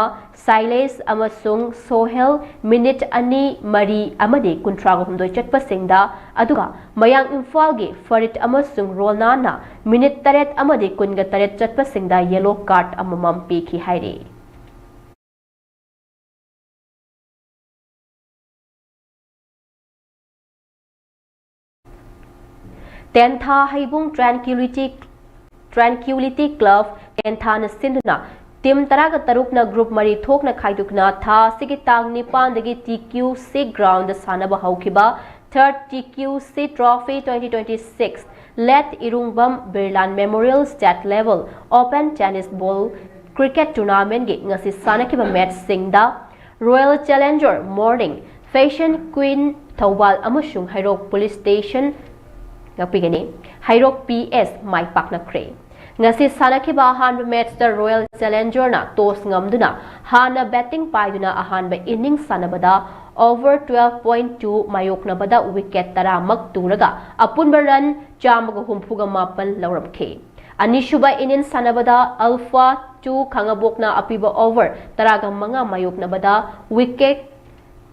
ꯁꯥꯏꯂꯦꯁ ꯑꯃꯁꯨꯡ ꯁꯣꯍꯦꯜ ꯃꯤꯅꯤꯠ ꯑꯅꯤ, ꯃꯔꯤ ꯑꯃꯗꯤ ꯀꯨꯟꯊ꯭ꯔꯥꯒ ꯍꯨꯝꯗꯣꯏ ꯆꯠꯄꯁꯤꯡꯗ, ꯑꯗꯨꯒ ꯃꯌꯥꯡ ꯏꯝꯐꯥꯜꯒꯤ ꯐꯔꯤꯠ ꯑꯃꯁꯨꯡ ꯔꯣꯜꯅꯥꯅ ꯃꯤꯅꯤꯠ ꯇꯔꯦꯠ ꯑꯃꯗꯤ ꯀꯨꯟꯒ ꯇꯔꯦꯠ ꯆꯠꯄꯁꯤꯡꯗ ꯌꯦꯂꯣ ꯀꯥꯔꯗ ꯑꯃꯃꯝ ꯄꯤꯈꯤ ꯍꯥꯏꯔꯤ꯫ ꯇꯦꯟꯊꯥ ꯍꯩꯕꯨꯡ ꯇ꯭ꯔꯥꯟꯀ꯭ꯌꯨꯂꯤꯇꯤ, ꯇ꯭ꯔꯥꯟꯀ꯭ꯌꯨꯂꯤꯇꯤ ꯀ꯭ꯂꯕ ꯇꯦꯟꯊꯥꯅ ꯁꯤꯟꯗꯨꯅ ꯇꯤꯝ ꯇꯔꯥꯒ ꯇꯔꯨꯛꯅ ꯒ꯭ꯔꯨꯞ ꯃꯔꯤ ꯊꯣꯛꯅ ꯈꯥꯏꯗꯣꯛꯇꯨꯅ ꯊꯥ ꯑꯁꯤꯒꯤ ꯇꯥꯡ ꯅꯤꯄꯥꯟꯗꯒꯤ ꯇꯤ ꯀ꯭ꯌꯨ ꯁꯤ ꯒ꯭ꯔꯥꯎꯟꯗ ꯁꯥꯟꯅꯕ ꯍꯧꯈꯤꯕ ꯊꯔꯠ T Q C trophy twenty twenty six late Irungbam Birlal memorial state level open tennis ball cricket ꯇꯨꯔꯅꯥꯃꯦꯟꯒꯤ ꯉꯁꯤ ꯁꯥꯟꯅꯈꯤꯕ ꯃꯦꯠꯆꯁꯤꯡꯗ royal challenger morning, fashion queen ꯊꯧꯕꯥꯜ ꯑꯃꯁꯨꯡ ꯍꯩꯔꯣꯛ ꯄꯨꯂꯤꯁ ꯁ꯭ꯇꯦꯁꯟ ꯉꯥꯛꯄꯤꯒꯅꯤ, ꯍꯩꯔꯣꯛ ꯄꯤ ꯑꯦꯁ ꯃꯥꯏ ꯄꯥꯛꯅꯈ꯭ꯔꯦ꯫ ꯉꯁꯤ ꯁꯥꯟꯅꯈꯤꯕ ꯑꯍꯥꯟꯕ ꯃꯦꯠꯆꯇ ꯔꯣꯌꯦꯜ ꯆꯦꯂꯦꯟꯖꯔꯅ ꯇꯣꯁ ꯉꯝꯗꯨꯅ ꯍꯥꯟꯅ ꯕꯦꯇꯤꯡ ꯄꯥꯏꯗꯨꯅ ꯑꯍꯥꯟꯕ ꯏꯅꯤꯡꯁ ꯁꯥꯟꯅꯕꯗ ꯑꯣꯚꯔ ꯇꯨꯋꯦꯜꯐ ꯄꯣꯏꯟ ꯇꯨ ꯃꯥꯌꯣꯛꯅꯕꯗ ꯋꯤꯀꯦꯠ ꯇꯔꯥꯃꯛ ꯇꯨꯔꯒ ꯑꯄꯨꯟꯕ ꯔꯟ ꯆꯥꯝꯃꯒ ꯍꯨꯝꯐꯨꯒ ꯃꯥꯄꯟ ꯂꯧꯔꯝꯈꯤ꯫ ꯑꯅꯤꯁꯨꯕ ꯏꯅꯤꯡꯁ ꯁꯥꯟꯅꯕꯗ ꯑꯜꯐꯥ ꯇꯨ ꯈꯥꯉꯕꯣꯛꯅ ꯑꯄꯤꯕ ꯑꯣꯚꯔ ꯇꯔꯥꯒ ꯃꯉꯥ ꯃꯥꯌꯣꯛꯅꯕꯗ ꯋꯤꯀꯦꯠ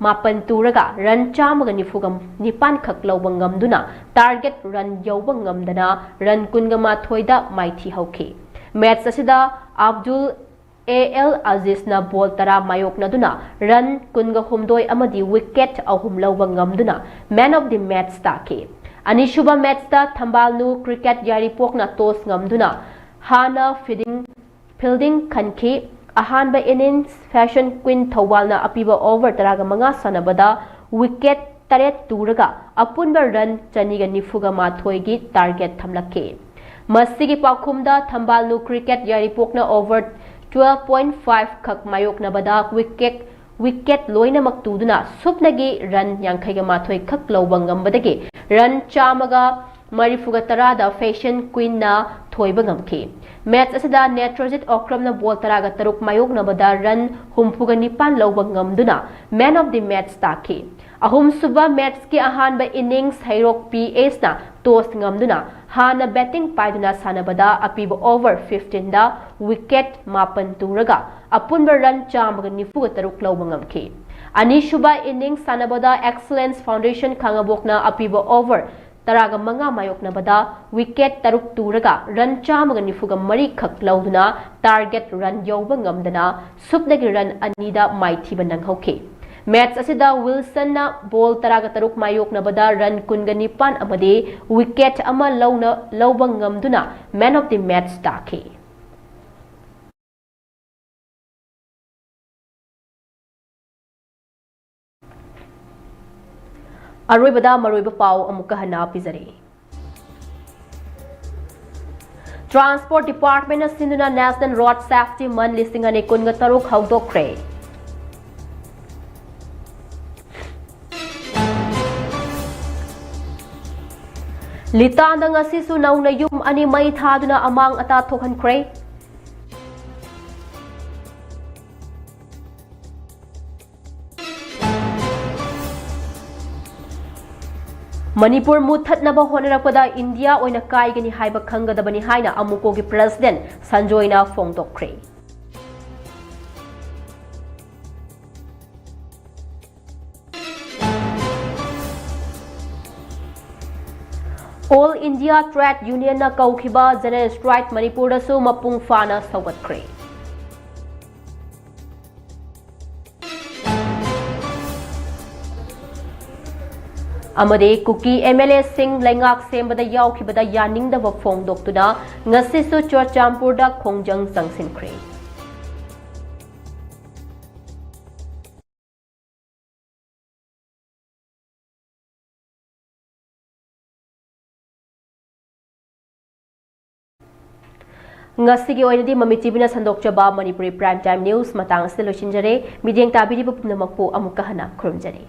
ꯃꯥꯄꯟ ꯇꯨꯔꯒ ꯔꯟ ꯆꯥꯝꯃꯒ ꯅꯤꯐꯨꯒ ꯅꯤꯄꯥꯟ ꯈꯛ ꯂꯧꯕ ꯉꯝꯗꯨꯅ ꯇꯥꯔꯒꯦꯠ ꯔꯟ ꯌꯧꯕ ꯉꯝꯗꯅ ꯔꯟ ꯀꯨꯟꯒ ꯃꯥꯊꯣꯏꯗ ꯃꯥꯏꯊꯤꯍꯧꯈꯤ꯫ ꯃꯦꯠꯆ ꯑꯁꯤꯗ ꯑꯕꯗꯨꯜ ꯑꯦ ꯑꯦꯜ ꯑꯖꯤꯖꯅ ꯕꯣꯜ ꯇꯔꯥ ꯃꯥꯌꯣꯛꯅꯗꯨꯅ ꯔꯟ ꯀꯨꯟꯒ ꯍꯨꯝꯗꯣꯏ ꯑꯃꯗꯤ ꯋꯤꯀꯦꯠ ꯑꯍꯨꯝ ꯂꯧꯕ ꯉꯝꯗꯨꯅ ꯃꯦꯟ ꯑꯣꯐ ꯗꯤ ꯃꯦꯠꯆ ꯇꯥꯈꯤ꯫ ꯑꯅꯤꯁꯨꯕ ꯃꯦꯠꯆꯇ ꯊꯝꯕꯥꯜꯅꯨ ꯀ꯭ꯔꯤꯀꯦꯠ ꯌꯥꯏꯔꯤꯄꯣꯛꯅ ꯇꯣꯁ ꯉꯝꯗꯨꯅ ꯍꯥꯟꯅ ꯐꯤꯗꯤꯡ, ꯐꯤꯜꯗꯤꯡ ꯈꯟꯈꯤ꯫ ꯑꯍꯥꯟꯕ ꯏꯅꯤꯡꯁ ꯐꯦꯁꯟ ꯀ꯭ꯋꯤꯟ ꯊꯧꯕꯥꯜꯅ ꯑꯄꯤꯕ ꯑꯣꯚꯔ ꯇꯔꯥꯒ ꯃꯉꯥ ꯁꯥꯟꯅꯕꯗ ꯋꯤꯀꯦꯠ ꯇꯔꯦꯠ ꯇꯨꯔꯒ ꯑꯄꯨꯟꯕ ꯔꯟ ꯆꯅꯤꯒ ꯅꯤꯐꯨꯒ ꯃꯥꯊꯣꯏꯒꯤ ꯇꯥꯔꯒꯦꯠ ꯊꯝꯂꯛꯈꯤ꯫ ꯃꯁꯤꯒꯤ ꯄꯥꯎꯈꯨꯝꯗ ꯊꯝꯕꯥꯜꯅꯨ ꯀ꯭ꯔꯤꯀꯦꯠ ꯌꯥꯏꯔꯤꯄꯣꯛꯅ ꯑꯣꯚꯔ ꯇꯨꯋꯦꯜꯐ ꯄꯣꯏꯟ ꯐꯥꯏꯚ ꯈꯛ ꯃꯥꯌꯣꯛꯅꯕꯗ ꯋꯤꯀꯦꯠ, ꯋꯤꯀꯦꯠ ꯂꯣꯏꯅꯃꯛ ꯇꯨꯗꯨꯅ ꯁꯨꯞꯅꯒꯤ ꯔꯟ ꯌꯥꯡꯈꯩꯒ ꯃꯥꯊꯣꯏ ꯈꯛ ꯂꯧꯕ ꯉꯝꯕꯗꯒꯤ ꯔꯟ ꯆꯥꯝꯃꯒ ꯃꯔꯤꯐꯨꯒ ꯇꯔꯥꯗ Fashion Queenꯅ ꯊꯣꯏꯕ ꯉꯝꯈꯤ꯫ Match ꯑꯁꯤꯗ Netrojit Okramꯅ ball ꯇꯔꯥꯒ ꯇꯔꯨꯛ ꯃꯥꯌꯣꯛꯅꯕꯗ run ꯍꯨꯝꯐꯨꯒ ꯅꯤꯄꯥꯟ ꯂꯧꯕ ꯉꯝꯗꯨꯅ Man of the Match ꯇꯥꯈꯤ꯫ ꯑꯍꯨꯝꯁꯨꯕ matchꯀꯤ ꯑꯍꯥꯟꯕ innings ꯍꯩꯔꯣꯛ P Sꯅ toss ꯉꯝꯗꯨꯅ ꯍꯥꯟꯅ batting ꯄꯥꯏꯗꯨꯅ ꯁꯥꯟꯅꯕꯗ ꯑꯄꯤꯕ over fifteenꯗ wicket ꯃꯥꯄꯟ ꯇꯨꯔꯒ ꯑꯄꯨꯟꯕ run ꯆꯥꯝꯃꯒ ꯅꯤꯐꯨꯒ ꯇꯔꯨꯛ ꯂꯧꯕ ꯉꯝꯈꯤ꯫ ꯑꯅꯤꯁꯨꯕ innings ꯁꯥꯟꯅꯕꯗ Excellence Foundation ꯈꯥꯉꯕꯣꯛꯅ ꯑꯄꯤꯕ over ꯇꯔꯥꯒ ꯃꯉꯥ ꯃꯥꯌꯣꯛꯅꯕꯗ wicket ꯇꯔꯨꯛ ꯇꯨꯔꯒ run ꯆꯥꯝꯃꯒ ꯅꯤꯐꯨꯒ ꯃꯔꯤ ꯈꯛ ꯂꯧꯗꯨꯅ target run ꯌꯧꯕ ꯉꯝꯗꯅ ꯁꯨꯞꯅꯒꯤ run ꯑꯅꯤꯗ ꯃꯥꯏꯊꯤꯕ ꯅꯪꯍꯧꯈꯤ꯫ Match ꯑꯁꯤꯗ Wilsonꯅ ball ꯇꯔꯥꯒ ꯇꯔꯨꯛ ꯃꯥꯌꯣꯛꯅꯕꯗ run ꯀꯨꯟꯒ ꯅꯤꯄꯥꯟ ꯑꯃꯗꯤ wicket ꯑꯃ ꯂꯧꯅ, ꯂꯧꯕ ꯉꯝꯗꯨꯅ Man of the Match ꯇꯥꯈꯤ꯫ ꯑꯔꯣꯏꯕꯗ ꯃꯔꯨꯑꯣꯏꯕ ꯄꯥꯎ ꯑꯃꯨꯛꯀ ꯍꯟꯅ ꯄꯤꯖꯔꯤ꯫ Transport Departmentꯅ ꯁꯤꯟꯗꯨꯅ National Road Safety Month ꯂꯤꯁꯤꯡ ꯑꯅꯤ ꯀꯨꯟꯒ ꯇꯔꯨꯛ ꯍꯧꯗꯣꯛꯈ꯭ꯔꯦ꯫ ꯂꯤꯇꯥꯟꯗ ꯉꯁꯤꯁꯨ ꯅꯧꯅ ꯌꯨꯝ ꯑꯅꯤ ꯃꯩ ꯊꯥꯗꯨꯅ ꯑꯃꯥꯡ ꯑꯇꯥ ꯊꯣꯛꯍꯟꯈ꯭ꯔꯦ꯫ ꯃꯅꯤꯄꯨꯔ ꯃꯨꯠꯊꯠꯅꯕ ꯍꯣꯠꯅꯔꯛꯄꯗ ꯏꯟꯗꯤꯌꯥ ꯑꯣꯏꯅ ꯀꯥꯏꯒꯅꯤ ꯍꯥꯏꯕ ꯈꯪꯒꯗꯕꯅꯤ ꯍꯥꯏꯅ ꯑꯃꯨꯀꯣꯒꯤ President ꯁꯟꯖꯣꯏꯅ ꯐꯣꯡꯗꯣꯛꯈ꯭ꯔꯦ꯫ All India Trade Unionꯅ ꯀꯧꯈꯤꯕ General Strike ꯃꯅꯤꯄꯨꯔꯗꯁꯨ ꯃꯄꯨꯡ ꯐꯥꯅ ꯁꯧꯒꯠꯈ꯭ꯔꯦ꯫ ꯑꯃꯗꯤ ꯀꯨꯀꯤ MLAꯁꯤꯡ ꯂꯩꯉꯥꯛ ꯁꯦꯝꯕꯗ ꯌꯥꯎꯈꯤꯕꯗ ꯌꯥꯅꯤꯡꯗꯕ ꯐꯣꯡꯗꯣꯛꯇꯨꯅ ꯉꯁꯤꯁꯨ ꯆꯨꯔꯆꯥꯟꯄꯨꯔꯗ ꯈꯣꯡꯖꯪ ꯆꯪꯁꯤꯟꯈ꯭ꯔꯦ꯫ ꯉꯁꯤꯒꯤ ꯑꯣꯏꯅꯗꯤ ꯃꯃꯤ TVꯅ ꯁꯟꯗꯣꯛꯆꯕ ꯃꯅꯤꯄꯨꯔꯤ Prime Time News ꯃꯇꯥꯡ ꯑꯁꯤꯗ ꯂꯣꯏꯁꯤꯟꯖꯔꯦ꯫ ꯃꯤꯠꯌꯦꯡ ꯇꯥꯕꯤꯔꯤꯕ ꯄꯨꯝꯅꯃꯛꯄꯨ ꯑꯃꯨꯛꯀ ꯍꯟꯅ ꯈꯨꯔꯨꯝꯖꯔꯤ꯫